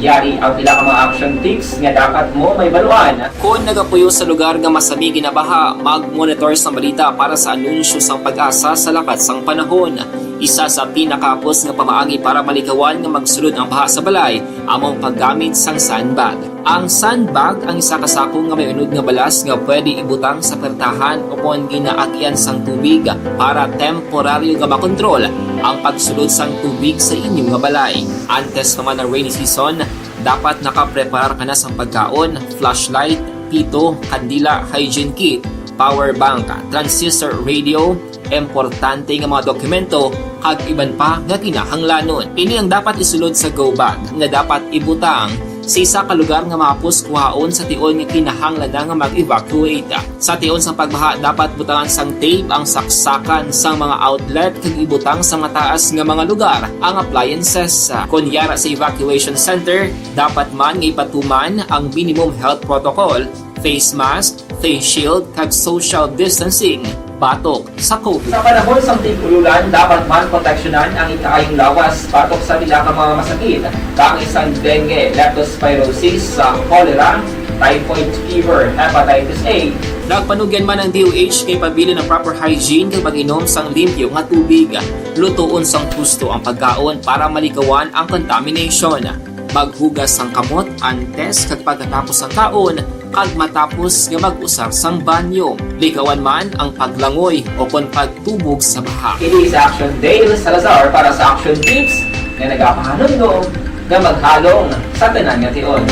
Yari ang pila ka mga action tips nga dapat mo mahibaluan. Kon nagapuyo sa lugar nga masami ginabaha, mag-monitor sang balita para sa anunsyo sang PAGASA sa lakat sang panahon. Isa sa pinakahapos nga pamaagi para malikawan nga magsulod ang baha sa balay amo ang paggamit sang sandbag. Ang sandbag ang isa ka sako nga may unod nga balas nga pwede ibutang sa pertahan ukon ginaagian sang tubig para temporaryo nga makontrol ang pagsulod sang tubig sa inyo nga balay. Antes pa man ang rainy season, dapat nakapreparar ka na sang pagkaon, flashlight, pito, kandila, hygiene kit, power bank, transistor radio, importante nga mga dokumento, kag iban pa nga kinahanglanon. Ini ang dapat isulod sa go bag nga dapat ibutang sa isa ka lugar nga mahapos kuhaon sa tion nga kinahanglan na nga mag-evacuate. Sa tion sang pagbaha, dapat butangan sang tape ang saksakan sang mga outlet kag ibutang sa mataas nga mga lugar ang appliances. Kon yara sa evacuation center, dapat man nga ipatuman ang minimum health protocol, face mask, face shield, kag social distancing batok sa COVID. Sa panahon sang tig-ululan, dapat man proteksyonan ang ikaayong lawas batok sa pila ka mga masakit, kaangay sang dengue, leptospirosis, sa cholera, typhoid fever, hepatitis A. Nagpanugyan man ang D O H kay pabilin ang proper hygiene kag pag-inom sang limpyo nga tubig. Lutoon sang husto ang pagkaon para malikawan ang contamination. Maghugas sang kamot antes kag pagkatapos sang kaon, kag matapos nga mag-usar sang banyo. Likawan man ang paglangoy o kon pagtubog sa baha. Ini si Action Dale Salazar para sa Action Tips nga nagapahanumdom nga maghalong sa tanan nga tion.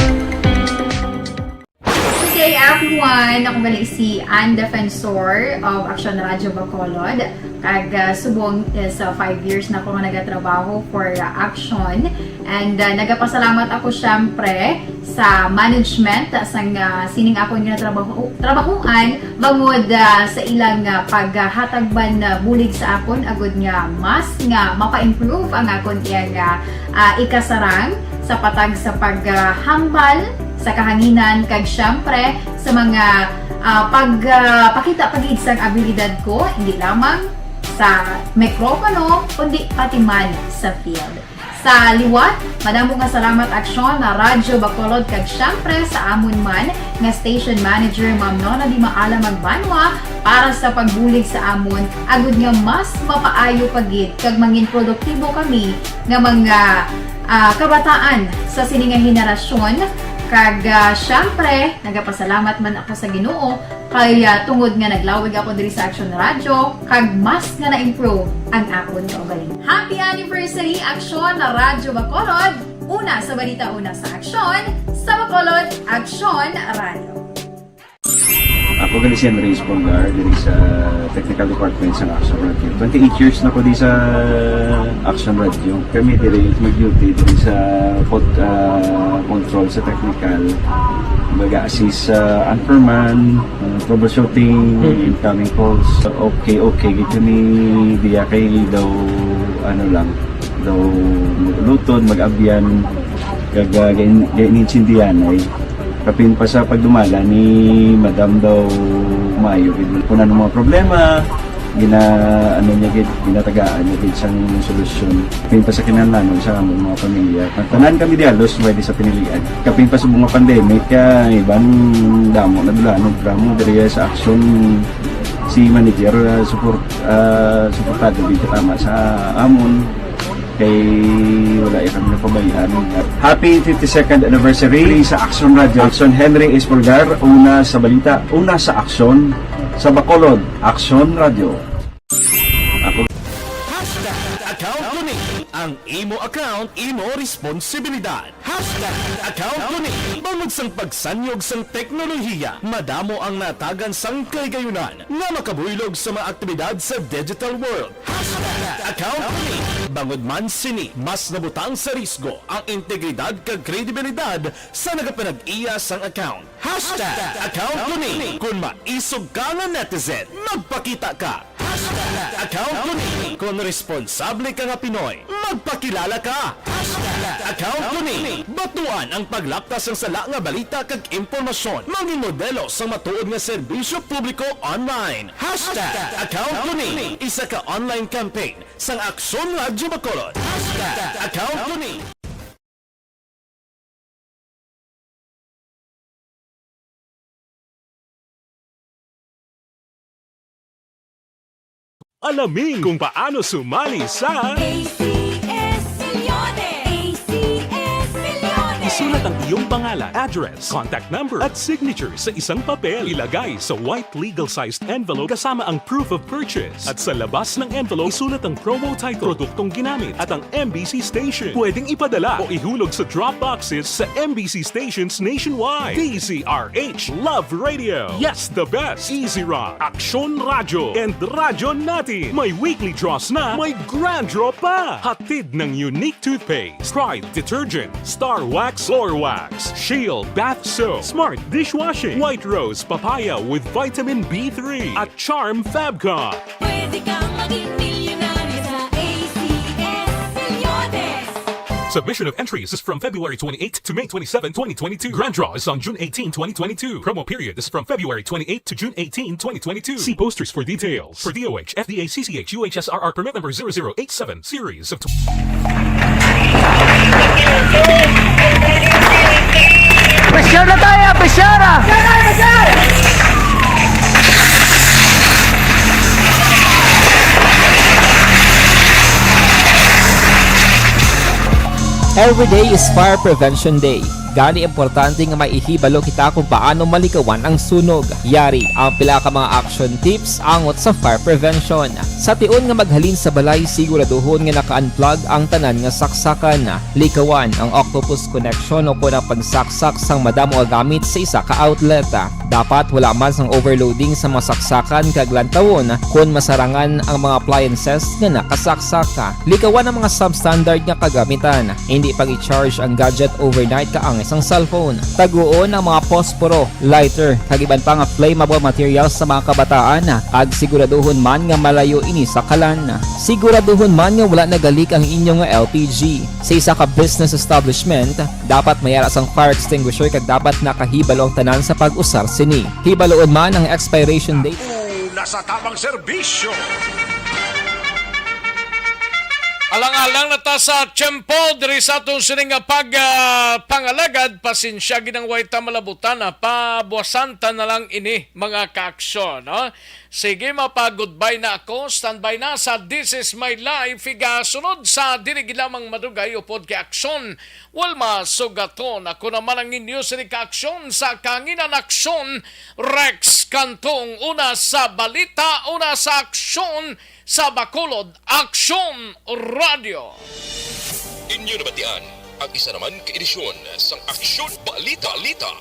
Good day, everyone! Ako gali si Ann Defensor of Action Radio Bacolod. Kag, ah, subong is, ah, five years na ako nga nagatrabaho for, ah, Action. And, ah, nagapasalamat ako, syempre, sa management, ah, sang, ah, sining akon nga trabaho, trabahuan, bangod, ah, sa ilang, ah, paghatag man, ah, bulig sa akon, agud nga mas nga mapa-improve ang akon iyang, ah, ah, ikasarang sa patag sa paghambal sa kahanginan, kag, syempre, sa mga, ah, pag, ah, pakita pa gid sang abilidad ko, hindi lamang sa mikropono, kundi pati man sa field. Sa liwat, madamo nga salamat, Aksyon, na Radyo Bacolod, kag, syempre, sa amon man nga station manager, Ma'am Nona Di Maala Magbanwa, para sa pagbulig sa amon, agud nga mas mapaayo pa gid kag mangin produktibo kami nga mga, ah, kabataan sa sini nga henerasyon. Kag, ah, syempre, nagapasalamat man ako sa Ginoo kay, ah, tungod nga naglawig ako diri sa Action Radio, kag mas nga na-improve ang akon kaugalingon. Happy anniversary, Action Radyo Bacolod! Una sa balita, una sa aksyon, sa Bacolod, Action Radio. Ako gali si Henry Espolgar, diri sa technical department sa Action Radio. Twenty-eight years na ko di sa Action Radio. Kami diri mag-duty diri sa pod-, ah, control sa technical. Mag-assist sa anchorman, ah, troubleshooting, Mm. incoming calls. Okay, okay, gid kami diya kay daw, ano lang, daw luton, mag-abyan, kag, ah, gain-, gain-, gainsindihan ay. Kapin pa sa pagdumala ni Madam daw maayo gid. Kung ano mga problema, gina-, ano niya gid, ginatagaan niya gid sang solusyon. Kapin pa sa kinahanglanon sa among mga pamilya. Ang tanan kami di halos may di sa pinilian. Kapin pa sa mga pandemic, kaya iban damo na dula, no, drama diri sa aksyon si manager, ah, support, ah, suportado gid katama sa amon. Kay wala ya kami napabayaan. Happy fifty-second anniversary sa Action Radio. Action Henry Espolgar, una sa balita, una sa aksyon, sa Bacolod, Action Radio. Ako. Hashtag account ko ni. Ang imo account, imo responsibilidad. Hashtag account ko ni. Bangod sang pagsanyog sang teknolohiya, madamo ang natagan sang kahigayunan nga makabuylog sa mga aktibidad sa digital world. Hashtag account ko ni. Bangod man sini, mas nabutang sa risgo ang integridad kag kredibilidad sa nagapanag-iya sang account. Hashtag account ko ni kon maisog ka nga netizen, magpakita ka. Hashtag account ko ni kon responsable ka nga Pinoy, magpakilala ka. Hashtag account ko ni batuan ang paglapta sang sala nga balita kag impormasyon, mangin modelo sang matuod nga serbisyo publiko online. Hashtag account ko ni isa ka online campaign sang Aksyon Radyo Bacolod. Hashtag account ko ni. Alamin kung paano sumali sa A C S Millones! A C S Millones! Isulat ang iyong pangalan, address, contact number, at signature sa isang papel. Ilagay sa white legal-sized envelope kasama ang proof of purchase. At sa labas ng envelope, isulat ang promo title, produktong ginamit, at ang M B C station. Pwedeng ipadala o ihulog sa drop boxes sa M B C stations nationwide. D Z R H Love Radio. Yes, the best. Easy Rock, Aksyon Radyo, and Radyo Natin. May weekly draws na, may grand draw pa. Hatid ng Unique Toothpaste, Pride Detergent, Star Wax, Floor Wax, Shield Bath Soap, Smart Dishwashing, White Rose Papaya with Vitamin B three, at Charm Fabcon. Pwede kang maging milyonaryo sa A C S Millones. Submission of entries is from February twenty-eighth to May twenty-seven, twenty twenty-two. Grand draw is on June eighteen, twenty twenty-two. Promo period is from February twenty-eighth to June eighteen, twenty twenty-two. See posters for details. For D O H, F D A, C C H, U H S R R permit number zero zero eight seven, series of Pressure na tayo! Pressure! Every day is Fire Prevention Day. Gani, importante nga may ihibalo kita kung paano malikawan ang sunog. Yari ang pila ka mga action tips angot sa fire prevention. Sa tion nga maghalin sa balay, siguraduhon nga naka-unplug ang tanan nga saksakan. Likawan ang octopus connection o kon ang pagsaksak sang madamo nga gamit sa isa ka outlet. Dapat wala man sang overloading sa mga saksakan kag lantawon kon masarangan ang mga appliances nga nakasaksak. Likawan ang mga substandard nga kagamitan. Hindi pag-i-charge ang gadget overnight kaangay sang cellphone. Taguon ang mga posporo, lighter, kag iban pa nga flammable materials sa mga kabataan, kag siguraduhon man nga malayo ini sa kalan. Siguraduhon man nga wala nagalik ang inyo nga L P G. Sa isa ka business establishment, dapat may ara sang fire extinguisher kag dapat nakahibalo ang tanan sa pag-usar sini. Hibaloon man ang expiration date. Una sa tamang serbisyo. Alang-alang na ta sa tiyempo diri sa aton sini nga pag, ah, pangalagad. Pasensya gid ang way ta malabutan, ah. Pabuwasan ta na lang ini, mga kaaksyon, no? Sige, mapa-goodbye na ako. Standby na sa This Is My Life. Higasunod sa dili gid lamang madugay upod kay Aksyon Wilma Sugaton. Ako naman ang inyo sini kaaksyon sa kahanginan, Aksyon Rex Cantong. Una sa balita, una sa aksyon sa Bacolod, Aksyon Radyo. Inyo nabatian ang isa naman ka edisyon sang Aksyon Balita. Balita.